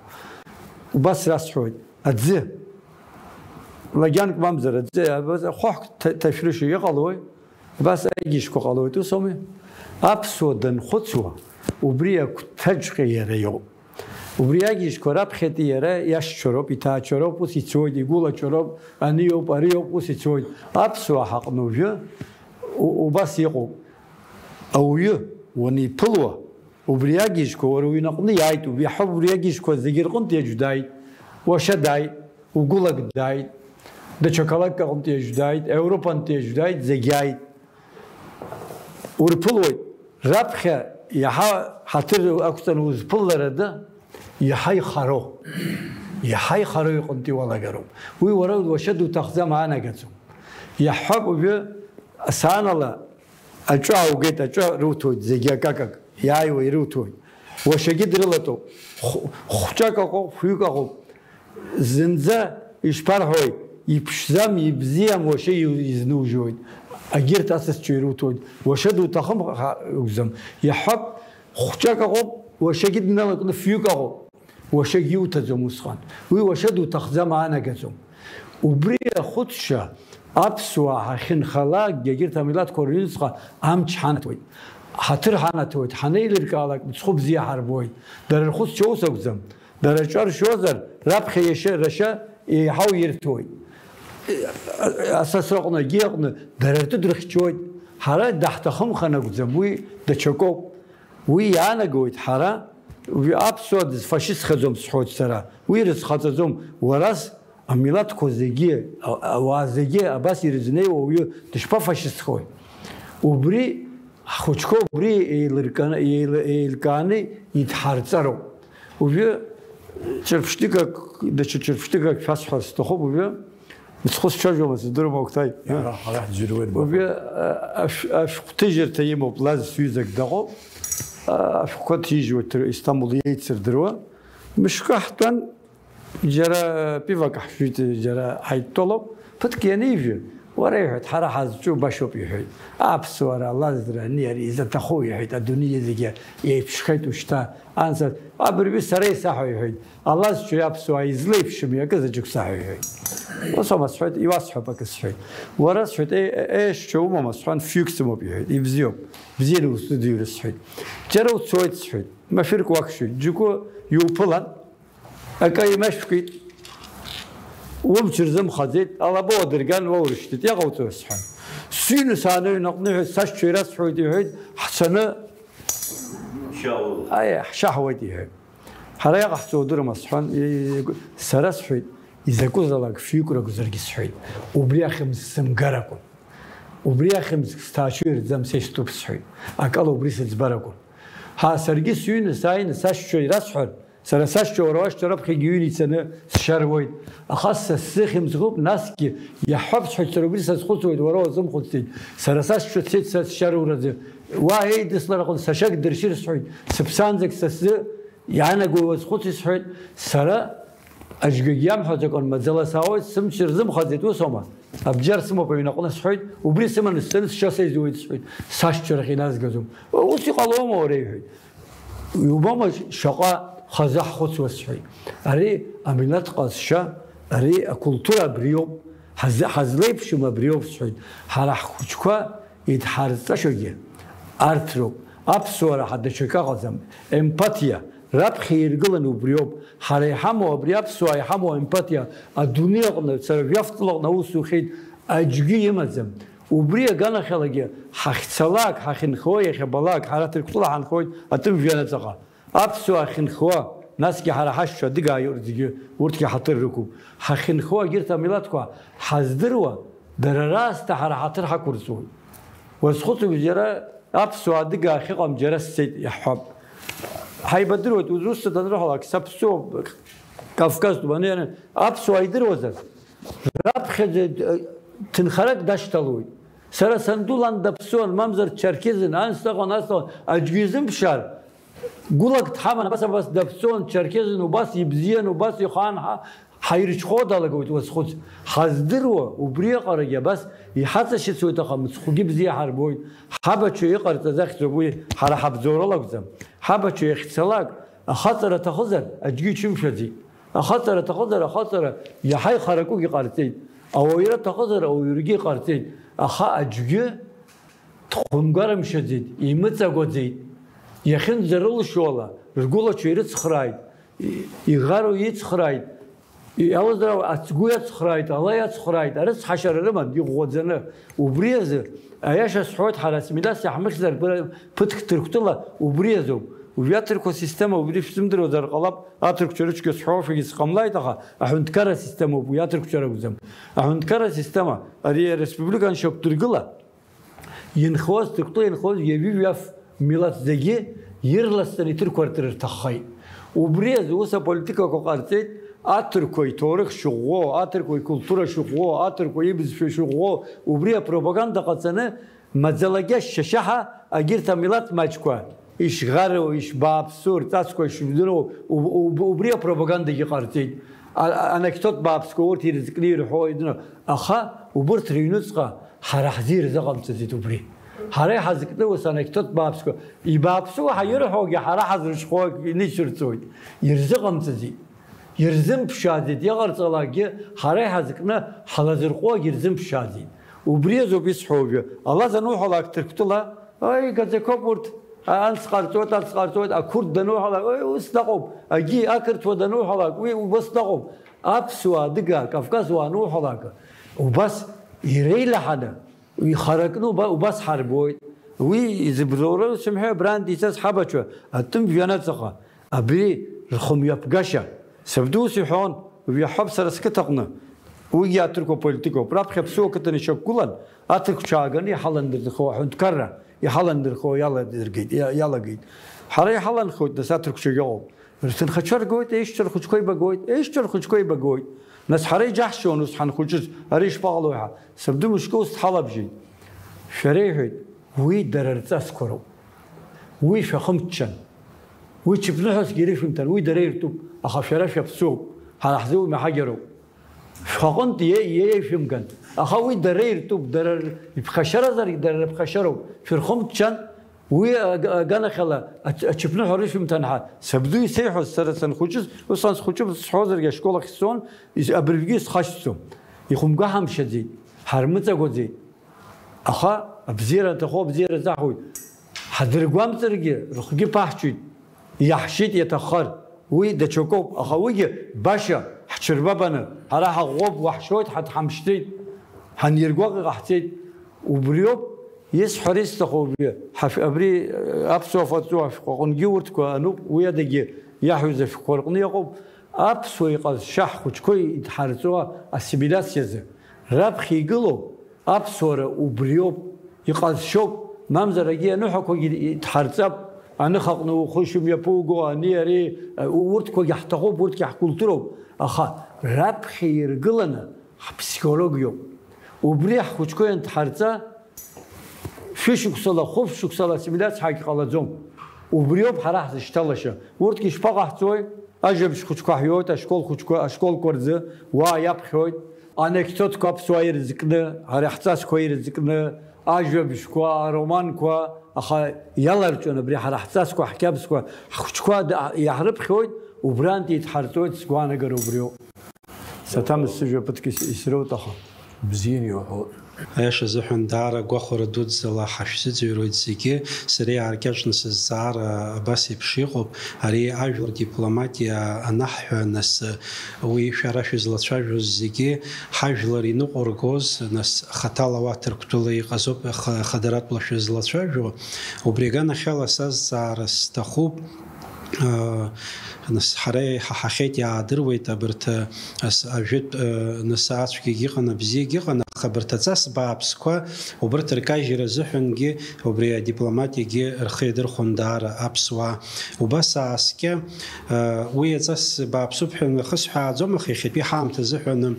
Убас расҳәоит. Аӡы. Лагьанк мамзар аӡы, абас хәаҳәк ҭа-, ҭашәрыша иҟалои? Абас аигьежьқәа ҟалоит, ус ауми? Аԥсуа данхәыцуа, убри агәҭаҵәҟьа иара иоуп. Убри аигьежьқәа раԥхьатәи иара иашьцәа роуп, иҭаацәа роуп, ус ицоит, игәылацәа роуп, ани иоуп, ари иоуп, ус ицоит. Аԥсуаа ҳаҟны уажәы у-, убас иҟоуп. Ауаҩы уаниԥылуа, Убри агьежьқәа уара уҩнаҟны иааит, убри иаҳҳәап, убри агьежьқәа зегьы рҟынтә иаџь дааит, уашьа дааит, угәылак дааит, даҽа қалақьк аҟынтә иаџь дааит, Европантә иаџь дааит, зегь ааит. Урԥылуеит, раԥхьа иаҳа ҳаҭыр ақәҵаны узԥылларада, иаҳа ихароу, иаҳа ихароу иҟынтә иуалагароуп. Уи уара уашьа дуҭахӡам аанагаӡом. Иаҳҳәап, уажәы асаанала аҿы ааугеит, аҿы руҭоит, зегьы акакак, иааиуа ирыуҭоит. Уашьагьы дрылатәоуп. Хә-, хәҷак аҟоуп, хәҩык аҟоуп. Зынӡа ишԥарҳәои, иԥшӡам, ибзиам, уашьа ил-, изнужьуеит. Агьырҭ асасцәа ируҭоит. Уашьа дуҭахым ха-, акәӡам. Иаҳҳәап, хәҷак аҟоуп, уашьагьы дналакны фҩык аҟоуп. Уашьагьы иуҭаӡом усҟан. Уи уашьа дуҭахӡам аанагаӡом. Убри ахәыцшьа аԥсуаа ҳахьынхалакгьы, егьырҭ амилаҭқәа рыҩныҵҟа амч ҳанаҭоит. Ҳаҭыр ҳанаҭоит, ҳанеилыркаалак мыцхәы бзиа ҳарбоит. Дара рхәыцшьа ус акәӡам. Дара ҿаршьозар, раԥхьа иашьа, рашьа еиҳау ирҭоит. Асасраҟны, агьиаҟны дара ртәы дрыхьчоит. Ҳара даҳҭахымхан акәӡам, уи даҽакоуп. Уи иаанагоит ҳара, уи аԥсуа дызфашистхаӡом сҳәоит сара. Уи рызхаҵаӡом. Уарас амилаҭқәа зегьы, а-, ауаа зегьы абас ирызнеиуа уаҩы дышԥафашистхои? Убри, ҳхәыҷқәа убри еилырканы, еилы-, еилкааны идҳарҵароуп. Уажәы ҿырԥштәыкак, даҽа ҿырԥштәыкак шәасҳәар сҭахуп, уажәы мыцхәы сцәажәомызт, сыздыруам, Октай. Ара, ара ҳӡырҩуеит, уажәы, баба. А, ашә-, ашәҟәҭыжьырҭа имоуп, Лаз сҩызак дыҟоуп. А, ашәҟәқәа ҭижьуеит, Исҭамбул еицырдыруа. Мышкы ҳтәан, џьара пивак ҳшәит, џьара ҳаидтәалоуп. Ԥыҭк ианижәы, уара, иҳәеит, ҳара ҳазҿу башоуп, иҳәеит. Аԥсуара, алазра, ани ари изаҭаху, иҳәеит, адунеи зегьы еиԥшхеит ушьҭа. Анса, абыржәы сара исаҳәа, иҳәеит, алазшәеи аԥсуаа излеиԥшым акы заҵәык саҳәа, иҳәеит. Ус аума сҳәеит, иуасҳәап акы сҳәеит. Уара, сҳәеит, е, е, ешьцәа умоума, сҳәан, фҩык сымоуп, иҳәеит, ибзиоуп, бзианы усыдиур, сҳәеит. Џьара уцоит, сҳәеит, машәырк уақәшәеит, џьоукы иуԥылан, акы имашәкит, умч рзымхаӡеит, алаба уадырган, уа урышьҭит, иҟауҵои, сҳәан. Сыҩны сааныҩнаҟны, иҳәеит, сашьцәа ирасҳәоит, иҳәеит, ҳцаны Шьаауа. Аиа, ҳшьаҳуеит, иҳәеит. Ҳара иҟаҳҵо удыруама, сҳәан, и-, и-, сара сҳәеит, изакәызаалак фҩык ракәзаргьы сҳәеит, убри ахьымӡӷ сымгар акәын. Убри ахьымӡӷ сҭаацәа ирӡам, са истәуп сҳәеит. Акала убри сыӡбар акәын. Ҳа, саргьы сыҩны сааины сашьцәа ирасҳәар, сара сашьцәа уара уашьцәа раԥхьагьы иҩны ицаны сшьа руеит. Аха са сзы хьымӡӷуп, насгьы иаҳҳәап сҳәеит, сара убри сазхәыцуеит, уара уазымхәыцӡеит. Сара сашьцәа цеит са сшьа руразы. Уа еидыслар аҟны сашьак дыршьыр сҳәоит. Сыԥсаанӡагь са сзы иаанагои уазхәыци сҳәеит. Сара аӡәгьы иамҳәаӡакәа маӡала саауеит, сымч рзымхаӡеит, ус аума? Абџьар сымоуп аҩнаҟны сҳәеит, убри сыманы сцаны сшьа сеизуеит сҳәеит, сашьцәа рахь иназгаӡом. Ус иҟалома уара, иҳәеит. Иубома шаҟа хазы ҳхәыцуа сҳәеит. Ари амилаҭ ҟазшьа, ари акультура абриоуп, ҳазы-, ҳазлеиԥшым абриоуп сҳәеит. Ҳара ҳхәыҷқәа идҳарҵашьогьы арҭ роуп. Аԥсуара ҳа даҽакы аҟаӡам. Емпатиа, раԥхьа иргыланы убриоуп. Ҳара иҳамоу, абри аԥсуаа иҳамоу аемпатиа адунеи аҟны, сара жәаф ҵлаҟны аус зухьеит, аӡәгьы имаӡам. Убри аганахьалагьы ҳахьцалак, ҳахьынхауа иахьабалак, ҳара Ҭырқәтәыла ҳанхоит атәым жәҩан аҵаҟа. Аԥсуаа ахьынхауа, насгьы ҳара ҳашьцәа адыгаа иҟоу зегьы, урҭгьы ҳаҭыр рықәуп. Ҳахьынхауа егьырҭ амилаҭқәа ҳаздыруа, дара раасҭа ҳара ҳаҭыр ҳақәырҵоит. Уазхәыцуп, џьара аԥсуаа адыгаа ахьыҟам џьара сцеит иаҳҳәап. Ҳаибадыруеит, ус данрыҳәалак, саԥсуоуп, Кавказтәуп, ани, ани, аԥсуаа идыруазар, раԥхьаӡа, э, ҭынхарак дашьҭалоит. Сара санду лан даԥсуан, мамзар дчарқьезын, анс дыҟан, ас дыҟан, аӡәгьы изымԥшаар, гәылак дҳаман, абас, абас даԥсуан, дчарқьезын, убас ибзиан, убас ихаан, ҳа-, ҳаирҽхәо далагоит, уазхәыц. Ҳаздыруа, убри аҟарагьы абас иҳаҵашьыцуеит, аха мыцхәгьы бзиа ҳарбоит. Ҳабацәа иҟарҵаз ахьӡуп уи, ҳара ҳабзоурала акәӡам. Ҳабацәа иахьцалак, ахаҵара аҭахызар, аӡәгьы иҽимшәаӡеит. Ахаҵара аҭахызар, ахаҵара иаҳа ихаракугьы ҟарҵеит. Ауаҩра аҭахызар, ауаҩрагьы иҟарҵеит. Аха аӡәгьы дхәымгарымшьаӡеит, имыҵагәаӡеит. Иахьынӡарылшо ала, ргәылацәа ирыцхрааит, и-, иӷару ицхрааит, иалызрау ацгәы иацхрааит, ала иацхрааит, арыцҳашьара рыман, иӷәӷәаӡаны. Убри азы, аиаша сҳәоит, ҳара асимилиациа ҳмыхьзар, бара ԥыҭк Ҭырқәтәыла убри азоуп. Уи аҭырқәа система, убри шәзымдыруазар ҟалап, аҭырқәцәа рыцәгьа сҳәошәагьы сҟамлааит, аха аҳәынҭқарра системоуп, уи аҭырқәцәа ракәӡам. Аҳәынҭқарра система, ари ареспубликан шьақәдыргыла, инхоз, Ҭырқәтәыла инхоз ҩажәи жәаф милаҭ зегьы ирласны иҭырқәартәыр рҭаххеит. Убри азы ус аполитикақәа ҟарҵеит, аҭырқәа иҭоурых шыӷәӷәоу, аҭырқәа икультура шыӷәӷәоу, аҭырқәа ибызшәа шыӷәӷәоу, убри апропаганда ҟаҵаны, маӡалагьы ашьшьашьаҳа агьырҭ амилаҭ маҷқәа ишӷару, ишбааԥсу, рҵасқәа ишыжәдыруоу, уб-, уб-, убри апропагандагьы ҟарҵеит. А-, а-, анекдот бааԥсқәа урҭ ирызкны ирҳәо, идны. Аха убырҭ рыҩнуҵҟа ҳара ҳзы ирзыҟамҵаӡеит убри. Ҳара иҳазкны ус анекдот бааԥсқәа, ибааԥсуа ҳаирҳәогьы ҳара ҳазрыҽхәо инышьырҵоит. Ирзыҟамҵаӡеит. Ирзымԥшааӡеит, иҟарҵалакгьы ҳара иҳазкны ҳлазырҟәуагь ирзымԥшааӡеит. Убри азоуп исҳәо уажәы. Алаз ануҳәалак Ҭырқәтәыла, аи, игаӡақәоуп урҭ, а-, анс ҟарҵоит, анс ҟарҵоит, ақәырд дануҳәалак, аи, ус дыҟоуп, агьи, ақырҭуа дануҳәалак, уи убас дыҟоуп. Аԥсуаа, адыгаа, Кавказуаа ануҳәалак, убас иреилаҳаны, ихаракны уба-, убас ҳарбоит. Уи изыбзоуроу сымҳәеи, абрантә ицаз ҳабацәа, атәым жәҩанаҵаҟа, абри рхымҩаԥгашьа. Сабду ус иҳәон, уи иаҳҳәап сара сқыҭаҟны. Уигьы аҭырқәа политикоуп. Раԥхьа аԥсуа қыҭан ишьақәгылан, аҭырқәцәа ааганы иҳаландырхо аҳәынҭқарра, иҳаландырхо иаладыргеит, иа-, иалагеит. Ҳара иҳаланхоит, нас аҭырқәцәагьы ыҟоуп. Рҭынхацәа ргоит, еишьцәа рхәыҷқәа еибагоит, еишьцәа рхәыҷқәа еибагоит. Нас ҳара иџьаҳшьон ус ҳанхәыҷыз, ари ишԥаҟалои ҳәа. Сабду мышкы ус дҳалабжьеит. Шәара, иҳәеит, уи дара рҵасқәа роуп. Уи шәахымччан. Уи ҽыԥныҳәасгьы ирышәымҭан, уи дара иртәуп, аха шәара шәаԥсуоуп, ҳара ҳзы уи маҳагьароуп. Шәхаҟынтә иеи-, иеишәымган. Аха уи дара иртәуп, дара р-, иԥхашьаразаргь дара рыԥхашьароуп. Шәырхымччан, уи аг-, аганахьала ач-, ачыԥныҳәа рышәымҭан ҳәа. Сабду исеиҳәоз, сара санхәыҷыз, усҟан схәыҷы сҳәозаргьы ашкол ахь сцон, ис-, абыржәгьы исхашҭӡом. Ихәымга ҳамшьаӡеит, ҳармыҵагәаӡеит. Аха абзиара аҭаху абзиара заҳуеит. Ҳадыргәамҵыргьы рхгьы ԥаҳҽуеит. Иаҳшьит иаҭаххар. Уи даҽакоуп, аха уигьы баша ҳҽырбабаны, ҳара ҳаӷәӷәоуп, уаҳшьоит, ҳа дҳамшьӡеит, ҳаниргәаҟ иҟаҳҵеит. Убриоуп исҳәар исҭаху убри. Ҳашә-, абри, э, аԥсуа фаҵуа ашәҟәаҟынгьы урҭқәа ануп, уи адагьы иаҳҩыз ашәҟәқәа рҟны иҟоуп. Аԥсуа иҟазшьа ҳхәыҷқәа идҳарҵо ассимилиациазы раԥхьа игылоу аԥсуара убриоуп, иҟазшьоуп, мамзар агьи аныҳәақәагьы идҳарҵап, аныхаҟны ухы шымҩаԥуго, ани, ари, урҭқәагьы ҳҭахуп, урҭгьы ҳкультуроуп, аха раԥхьа иргыланы ҳпсихологиоуп. Убри ҳхәыҷқәа иандҳарҵа, шәышықәсала, хәышықәсала ассимилиациа ҳагьҟалаӡом. Убриоуп ҳара ҳзышьҭалашьа. Урҭгьы шԥаҟаҳҵои? Ажәабжь хәыҷқәа ҳҩоит ашкол хәыҷқәа, ашколқәа рзы, уа иаԥхьоит. Анекдотқәа аԥсуаа ирызкны, ҳара ҳҵасқәа ирызкны, ажәабжьқәа, ароманқәа, аха иаларҵәон абри ҳара ҳҵасқәа, ҳқьабзқәа, ҳхәыҷқәа д-, иаҳрыԥхьоит, убрантәи идҳарҵоит, сгәаанагара убриоуп. Саҭамыз сыжәа ԥыҭк ис-, исроут, аха. Бзианы иуҳәоит. Аиаша азыҳәан, даара гәахәара дуӡӡала ҳашәзыӡырҩуеит зегьы. Сара иааркьаҿны сызҵаара абас еиԥш иҟоуп, ари ажәлар дипломатиа анаҳҳәа, нас, уи шәара шәызлацәажәоз зегьы, ҳажәлар иныҟәыргоз, нас, хаҭала уа Ҭырқәтәыла иҟазоуп, х-, хадаратәла шәызлацәажәо. Убри аганахьала сазҵаара сҭахуп. Нас ҳара иҳаҳахьеит, иаадыруеит абарҭ, ас, ажәытә, нас ацәгьагьы ыҟан, абзиагьы ыҟан, аха абарҭ аҵас бааԥсқәа, убарҭ ркажьра азыҳәангьы, убри адипломатиагьы рхы иадырхәон даара аԥсуаа. Убас ааскьа, уи аҵас бааԥсуп ҳәа нахысҳәааӡом, аха иахьатәи ҳаамҭа азыҳәан,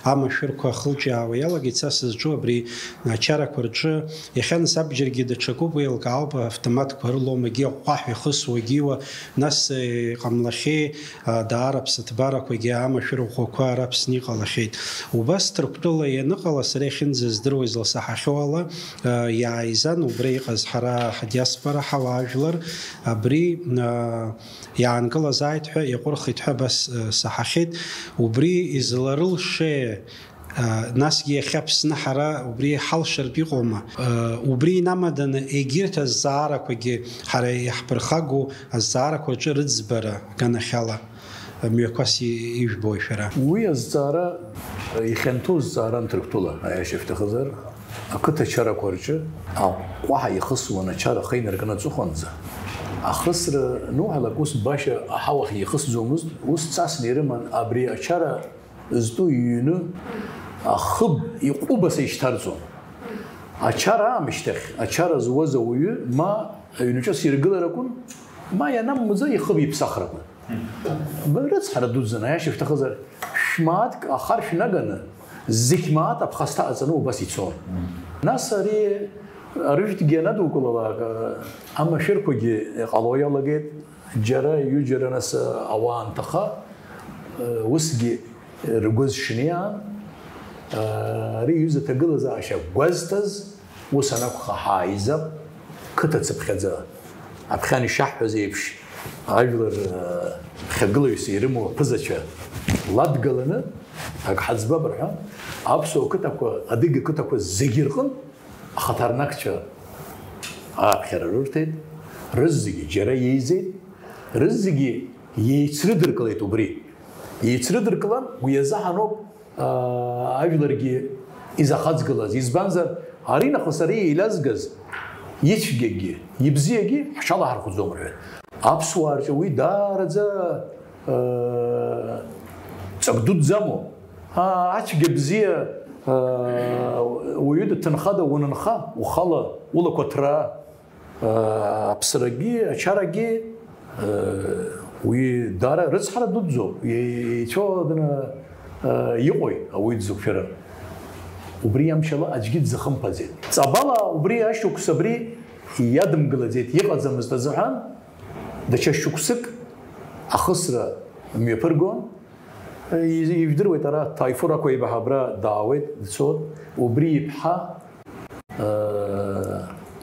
амашәырқәа ахылҿиаауа иалагеит. Са сызҿу абри ачарақәа рҿы, иахьа нас абџьаргьы даҽакуп, уи еилкаауп, автоматқәа рылоума, егьи аҟәҟәаҳәа ихысуа, егьиуа, нас, э, иҟамлахьеи, а, даара аԥсыҭбарақәагьы амашәыр ӷәӷәақәа ара Аԥсны иҟалахьеит. Убас Ҭырқәтәыла ианыҟала, сара иахьынӡаздыруа изласаҳахьоу ала, а, иааизан убра иҟаз ҳара ҳдиаспора ҳауаажәлар абри, а, иаанкылазааит ҳәа иаҟәырхит ҳәа абас, э, саҳахьеит. Убри изларылшеи, э, насгьы иахьа Аԥсны ҳара убри иҳалшартә иҟоума? Э, убри инамаданы егьырҭ азҵаарақәагьы ҳара иаҳԥырхагоу азҵаарақәа рҿы рыӡбара аганахьала мҩақәас и-, ижәбои шәара? Уи азҵаара, э, ихьанҭоу зҵааран Ҭырқәтәыла, аиаша шәҭахызар. Ақыҭа чарақәа рҿы аҟәҟәаҳәа ихысуан ачара ахы инаркны аҵыхәанӡа, Ахысра ануҳәалак, ус баша аҳауахь ихысӡомызт, ус ҵасны ирыман абри ачара зтәу иҩны ахыб иҟәыбаса ишьҭарҵон. Ачара аамышьҭахь, ачара зуаз ауаҩы ма аҩнаҿы сиргылар акәын, ма ианамуӡа ихыб иԥсахыр акәын. Рыцҳара дуӡӡан, аиаша шәҭахызар, шә-мааҭк ахаршә наганы, зқь-мааҭ аԥхасҭа ҟаҵаны убас ицон. Нас ари арыжәтәгьы анадукылалак, амашәырқәагьы ҟало иалагеит, џьара, ҩыџьара нас ауаа анҭаха, усгьы ргәы зшьны иаан, ари иҩыза аҭагылазаашьа гәазҭаз, ус анакәха, ҳааизап, қыҭа цыԥхьаӡа, аԥхьан ишаҳҳәаз еиԥш, ажәлар, э, ԥхьагылаҩыс ирымоу аԥызацәа ладгаланы ак ҳаӡбап рҳәан, аԥсуа қыҭақәа, адыга қыҭақәа зегьы рҟынтә ахаҭарнакцәа ааԥхьара рырҭеит, рызегьы џьара еизеит, рызегьы еицрыдыркылеит убри. Еицрыдыркылан, уи азы ҳаноуп, аа, ажәларгьы изахаҵгылаз. Избанзар, аринахыс ари еилазгаз ицәгьагьы, ибзиагьы ҳҽалаҳархәӡом рҳәеит. Аԥсуаа рҿы уи даараӡа, аа, ҵак дуӡӡамоуп. Аа, ацәгьа бзиа, аа, уаҩы дҭынхада унынха, ухала улақәа ҭраа. Аԥсрагьы, ачарагьы, уи даара рыцҳара дуӡӡоуп, еицәоуданы иҟои ауаҩы дзықәшәара? Убри иамшала аӡәгьы дзахымԥаӡеит. Ҵабала убри ашықәс абри иадымгылаӡеит, иҟаӡамызт азыҳәан, даҽа шықәсык ахысра мҩаԥыргон. Ижәдыруеит, ара Ҭаифур Ақәеибаҳа абра даауеит, дцоит, убри иԥҳа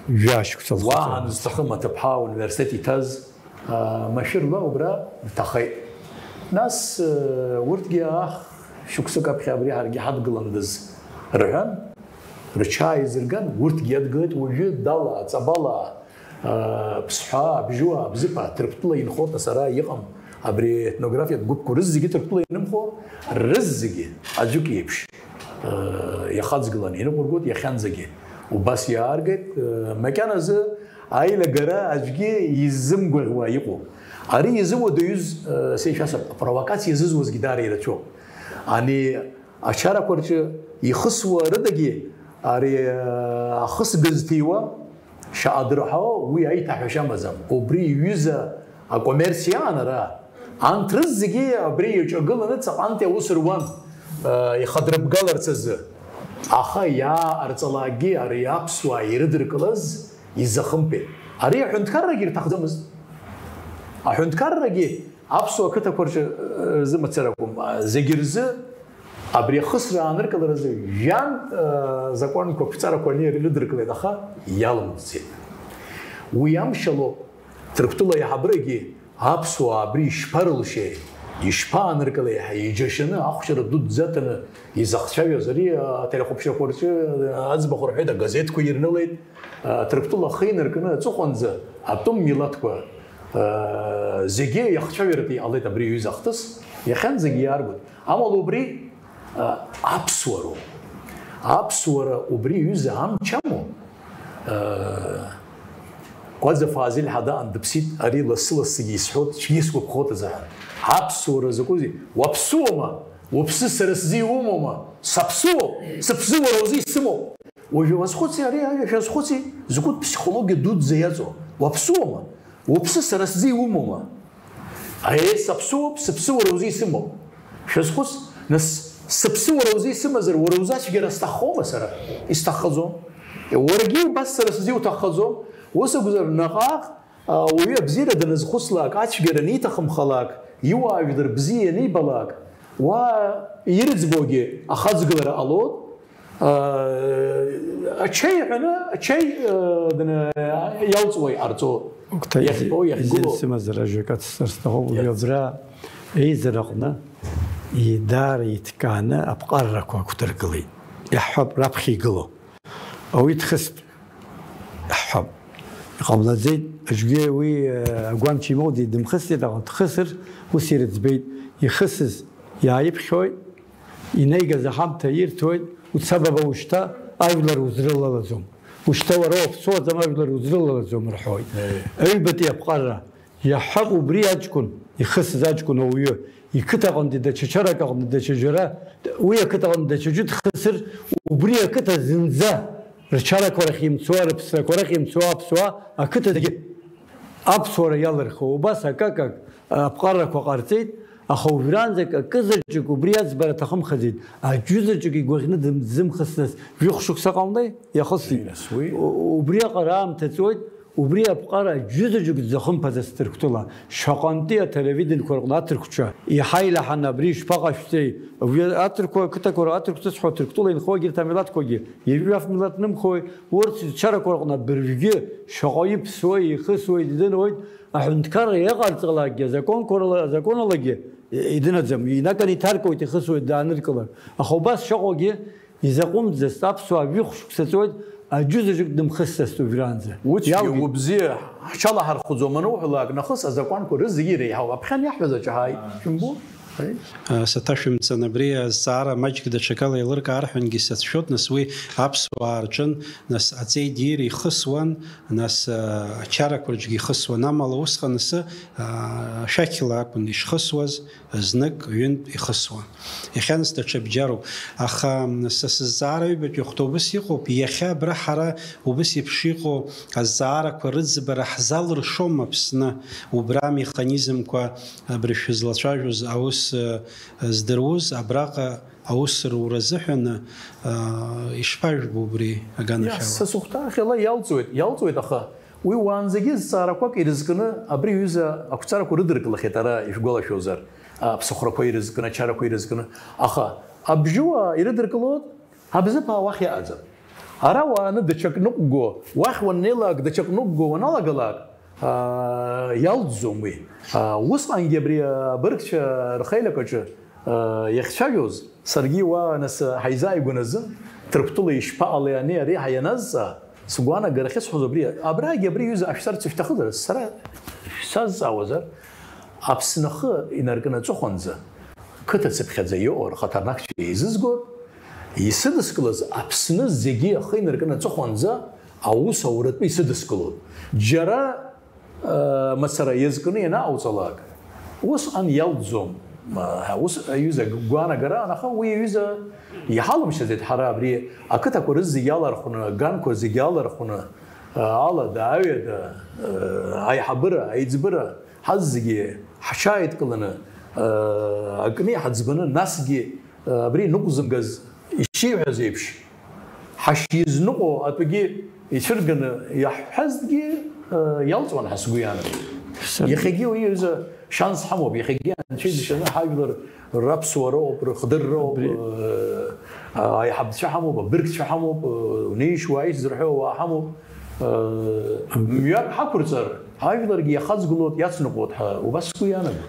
Жәашықәса лхаҵа. Уаҳа дызҭахым аҭыԥҳа ауниверситет иҭаз, машәырла убра дҭахеит. Нас, урҭгьы аах, шықәсык аԥхьа абри ҳаргьы ҳадгыландаз рҳәан, рҽааизырган, урҭгьы иадгылеит, уажәы дала, аҵабала, ԥсҳәаа, абжьуаа, абзыԥаа, Ҭырқәтәыла инхоит, ас ара иҟам абри аетнографиатә гәыԥқәа рызегьы Ҭырқәтәыла инымхо, рызегьы аӡәык иеиԥш. Иахаҵгыланы иныҟәыргоит иахьанӡагьы. Убас иааргеит, макьаназы аилагара аӡәгьы иззымгәаӷьуа иҟоуп. Ари изы уадаҩыз, сеишәасап, апровокациа зызуазгьы даара ирацәоуп. Ани ачарақәа рҿы ихысуа рыдагьы ари ахысга зҭиуа, шаҟа дырҳауа, уи аиҭаҳәашьа амаӡам. Убри иҩыза акоммерциа аан ара, анҭ рызегьы абри иаҿагыланы ҵаҟантәи аус руан, ихадрыбгаларц азы. Аха иааҟарҵалакгьы ари аԥсуаа ирыдыркылаз изахымԥеит. Ари аҳәынҭқаррагьы ирҭахӡамызт. Аҳәынҭқаррагьы аԥсуа қыҭақәа рҿы, рзы мацара акәым, зегьы рзы Абри ахысра ааныркыларазы жәантә, э, законқәа, ԥҵарақәа ани ари рыдыркылеит, аха иалымҵӡеит. Уи амшало, Ҭырқәтәыла аиҳабырагьы аԥсуаа абри ишԥарылшеи, ишԥааныркылеи ҳәа иџьашьаны, ахәшьара дуӡӡа аҭаны изахцәажәоз ари, э, ателехәаԥшрақәа рҿы, э, аӡбахә рҳәеит, агазеҭқәа ирнылеит. Ҭырқәтәыла ахы инаркны аҵыхәанӡа атәым милаҭқәа, зегьы иахцәажәаратәы иҟалеит абри аҩыза ахҭыс, иахьанӡагьы иааргоит. Амала убри аԥсуароуп. Аԥсуара убри аҩыза амч амоуп. Кәаӡа Фазиль ҳадаҟан дыԥсит, ари лассы-лассгьы исҳәоит, цәгьа исгәаԥхоит азыҳәан. Аԥсуара закәызеи? Уаԥсуама? Уԥсы сара сзы иумоума? Саԥсуоуп, сыԥсы уара узы исымоуп. Уажәы уазхәыци, ари аҩашәа азхәыци, закәытә ԥсихологиа дуӡӡа иаҵоу? Уаԥсуоума? Уԥсы сара сзы иумоума? Аиеи, саԥсуоуп, сыԥсы уара узы исымоуп. Шәазхәыц, нас, сыԥсы уара узы исымазар, уара узы ацәгьара сҭаххома сара? Исҭаххаӡом. Уаргьы убас сара сзы иуҭаххаӡом. Ус акәзар, наҟ-ааҟ Ауаҩы абзиара даназхәыцлак, ацәгьара аниҭахымхалак, иуаажәлар бзиа ианибалак, уа ирыӡбогьы ахаҵгылара ҟалоит, аа, ачаи ҳәаны, ачаи, аа, дана-, иалҵуа иҟарҵо, Октай, иахьтәоу, изин иахьгылоу. Сымазар ажәак ацысҵар сҭахуп, уи Иац. Абра еизараҟны идаара иҭкааны аԥҟаррақәа ақәдыргылеит. Иаҳҳәап, раԥхьа игылоу. Ауаҩы дхыст, ҳҳәап. Иҟамлаӡеит, аӡәгьы уи, э, агәамч имоу ди-, дымхысит, аха дхысыр, ус ирыӡбеит, ихысыз иааиԥхьоит, инеигаз аҳамҭа ирҭоит, уца баба ушьҭа, ажәлар узрылалаӡом. Ушьҭа уара уаԥсуаӡам, ажәлар узрылалаӡом рҳәоит. Аҩбатәи аԥҟарра. Иаҳҳәап, убри аҷкәын, ихысыз аҷкәын ауаҩы, иқыҭаҟынтәи даҽа чарак аҟны даҽа џьара, уи ақыҭаҟны даҽаӡәы дхысыр, убри ақыҭа зынӡа рчарақәа рахь имцуа, рыԥсрақәа рахь имцуа аԥсуаа ақыҭа зегьы аԥсуара иалырхуа. Убас акакак аԥҟарақәа ҟарҵеит, аха уажәраанӡа акызаҵәык убри аӡбара аҭахымхаӡеит. Аӡәызаҵәык игәаӷьны дым-, дзымхыцныс жәохә шықәса ҟалеи? Иахысит. Ус, уи. У-, убриаҟара аамҭа ҵуеит, убри аԥҟара ҩызаҩык дзахымԥаӡац Ҭырқәтәыла. Шаҟантәи ателевиденқәа рҟны аҭырқәцәа иҳаилаҳаны абри ишԥаҟашәҵеи? Уи аҭырқәа, ақыҭақәа, аҭырқәцәа сҳәо, Ҭырқәтәыла инхо егьырҭ амилаҭқәагьы, ҩажәа милаҭ нымхои, урҭ чарақәа рҟны абыржәгьы шаҟа иԥсуеи, ихысуеи, идыруеи, аҳәынҭқарра иаҟарҵалакгьы, азаконқәа рыла, азакон алагьы идынаӡам, инаганы иҭаркуеит, ихысуеит дааныркылар. Аха убас шаҟагьы изаҟәымҵӡацт, аԥсуаа жәохә шықәса ҵуеит, аӡәызаҵәык дымхысцацт уажәраанӡа. Уцәгьа Иалгеит. Угәы бзиа, ҳҽалаҳархәӡом ануҳәалак, нахыс азакәанқәа рызегьы иреиҳау аԥхьан иаҳҳәаз аҿы ҳааит. Шәымбо? Ҳаи. Саҭашәымҵан, абри азҵаара маҷк даҽакала еилыркаар ҳәангьы сацәшәоит, нас уи аԥсуаа рҿын, нас аҵеидиира ихысуан, нас, а, ачарақәа рҿгьы ихысуан, амала усҟан асы, а, шәақьла акәын ишхысуаз, знык, ҩынтә ихысуан. Иахьа нас даҽа бџьаруп. Аха, м, са сызҵаара ҩбатәи ахәҭа убыс иҟоуп, иахьа абра ҳара убыс еиԥш иҟоу азҵаарақәа рыӡбара ҳзалыршом Аԥсны, убра амеханизмқәа абри шәызлацәажәоз аус, э, здыруаз, абраҟа аус рура азыҳәаны, э, ишԥажәбо убри аганахьала? Иа, са сыхәҭаахьала иалҵуеит, иалҵуеит, аха уи уаанӡагьы зҵаарақәак ирызкны абри аҩыза ақәҵарақәа рыдыркылахьеит, ара ишәгәалашәозар, аԥсыхәрақәа ирызкны, ачарақәа ирызкны. Аха абжьуаа ирыдыркылоит, абзыԥаа уахь иаҟаӡам. Ара уааны даҽак ныҟәго, уахь уаннеилак, даҽак ныҟәго уаналагалак, аа, иалҵӡом уи. Аа, усҟангьы абри абыргцәа рхеилак аҿы, аа, иахьцәажәоз, саргьы уа нас ҳаизааигәан азы, Ҭырқәтәыла ишԥаҟалеи ани ари ҳәа ианазҵаа, сгәаанагара ахьысҳәоз абри, абрагьы абри аҩыза ашәҵарц ишәҭахызар, сара шәсазҵаауазар, Аԥсны ахы инаркны аҵыхәанӡа, қыҭа цыԥхьаӡа иҟоу рхаҭарнакцәа еизызгоит, исыдыскылаз Аԥсны зегьы ахы инаркны аҵыхәанӡа аус ауратәы исыдыскылоит. Џьара, э, мацара иазкны ианаҟауҵалак, усҟан иалҵӡом. Ма, ус аҩыза гәаанагара, аха уи аҩыза иҳалымшаӡеит ҳара абри ақыҭақәа рызегьы алархәны, аганқәа зегьы алархәны, э, алада, аҩада, э, аиҳабыра, аиҵбыра, ҳазегьы ҳҽааидкыланы, э, акны иҳаӡбаны, насгьы, э, абри ныҟәзымгаз ишиҳәаз еиԥш, ҳашизныҟәо атәгьы ицәырганы иаҳҳәазҭгьы, э, иалҵуан ҳәа сгәы иаанагоит. Саргьы. Иахьагьы уи аҩыза шанс ҳамоуп, иахьагьы анцәа иџьшьаны ҳажәлар раԥсуароуп, рыхдырроуп, Абри- э, аиҳабацәа ҳамоуп, абыргцәа ҳамоуп, э, унеишь уааишь зырҳәо ауаа ҳамоуп. Э, мҩак ҳақәырҵар, ажәларгьы иахаҵгылоит, иацныҟәоит ҳәа убас сгәы иаанагоит.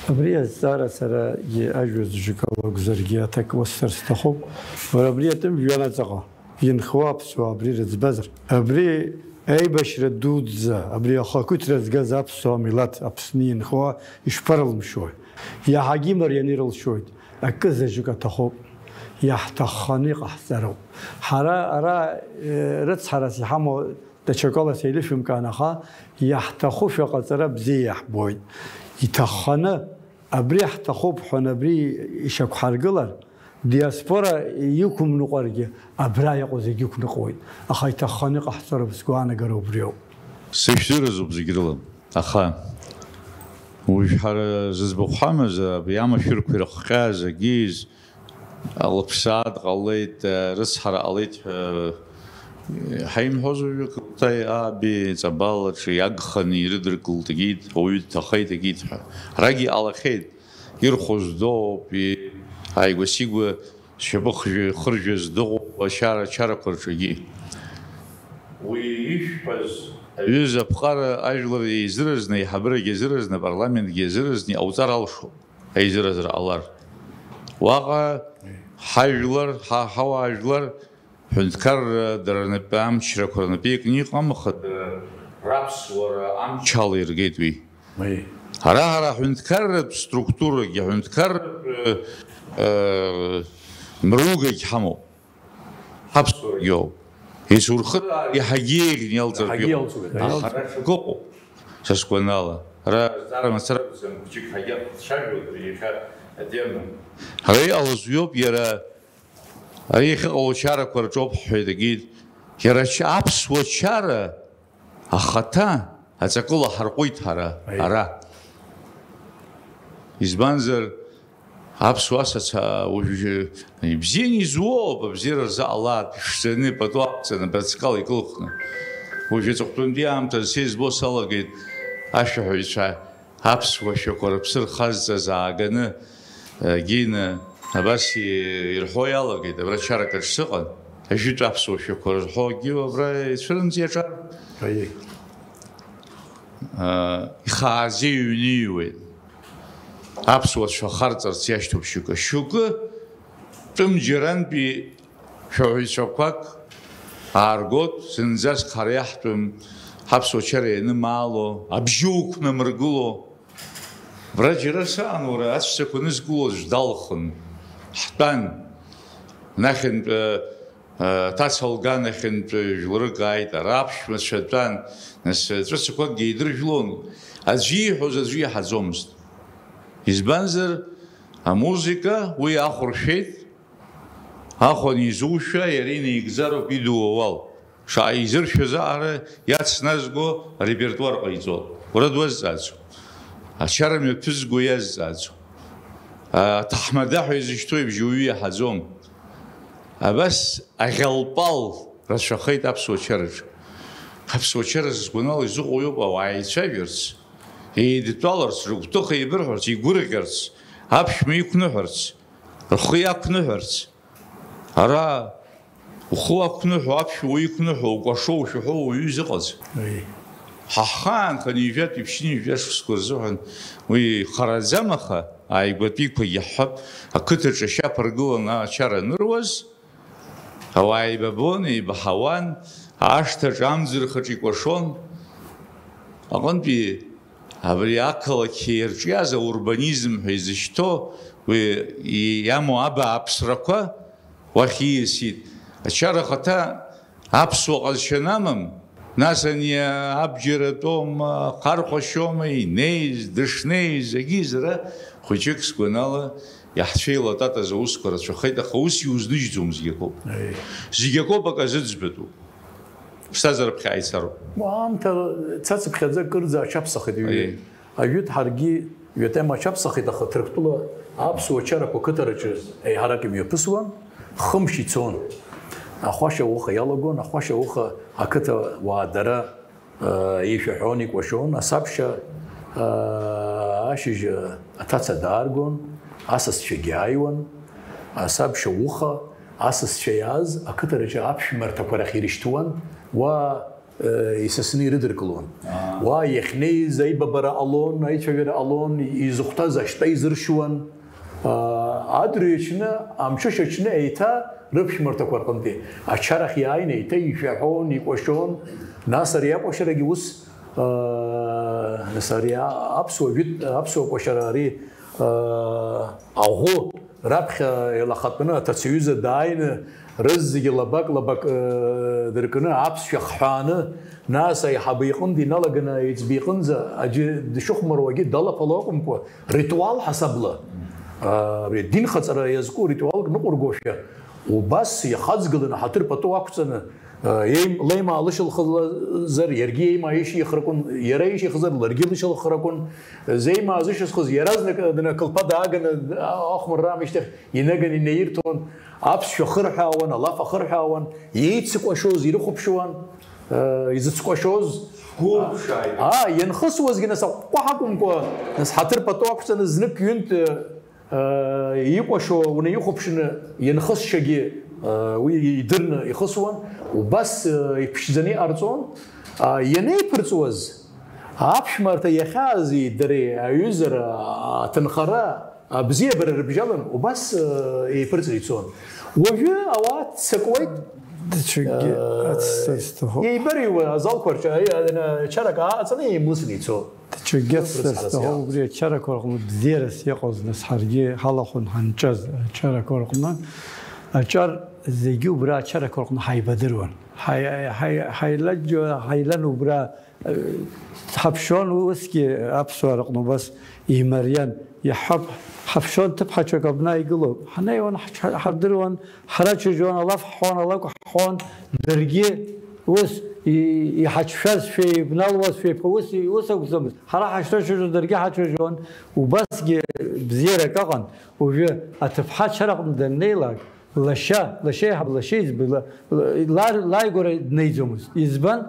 Абри азҵаара сарагьы ажәа зжәыкала акәзаргьы аҭак уасҳәар сҭахуп. Уара абри атәым жәҩан аҵаҟа инхо аԥсуаа абри рыӡбазар, абри аибашьра дуӡӡа, абри ахақәиҭра згаз аԥсуа милаҭ Аԥсны инхо ишԥарылымшои? Иаҳагьы имарианы ирылшоит. Акызаҵәык аҭахуп. Иаҳҭахханы иҟаҳҵароуп. Ҳара ара, э, рыцҳарас иҳамоу даҽакала сеилышәымкаан, аха иаҳҭаху шәаҟаҵара бзиа иаҳбоит. Иҭахханы абри ҳҭахуп ҳәа абри ишьақәҳаргылар, диаспора иқәымныҟәаргьы абра иҟоу зегьы иқәныҟәоит. Аха иҭахханы иҟаҳҵароуп, сгәаанагара убриоуп. Сышәзыразуп зегь рыла. Аха уажә ҳара зыӡбахә ҳамаз, абри амашәырқәа ирыхҟьаз, агьиз, алыԥсаа дҟалеит, рыцҳара ҟалеит ҳәа ҳаимҳәоз уажәы, Кылҭаи ааби Ҵабалаҿы иагханы ирыдыркылт, егьит, ауаҩы дҭахеит, егьит ҳәа. Арагьы иҟалахьеит, ирхәыз доуп, и-, ааигәа-сигәа шьапыхжәа, хыржәа здыҟоуп, ачара, ачарақәа рҿгьы. Уи ишәҳәаз, аҩыза аԥҟара ажәлар еизыразны, аиҳабырагьы азыразны, апарламентгьы азыразны иҟауҵар алшоит, аизыразра ҟалар. Уаҟа ҳажәлар, ҳа-, ҳауаажәлар, ҳәынҭқарра дара рнапы амчрақәа рнапы иакны иҟам, аха дара раԥсуара амчала иргеит уи. Уи. Ара ҳара ҳәынҭқарратә структурагьы, ҳәынҭқарратә, э, мругагь ҳамоуп. Ҳаԥсуарагьы ауп. Ицурхыраар иаҳагьы еиӷьны иалҵыртә Иаҳагьы иҟоуп. Иалҵуеит, Аха иалҵуеит. Ара шәгәыҟоуп, са сгәанала. Ара зҵаара мацара акәӡам, хәыҷык ҳагьақәцәажәоит, иахьа атема. Ара иҟалаз уиоуп, иара ари иахьыҟало чарақәа рҿоуп ҳҳәеит, егьит. Иара ача-, аԥсуа чара ахаҭа аҵакыла ҳарҟәит ҳара, Аиеи. ара. Избанзар, аԥсуа асаца уажәы ибзианы изуоуп, абзиара рзаҟалааит, ишӡаны, пату ақәҵаны, абрацкал икылхны. Уажәы аҵыхәтәантәи аамҭазы са избо салагеит ашәаҳәаҩцәа аԥсуа шәақәа рыԥсы рхазҵаз ааганы, Гина, абас ирҳәо иалагеит, абра чарак аҿы сыҟан, ажәытә аԥсуа шәақәа рҳәогьы абра ицәырымҵ иаҿар. Аиеи. Ихааӡа иҩныҩуеит. Аԥсуа цәа харҵарц иашьҭоуп шьоукы. Шьоукы тәым џьарантәи шәаҳәаҩцәақәак ааргоит, зынӡаск ҳара иаҳтәым, ҳаԥсуа чара ианымаало, абжьы уқәнамыргыло. Абра џьара саан, уара, аҵәцақәа нызкылоз далхын. Ҳтәан. Нахьынтә, э, э, аҭаца лганахьынтә жәларык ааит, ара аԥшәмацәа тәан, нас, э, ҵәыцақәакгьы еидыржәлон. Аӡәы ииҳәоз аӡәы иаҳаӡомызт. Избанзар, амузыка уи ахә ршәеит, ахә анизушәа, иара инаигӡароуп иду ауал. Шаҟа изыршәыз аҟара иацназго арепертуар ҟаиҵо, уара дуазҵааӡом. Ачара мҩаԥызго иазҵааӡом. Аҭаҳмада ҳәа изышьҭоу ибжьы уаҩы иаҳаӡом. Абас аӷьалпал рацәахеит аԥсуа чараҿы. Аԥсуа чара, сызгәанала, изыҟоу иоуп ауаа еицәажәарц, еидтәаларц, рыгәҭыха еибырҳәарц, игәырӷьарц, аԥшәма иқәныҳәарц, рхы иақәныҳәарц. Ара ухы уақәныҳәо, аԥшәма уиқәныҳәо, укәашо, ушәаҳәо уаҩы изыҟаӡам. Уи. Ҳа ҳхаанханы ҩажәатәи ԥшьынҩажәа шықәсқәа рзыҳәан уи хараӡам, аха ааигәатәиқәагьы ҳҳәап, ақыҭаҿы ашьаԥа ргыланы ачара аныруаз, ауаа еибабон, еибаҳауан, ашҭаҿ, амӡырхаҿ икәашон. Аҟынтәи абри ақалақь ирҿиаз аурбанизм ҳәа изышьҭоу, уи иамоу абааԥсрақәа уахь ииасит. Ачара ахаҭа аԥсуа ҟазшьа анамам, нас ани абџьар атәоума, ахархәашьоума, инеиз, дышнеиз, егьи зара хәыҷык, сгәанала, иаҳцәеилататаз аусқәа рацәахеит, аха ус иузныжьӡом, зегь акоуп. Аиеи. Зегь акоуп, акы азыӡбатәуп. Ԥсҭазаара ԥхьа ицароуп. Аамҭа цацыԥхьаӡа кырӡа аҽаԥсахит уи. Аиеи. Ажәытә ҳаргьы ҩатема аҽаԥсахит, аха Ҭырқәтәыла аԥсуа чарақәа қыҭараҿы еиҳарак имҩаԥысуан, хымш ицон. Ахәашьа ауха иалагон, ахәашьа ауха ақыҭа уаа дара, э, ишәаҳәон, икәашон, асабшьа, э, ашьыжь, э, аҭаца дааргон, асасцәагьы ааиуан, асабшьа ауха, асасцәа иааз ақыҭараҿы аԥшәмарҭақәа рахь ирышьҭуан, уа Исасны ирыдыркылон. Уа иахьнеиз аибабара ҟалон, аицәажәара ҟалон, изыхәҭаз ашьтәа изыршьуан. Адырҩаҽны, амҽышаҽны еиҭа рыԥшәмарҭақәа рҟынтәи ачарахь иааины еиҭа ишәаҳәон, икәашон. Нас ари акәашарагьы ус, нас ари аԥсуа жәит-, аԥсуа кәашара ари, аӷәы Раԥхьа илахатәаны аҭацаҩыза дааины, рызегьы лабак-лабак, э, дыркны, аԥсшәа хҳәааны, нас аиҳабы иҟынтә иналаганы аиҵбы иҟынӡа аӡәы дшыхәмаруагьы далаԥало акәымкәа, ритуал ҳасабла, э, абри адинхаҵара иазку ритуалк ныҟәыргошәа, убас ихаҵгыланы, ҳаҭыр пату ақәҵаны, Еим-, леимаа лышьалхазар, иаргьы иеимаа ишьихыр акәын, иара ишьихзар, ларгьы лышьалхыр акәын. Зеимаа зышьазхыз иаразнак днакылԥа дааганы, ахәмарра аамышьҭахь инаганы инаирҭон. Аԥсшәа ахырҳәаауан, алаф ахырҳәаауан, еицыкәашоз ирыхәаԥшуан, изыцкәашоз. Гәылԥшааит. Аа, ианхысуазгьы нас аҟәҟәа ҳакәымкәа, нас ҳаҭыр пату ақәҵаны знык-ҩынтә Икәашо унаихәаԥшны ианхысшьагьы, уи идырны ихысуан, убас иԥшӡаны иҟарҵон. Ианеиԥырҵуаз, аԥшәмарҭа иахьаази дареи аҩызара, аҭынхара, абзиабара рыбжьалан убас еиԥырҵны ицон. Уажәы ауаа ццакуеит. Даҽакгьы ацсҵарц сҭахуп. Еибарыҩуа азалқәа рҿы, аи-, ана-, чарак ааҵаны еимлысны ицо. Даҽакгьы ацсҵарц сҭахуп, убри ачарақәа рҟны бзиарас иҟаз, нас ҳаргьы ҳалахәын ҳанҿаз ачарақәа рҟны. Аҿар зегьы убра ачарақәа рҟны ҳаибадыруан. Ҳаи-, ҳаи-, ҳаилаџьо-, ҳаилан убра, э, ҳаԥшуан усгьы аԥсуаа рҟны убас имариан. Иаҳҳәап, ҳаԥшуан ҭыԥҳацәак абна игылоуп. Ҳнеиуан, ҳч-, ҳардыруан, ҳрацәажәон, алаф ҳҳәон, алакә ҳҳәон, даргьы ус и-, иҳацәшәазшәа, еибналуазшәа еиԥа, ус, ус акәӡамызт. Ҳара ҳашрацәажәо даргьы ҳацәажәон, убасгьы бзиарак ыҟан. Уажәы аҭыԥҳа ачараҟны даннеилак, лашьа, лашьа еиҳаб лашьа избо, ла-, ла-, лар-, лааигәара днеиӡомызт. Избан?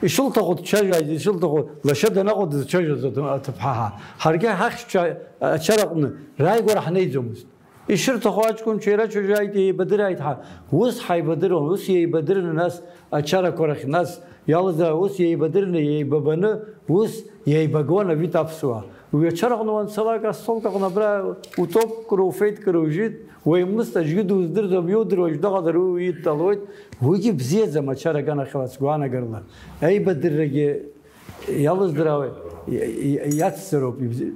Ишылҭаху дцәажәааит, ишылҭаху, лашьа данаҟоу дызцәажәоз аҭ-, аҭыԥҳа ҳа. Ҳаргьы ҳахьча ачараҟны рааигәара ҳнеиӡомызт. Ишырҭаху аҷкәынцәа ирацәажәааит, еибадырааит ҳа. Ус ҳаибадыруан, ус еибадырны нас ачарақәа рахь, нас иалазаа ус еибадырны, еибабаны, ус еибагон авид аԥсуаа. Уи ачараҟны уанцалак, астолк аҟны абра утопкра уфеит, кыр ужьит, уеимыст, аӡәгьы дуздырӡом, иудыруа аӡә дыҟазар, уи уидтәалоит. Уигьы бзиаӡам ачара аганахьала сгәаанагарала. Аибадыррагьы иалыздыраауеит, и-, и-, иацзароуп, ибзи-.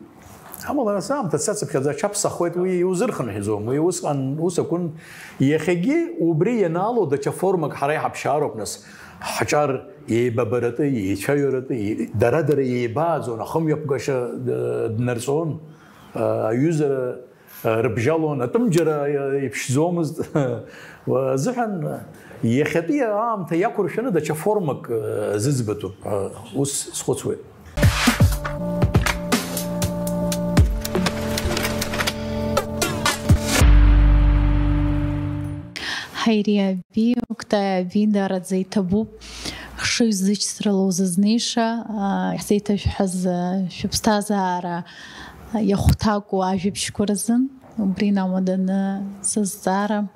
Амала, нас аамҭа цацыԥхьаӡа аҽаԥсахуеит, уи иузырхынҳәӡом, уи усҟан ус акәын. Иахьагьы убри ианаало даҽа формак ҳара иҳаԥшаароуп, нас, ҳҿар еибабаратәы, еицәажәаратәы, е-, дара-дара еибааӡон, ахымҩаԥгашьа, д-, днарҵон, а, аҩызара рыбжьалон, атәым џьара иԥшӡомызт. Азыҳәан иахьатәи аамҭа иақәыршәаны даҽа формак зыӡбатәуп ҳәа ус схәыцуеит. Ҳаириаби, Октаиаби, дараӡа иҭабуп. Хшыҩзышьҭрала узызнеиша, аа, иаҳзеиҭашәҳәаз, аа, шәыԥсҭазаара иахәҭаку ажәабжьқәа рзын, убри инамаданы сызҵаара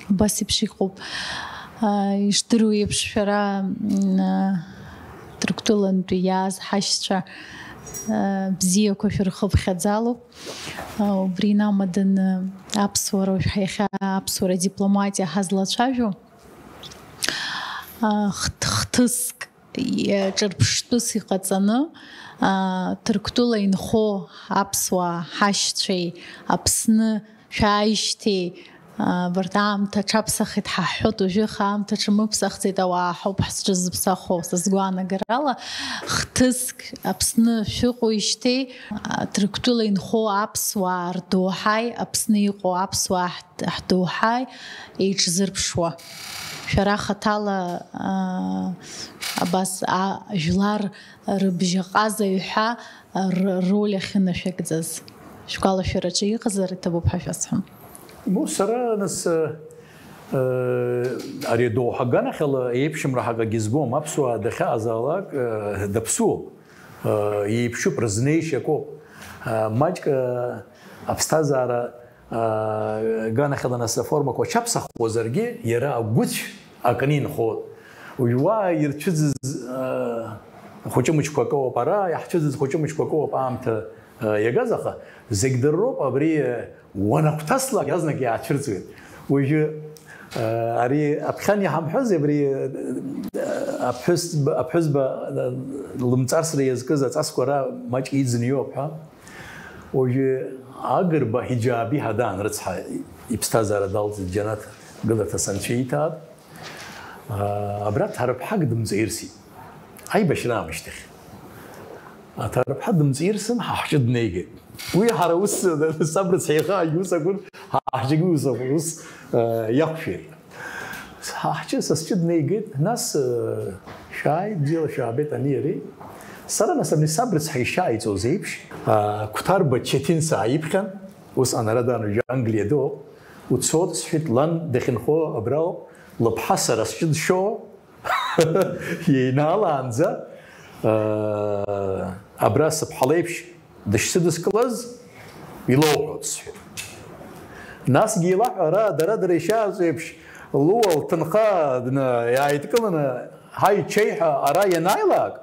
убас еиԥш иҟоуп. Аа, ишдыру еиԥш, шәара, м, аа, Ҭырқәтәылантәи иааз ҳашьцәа, аа, бзиақәа шәырхыԥхьаӡалоуп. Аа, убри инамаданы аԥсуара, уажә ҳа иахьа аԥсуара дипломатиа ҳазлацәажәо, аа, хҭ-, хҭыск, иа-, ҿырԥштәыс иҟаҵаны, аа, Ҭырқәтәыла инхо аԥсуаа ҳашьцәеи Аԥсны шәааижьҭеи, аа, абарҭ аамҭа аҽаԥсахит ҳаҳҳәот, уажәы аамҭа аҽамыԥсахӡеит, ауаа ҳауп ҳзҿызԥсахо, са сгәаанагарала, хҭыск Аԥсны шәыҟоижьҭеи, аа, Ҭырқәтәыла инхо аԥсуаа рдоуҳаи Аԥсны иҟоу аԥсуаа ҳ-, ҳдоуҳа еиҿзырԥшуа. Шәара хаҭала, аа, абас, а, жәлар рыбжьаҟазаҩ ҳәа р-, роль ахьынашәыгӡаз. Шәгәалашәараҿы иҟазар иҭабуп ҳәа шәасҳәом. Ну, сара, нас, э, э, ари адоуҳа аганахьала еиԥшымра ҳәа акгьы збом. Аԥсуаа дахьаҟазаалак, э, даԥсуоуп. Э, еиԥшуп, рызнеишьа акоуп. Э, маҷк, э, аԥсҭазаара аа, аганахьала нас аформақәа аҽаԥсахуазаргьы, иара агәыцә акны инхоит. Уажә уа ирцәыӡыз, аа, хәыҷы-мыҷқәа акоуп, ара иаҳцәыӡыз хәыҷы-мыҷқәа акоуп аамҭа, аа, иагаз, аха зегь дырроуп, абри, уанахәҭаслак иазнак иаацәырҵуеит. Уажәы, аа, ари аԥхьан иҳамҳәози, абри, аа, аԥҳәыс-, аԥҳәызба, аа, лымҵарсра иазкыз аҵасқәа ара маҷк иӡын иоуп ҳәа. Уажәы Агрба Ҳиџьаби Ҳадан рыцҳа иԥсҭазаара далҵит, џьанаҭ гыларҭас анцәа ииҭааит. Аа, абра Ҭарԥҳак дымҵаирсит. Аибашьра аамышьҭахь. Аҭарԥҳа дымҵаирсын, ҳа ҳҿы днеигеит. Уи ҳара ус, саб рыцҳа ихы ус акәын, ҳа ҳҿгьы ус акәын, ус, аа, иақәшәеит. Ҳа ҳҿы, са сҿы днеигеит, нас, э, шәааи, бзиала шәаабеит ани иареи. Сара, нас, абни саб рыцҳа ишааиҵоз еиԥш, а, Қәҭарба Четин сааиԥхьан, усҟан ара даан, уажәы Англиа дыҟоуп. Уцот, сҳәеит, лан дахьынхо абраоуп, лыԥҳа сара сҿы дшәо, иеинаалаанӡа, э, абра сыԥҳа леиԥш дышсыдыскылаз илоуҳәоит, сҳәеит. Насгьы илаҳәа ара, дара-дара ишьааӡо еиԥш, луа лҭынха дна-, иааидкыланы, ҳаи, чеи ҳәа ара ианааилак,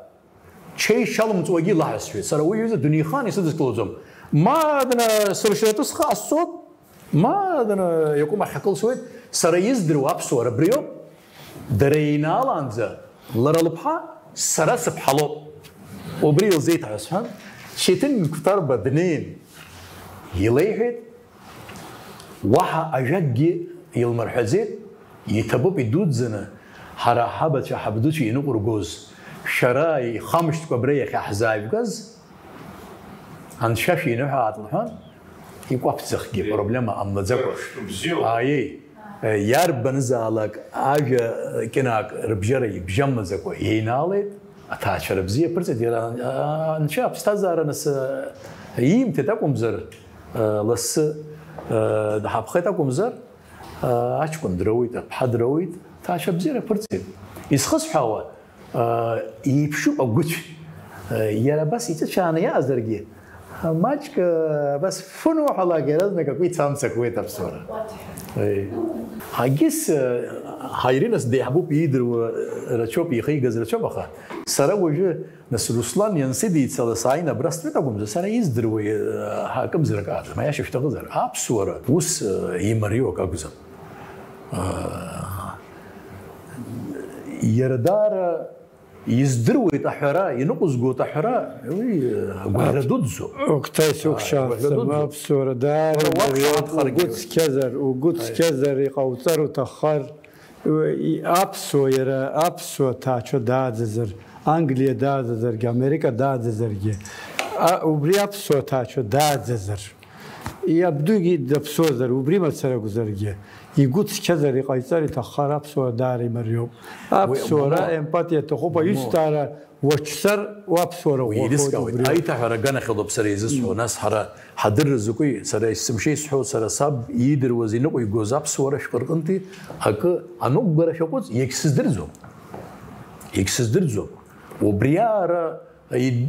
чеи шалымҵуагьы илаҳәа, сҳәеит. Сара уи иҩыза дунеихаан исыдыскылаӡом. Ма дна-, сыршратәы схы ҟасҵоит, ма дна-, иакәым ахь акылсуеит, сара издыруа аԥсуара абриоуп. Дара еинаалаанӡа лара лыԥҳа сара сыԥҳа лоуп. Убри илзеиҭаҳәа сҳәан, Четин Қәҭарба днеин илеиҳәеит, уаҳа ажәакгьы илмырҳәаӡеит, иҭабуп идуӡӡаны, Ҳара ҳабацәа, ҳабдуцәа иныҟәыргоз, шәара ихамышьҭкәа абра иахьа ҳзаажәгаз, анцәа шәиныҳәааит лҳәан, икәаԥӡахгьы проблема ҟамлаӡакәа. Бзиоуп. Ааиеи, иарбанызаалак ажәа кьынаак рыбжьара ибжьамлаӡакәа еинаалеит, аҭаацәара бзиа ԥырҵеит, иара, а, анцәа аԥсҭазаара нас, а, иимҭеит акәымзар, а, лассы, а, даҳаԥхеит акәымзар, а, аҷкәын дроуит, аԥҳа дроуит, ҭаацәа бзиара ԥырҵеит. Изхысҳәаауа, а, иеиԥшуп агәыцә. А, иара абас иҵәыцәааны иаазаргьы, а, маҷк, а, абас фын уҳәалак иаразнак акәиц амца акуеит аԥсуара. Еи. Агьыс, а, ҳаиринас деиҳабуп, иидыруа рацәоуп, ихигаз рацәоуп, аха сара уажәы Нас Руслан иансыдицала сааин абра стәеит акәымзар, сара издыруа, э, акымзар акы акәӡам, аиаша шәҭахызар, аԥсуара ус, э, имариоу акы акәӡам. Э, иара даара издыруеит аҳәара, иныҟәызгоит аҳәара, уи, э, агәаӷьра дуӡӡоуп. Октай, сықәшаҳаҭӡам, агәаӷьра дуӡӡоуп. Аԥсуара даара имариоуп, угәы цқьазар, угәы цқьазар, иҟауҵар уҭаххар, Уи, аԥсуа, иара аԥсуа ҭаацәа дааӡазар, Англиа дааӡазаргьы, Америка дааӡазаргьы, а, убри аԥсуа ҭаацәа дааӡазар, иабдугьы даԥсуазар, убри мацара акәзаргьы, игәы цқьазар, иҟаиҵар иҭаххар, аԥсуара даара имариоуп. Уи, Аԥсуара, мамоу, эмпатиа аҭахуп, мамоу. Аҩысҭаара Уаҿцар, уаԥсуара Уи ӷәӷәахоит еилыскаауеит. Убри ауп. Аиҭаҳәара аганахьалоуп сара изысҳәо, нас ҳара ҳадырра закәи, сара есымша исҳәо, сара саб иидыруаз, иныҟәигоз аԥсуара шәҟәы рҟынтәи акы аныҟәгара шәаҟәыҵ, иагьсыздырӡом. Иагьсыздырӡом. Убри аара и-,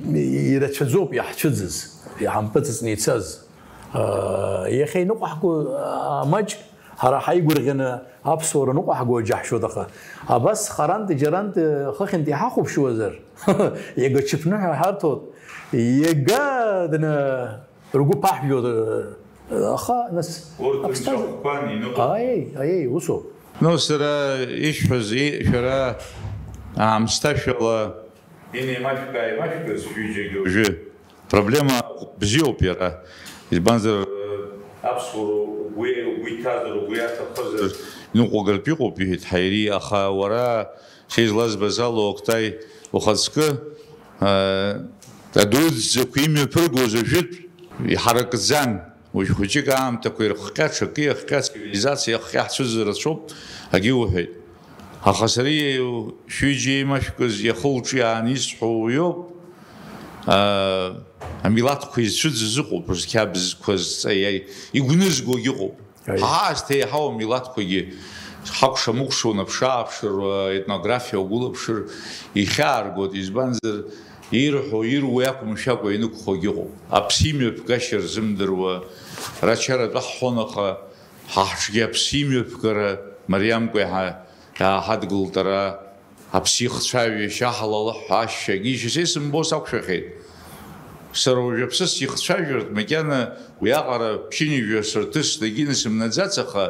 ирацәаӡоуп иаҳцәыӡыз, иҳампыҵыҵны ицаз. Аа, иахьа иныҟәаҳго, аа, маҷ Ҳара ҳаигәырӷьаны аԥсуара ныҟәаҳго џьаҳшьоит, аха абас харантәи џьарантәи хыхьынтә иҳахәаԥшуазар, иага ҽыԥныҳәа ҳарҭоит, иага дна ргәы ԥаҳжәоит, аха нас Урҭ аԥсҭаз-, рҵәахқәа иныҟәо. Аиеи, аиеи, усоуп. Ну, сара исҳәаз, и-, шәара аамсҭашәала инеимашәкы-ааимашәкыз шәҩыџьагьы уажәы Проблема бзиоуп иара. Избанзар, аԥсуара угәы, угәы иҭазар, угәы иаҭахызар, иныҟәгартә иҟоуп, иҳәеит Ҳаири, аха уара, са излазбаз ала, Октай, ухаҵкы, а, адуӡӡақәа имҩаԥыргоз ажәытә иҳаракӡан. Уажә хәыҷык аамҭақәа ирыхҟьа, ҽакы иахҟьа, цивилизациа иахҟьа ҳцәыӡыр рацәоуп, агьы уҳәеит. Аха сара шәҩыџьа еимашәкыз иахылҿиааны исҳәо уиоуп, аа, амилаҭқәа изцәыӡыз ыҟоуп, зқьабзқәа зҵа-, иа-, игәнызгогьы ыҟоуп. Аиеи. Ҳаасҭа еиҳау амилаҭқәагьы ҳакәша-мыкәшо унаԥшы-ааԥшыруа, етнографиа угәылаԥшыр, ихьааргоит, избанзар, ирҳәо, ируа иақәымшәакәа инықәхогьы ыҟоуп. Аԥсы имҩаԥгашьа рзымдыруа, рачаратәы ҳҳәон, аха ҳа ҳҿгьы аԥсы имҩаԥгара мариамкәа иаҳа-, иааҳадгылт ара. Аԥсы ихцәажәашьа, аҳалалаҳәа ашьагьы ишьа сеи сымбо сақәшәахьеит. Сара уажә аԥсы сихцәажәартә, макьана уиаҟара ԥшьынҩажәа сырҭысны егьынасымнаӡац, аха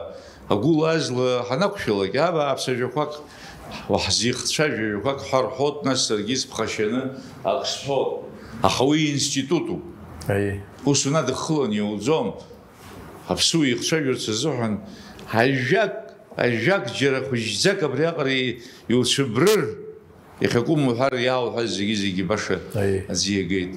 агәыла-азла ҳанақәшәалак, абааԥс ажәақәак уаҳзихцәажәа, ажәақәак ҳәа рҳәот, нас саргьы сыԥхашьаны ак сҳәот. Аха уи институтуп. Аиеи. Ус унадыххылан иуӡом. Аԥсуа ихцәажәарц азыҳәан ажәак, ажәак џьара хәыҷӡак абриаҟара иуцәыбрыр, иахьакәым уҳәар, иаауҳәаз зегьы-зегьы баша Аиеи. Аӡы иагеит.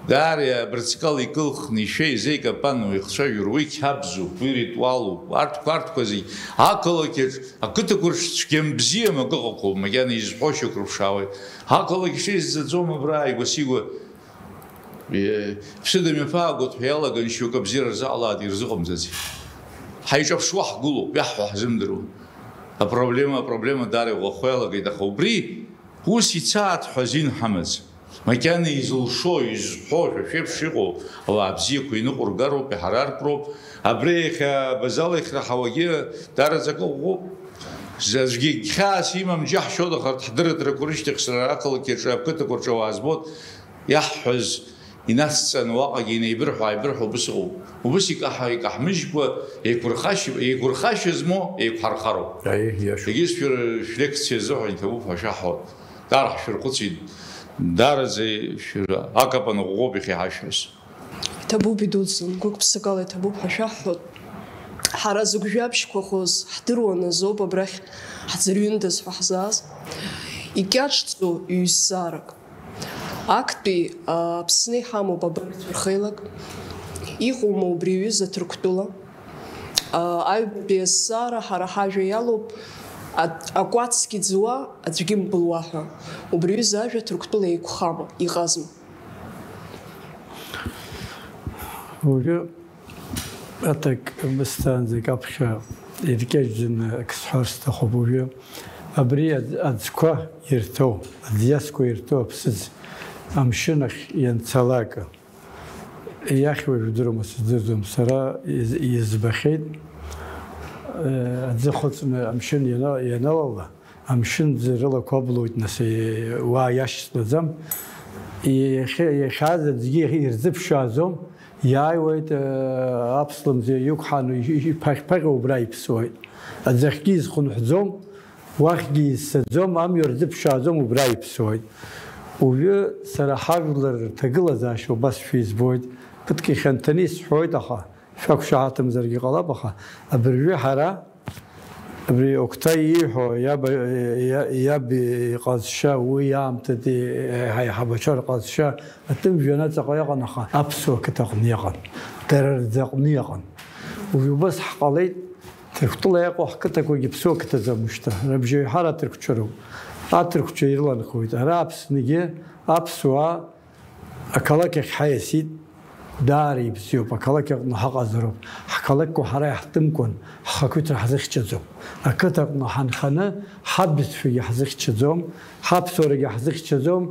Даара абырҵкала икылхны ишәа изеикапануа ихцәажәара, уи қьабзуп, уи ритуалуп, арҭқәа, арҭқәа зегь ақалақь аҿ, ақыҭақәа рҿ цәгьам бзиам акы ыҟақәоуп, макьана изҳәо шьоук рыԥшаауеит. Ақалақь шеизӡаӡом абра ааигәа-сигәа. Е, ԥсыда мҩаԥаагоит ҳәа иалаган шьоук абзиара рзаҟалааит, ирзыҟамҵаӡеит. Ҳаиҿаԥшуа ҳгылоуп, иаҳҳәо ҳзымдыруа. Апроблема, апроблема даара иӷәӷәахо иалагеит, аха убри ус ицааит ҳәа азин ҳамаӡам. Макьана изылшо, изҳәо, шәа шәеиԥш иҟоу ауаа бзиақәа иныҟәыргароуп, иҳараркроуп. Абри иахьа абазала иахьраҳауагьы даараӡа акы ӷәӷәоуп. Аӡәгьы хьаас имам џьаҳшьоит, аха арҭ ҳдырраҭарақәа рышьҭахь сара ақалақь аҿы, ақыҭақәа рҿы ауаа збоит. Иаҳҳәаз инацҵаны уаҟагьы инеибырҳәо-ааибырҳәо убыс ыҟоуп. Убыс икаҳа-, икаҳмыжькәа, еиқәырхашьа, еиқәырхашьа змоу еиқәҳархароуп. Аиеи, иашоуп. Егьыс шәыр-, шәлекциа азыҳәан иҭабуп ҳәа шәаҳҳәоит. Даара ҳшәырхәыцит, даараӡа шәыр-, акапан ӷәӷәоуп иахьа иҳашәҳәаз. Иҭабуп, идуӡӡан, гәык-ԥсыкала иҭабуп ҳәа шәаҳҳәоит. Ҳара зыгәжәабжьқәа хыз ҳдыруан азоуп абрахь ҳӡырҩындаз ҳәа ҳзааз. Икьаҿӡоу ҩ-зҵаарак. Актәи Аԥсны иҳамоуп абарҭ рхеилак. Иҟоума убри аҩыза Ҭырқәтәыла? Аҩбатәи азҵаара ҳара ҳажәа иалоуп, акәацгьы ӡуа, аӡәгьы мбылуа ҳәа. Убри аҩыза ажәа Ҭырқәтәыла еиқәхама, иҟазма? Уажәы аҭак мысҭаанӡак аԥхьа иркьаҿӡаны ак сҳәар сҭахуп уажәы. Абри аӡ-, аӡқәа ирҭоу, аӡиасқәа ирҭоу аԥсыӡ амшын ахь ианцалак, иахьуа жәдыруама, сыздырӡом, сара из-, избахьеит, э, аӡы хыҵны амшын иана-, ианалала, амшын ӡы рылақәа аблуеит, нас, э, уа иашьцылаӡам. Иахьа-, иахьааз аӡәгьы ирзыԥшааӡом, иааиуеит, э, аԥслымӡ иқәҳаны, ижь-, ижь-, иԥаҟь-ԥаҟьо убра иԥсуеит. Аӡахьгьы изхынҳәӡом, уахьгьы изцаӡом, амҩа рзыԥшааӡом, убра иԥсуеит. Уажәы сара ҳажәлар рҭагылазаашьа убас шәизбоит. Ԥыҭк ихьанҭаны исҳәоит, аха шәақәшаҳаҭымзаргьы ҟалап, аха абыржәы ҳара, абри Октай ииҳәо, иаб, иа-, иаб иҟазшьа, уи аамҭатәи ҳаиҳабацәа рҟазшьа атәым жәҩан аҵаҟа иҟан, аха аԥсуа қыҭа аҟны иҟан, дара рӡы аҟны иҟан. Уажә убас ҳҟалеит, Ҭырқәтәыла иҟоу ҳқыҭақәагьы ԥсуа қыҭаӡам мышьҭа, рыбжьаҩҳара аҭырқәцәа роуп. Аҭырқәцәа ирланхоит. Ара Аԥсныгьы аԥсуаа ақалақь ахь ҳаиасит, даара ибзиоуп, ақалақь аҟны ҳаҟазароуп. Ҳқалақьқәа ҳара иаҳтәымкәан, ҳхақәиҭра ҳзыхьчаӡом. Ақыҭа аҟны ҳанханы, ҳабызшәагьы ҳзыхьчаӡом, ҳаԥсуарагьы ҳзыхьчаӡом,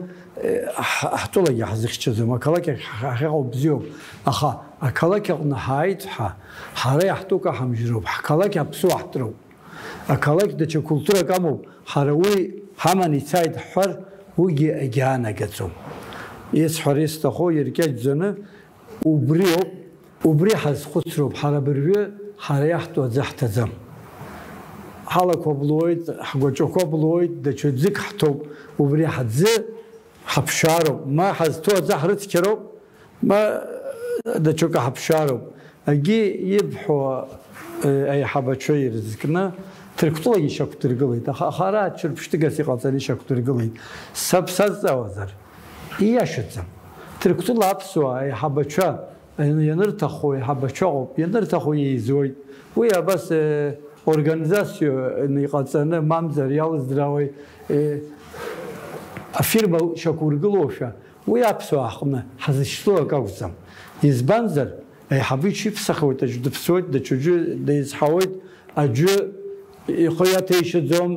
ҳ-, ҳтәылагьы ҳзыхьчаӡом. Ақалақь ахь ҳахьыҟоу бзиоуп, аха ақалақь аҟны ҳааит ҳәа, ҳара иаҳтәу каҳамжьроуп, ҳқалақь аԥсуа ҳтәроуп. Ақалақь даҽа культурак амоуп, ҳара уи ҳаман ицааит ҳҳәар, уигьы агьаанагаӡом. Исҳәар исҭаху иркьаҿӡаны убриоуп, убри ҳазхәыцроуп, ҳара абыржәы ҳара иаҳтәу аӡы ҳҭаӡам. Ҳалақәа блуеит, ҳгәаҿақәа блуеит, даҽа ӡык ҳҭоуп, убри ҳаӡы ҳаԥшаароуп, ма ҳазҭоу аӡы ҳрыцқьароуп, ма даҽакы ҳаԥшаароуп. Агьи ибҳәо, э, аиҳабацәа ирызкны Ҭырқәтәылагьы ишьақәдыргылеит, аха, аха ара ҽырԥштәыгас иҟаҵаны ишьақәдыргылеит. Саб сазҵаауазар, ииашаӡам. Ҭырқәтәыла аԥсуаа аиҳабацәа иан-, ианырҭаху аиҳабацәа ыҟоуп, ианырҭаху еизоит. Уи абас, э, организациа иҟаҵаны, мамзар иалыздрауеи, э, афирма шьақәургылоушәа, уи аԥсуаа ҳҟны ҳазышьҭоу акы акәӡам. Избанзар, аиҳабы иҽиԥсахуеит, аӡә дыԥсуеит, даҽа аӡәы деизҳауеит, аӡәы ихы иаҭеишьаӡом,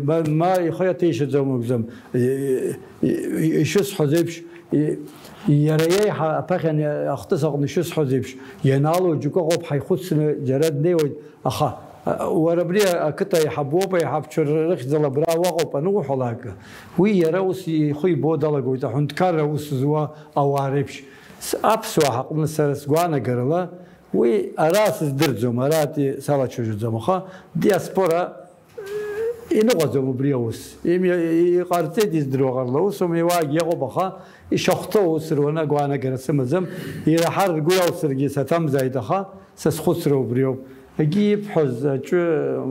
ма, ма ихы иаҭеишьаӡом акәӡам. И-, и-, и-, ишысҳәаз еиԥш, и-, иара иеиҳа аԥахьан ахҭыс аҟны ишысҳәаз еиԥш, ианаало џьоукы ыҟоуп, ҳаихәыцны џьара днеиуеит, аха, а, уара абри ақыҭа аиҳабы уоуп, аиҳабцәа рыхьӡала абра уаҟоуп ануҳәалак, уи иара ус ихы ибо далагоит, аҳәынҭқарра аус зуа ауаа реиԥш. С-, аԥсуаа ҳаҟны сара сгәаанагарала, уи ара сыздырӡом, аратәи салацәажәаӡом, аха диаспора иныҟәаӡом убри аус. Имҩа-, и-, иҟарҵеит, издыруа ҟарла, усумеи, уаагьы иҟоуп, аха ишахәҭоу аус руаны агәаанагара сымаӡам. Ираҳар ргәы иалсыргьы саҭамзааит, аха са схәыцра убриоуп. Егьи ибҳәаз аҿы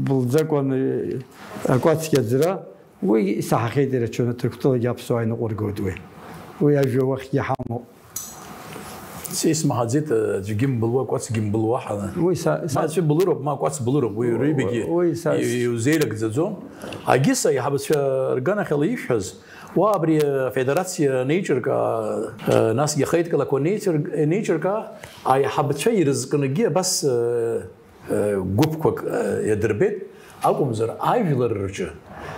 былӡакәан, акәацқьа аӡра, уи исаҳахьеит ирацәаны, Ҭырқәтәылагьы аԥсуаа иныҟәыргоит уи. Уи ажәа уахьгьы ҳамоуп. Са исмаҳаӡеит, аӡәгьы мбылуа, кәацгьы мбылуа ҳәа. Уи са, са- Ма аӡәы былыроуп, ма акәац былыроуп, уи рҩбагьы Уи са- иу-, иузеилакӡаӡом. Агьыс аиҳабацәа рганахьала ишәҳәаз, уа абри афедерациа анеиҿыркаа, э, насгьы ахеидкылақәа анеиҿыр-, анеиҿыркаа, аиҳабацәа ирызкынгьы абас, э, э, гәыԥқәак, э, иадырбеит, акәымзар ажәлар рҿы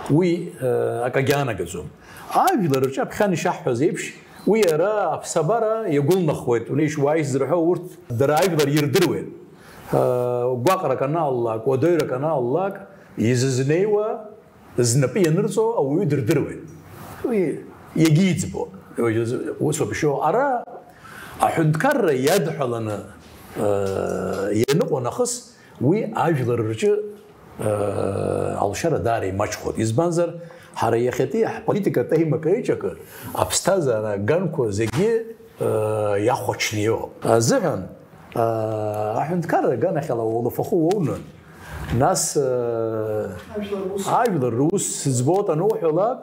уи, э, акагьы анагаӡом. Ажәлар рҿы аԥхьан ишаҳҳәаз еиԥш, уи ара аԥсабара иагәылнахуеит, унеишь уааишь зырҳәо урҭ дара ажәлар ирдыруеит. Э, гәаҟрак анааллак, уадаҩрак анааллак, изызнеиуа знапы ианырҵо ауаҩы дырдыруеит. Уи иагьиӡбо. Ус ауп ишыҟоу. Ара аҳәынҭқарра иадҳәаланы, э, ианыҟоу нахыс, уи ажәлар рҿы, э, алшара даара имаҷхоит. Избанзар, ҳара иахьатәи ҳполитикатә аимак-аиҿакы аԥсҭазаара аганқәа зегьы, э, иахәаҽны иҟоуп. Азыҳәан, Аҳәынҭқарра аганахьала улафахәы уоуны, нас, ажәлар рус збоит ануҳәалак,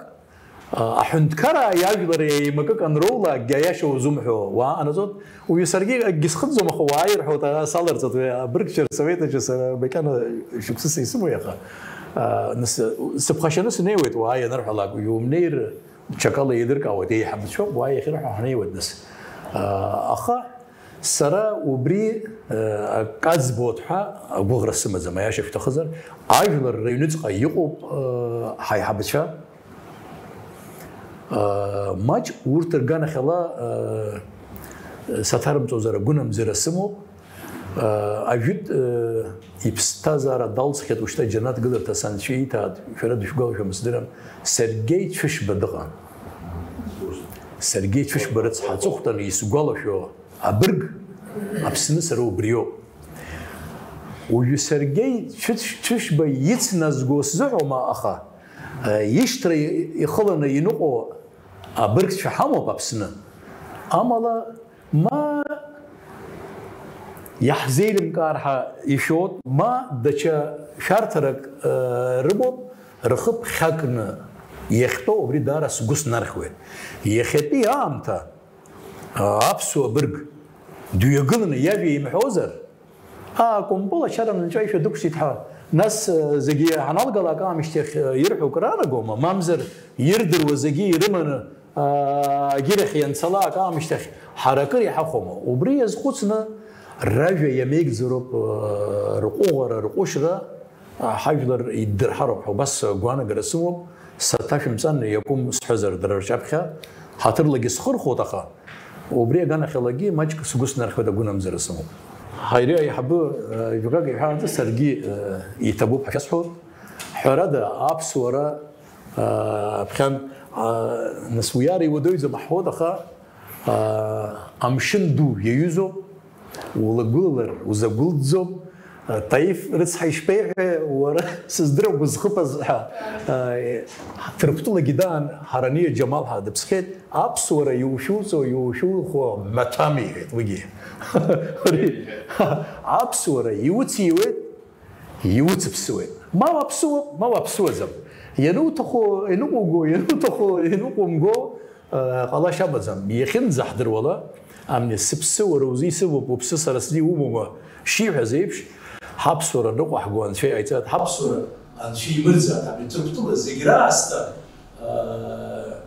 аҳәынҭқараа иажәлар еимакык анроулакгьы аиаша узымҳәо уаа ҟанаҵоит. Уи саргьы акгьы схыҵӡом, аха уаа ирҳәоит, ара саларҵоит, уи абыргцәа рсовет аҿы сара макьана шықәсыс исымои, аха нас сыԥхашьаны снеиуеит, уаа ианырҳәалак, иумнеир, ҽакала еидыркаауеит, еиҳабацәоуп, уаа иахьырҳәо ҳнеиуеит нас. Аха сара убри акы збоит ҳәа агәыӷра сымаӡам, аиаша шәҭахызар, ажәлар рыҩныҵҟа иҟоуп ҳаиҳабацәа. Маҷ урҭ рганахьала саҭарымҵозар агәынамӡара сымоуп. Ажәытә иԥсҭазаара далҵхьеит, ушьҭа џьанаҭ гыларҭас анцәа ииҭааит, шәара дышәгәалашәом сдырам, Сергеи Цәышба дыҟан. Сергеи Цәышба рыцҳа, аҵыхәтәаны исгәалашәо абырг, Аԥсны сара убриоуп. Уажәы Сергеи Цәышба ицназго сзыҳәома, аха ишьҭра ихыланы иныҟәо абыргцәа ҳамоуп Аԥсны. Амала, ма иаҳзеилымкаар ҳәа ишәоит, ма даҽа шәарҭарак рымоуп, рхы ԥхьакны иахьтәоу абри даара сгәы снархьуеит. Иахьатәи аамҭа аԥсуа бырг дҩагыланы иажәа имҳәозар, аа, Кәымпыл ачара нҵәа ишәа дықәсит ҳәа, нас зегьы ҳаналгалак аамышьҭахь ирҳәо кранагома, мамзар ирдыруа зегьы ирыманы агьырахь ианцалак аамышьҭахь ҳара акыр иҳахәома? Убри иазхәыцны ражәа иамеигӡароуп рҟәыӷара, рҟәышра, ҳажәлар иддырҳароуп ҳәа убас гәаанагара сымоуп, саҭашәымҵан иакәым сҳәозар дара рҿаԥхьа, ҳаҭырлагьы схырхәоит, аха убри аганахьалагьы маҷк сгәы снархьуеит, агәынамӡара сымоуп. Ҳаире аиҳабы ижәгак иҳәаанӡа саргьы иҭабуп ҳәа шәасҳәоит. Ҳәарада, аԥсуара Аԥхьан, нас уиара иуадаҩӡам ҳҳәоит, аха амшын ду иаҩызоуп, улагәылалар узагәылҵӡом. Таиф рыцҳа ишԥеиҳәеи, уара сыздырам узхыԥаз ҳәа. Ҭырқәтәылагьы даан, Ҳарание Џьамал ҳәа дыԥсхьеит, аԥсуара иушәуҵо, иушәухо маҭәам иҳәеит уигьы. Ари аԥсуара иуциуеит, Иуцыԥсуеит. Ма уаԥсуоуп, ма уаԥсуаӡам. Иануҭаху иныҟәуго, иануҭаху иныҟәумго, ҟалашьа амаӡам. Иахьынӡаҳдыруала, амни сыԥсы уара узы исывоуп, уԥсы сара сзы иумоума шиҳәаз еиԥш, ҳаԥсуара ныҟәаҳго Анцәа иҟаиҵааит. Ҳаԥсуара Анцәа имырӡааит, амни Ҭырқәтәыла зегь раасҭа, аа,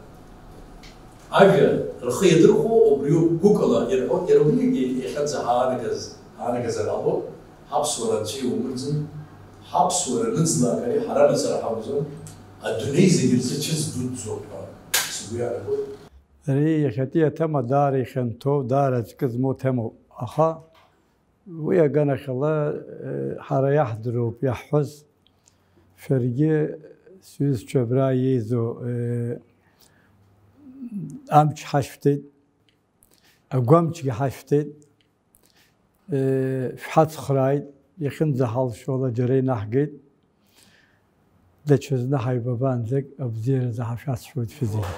ажәа рхы иадырхәо убриоуп, гәыкала ирҳәоит, иара убригьы иахьанӡа ҳаанагаз, ҳаанагазар ҟалоит. Ҳаԥсуара Анцәа иумырӡын, ҳаԥсуара ныӡлак ари ҳара мацара ҳакәӡам, адунеи зегьы рзы чыс дуӡӡоуп ҳәа сгәы иаанагоит. Ари иахьатәи аҭема даара ихьанҭоу, даара аҵкы змоу ҭемоуп, аха уи аганахьала, э, ҳара иаҳдыруп иаҳҳәаз, шәаргьы сҩызцәа абра иеизо, э, амч ҳашәҭеит. Агәамчгьы ҳашәҭеит, шәҳацхрааит, иахьынӡаҳалшо ала џьара инаҳгеит, даҽазны ҳаибабаанӡагь абзиаразы ҳашәасҳәоит шәызегьы.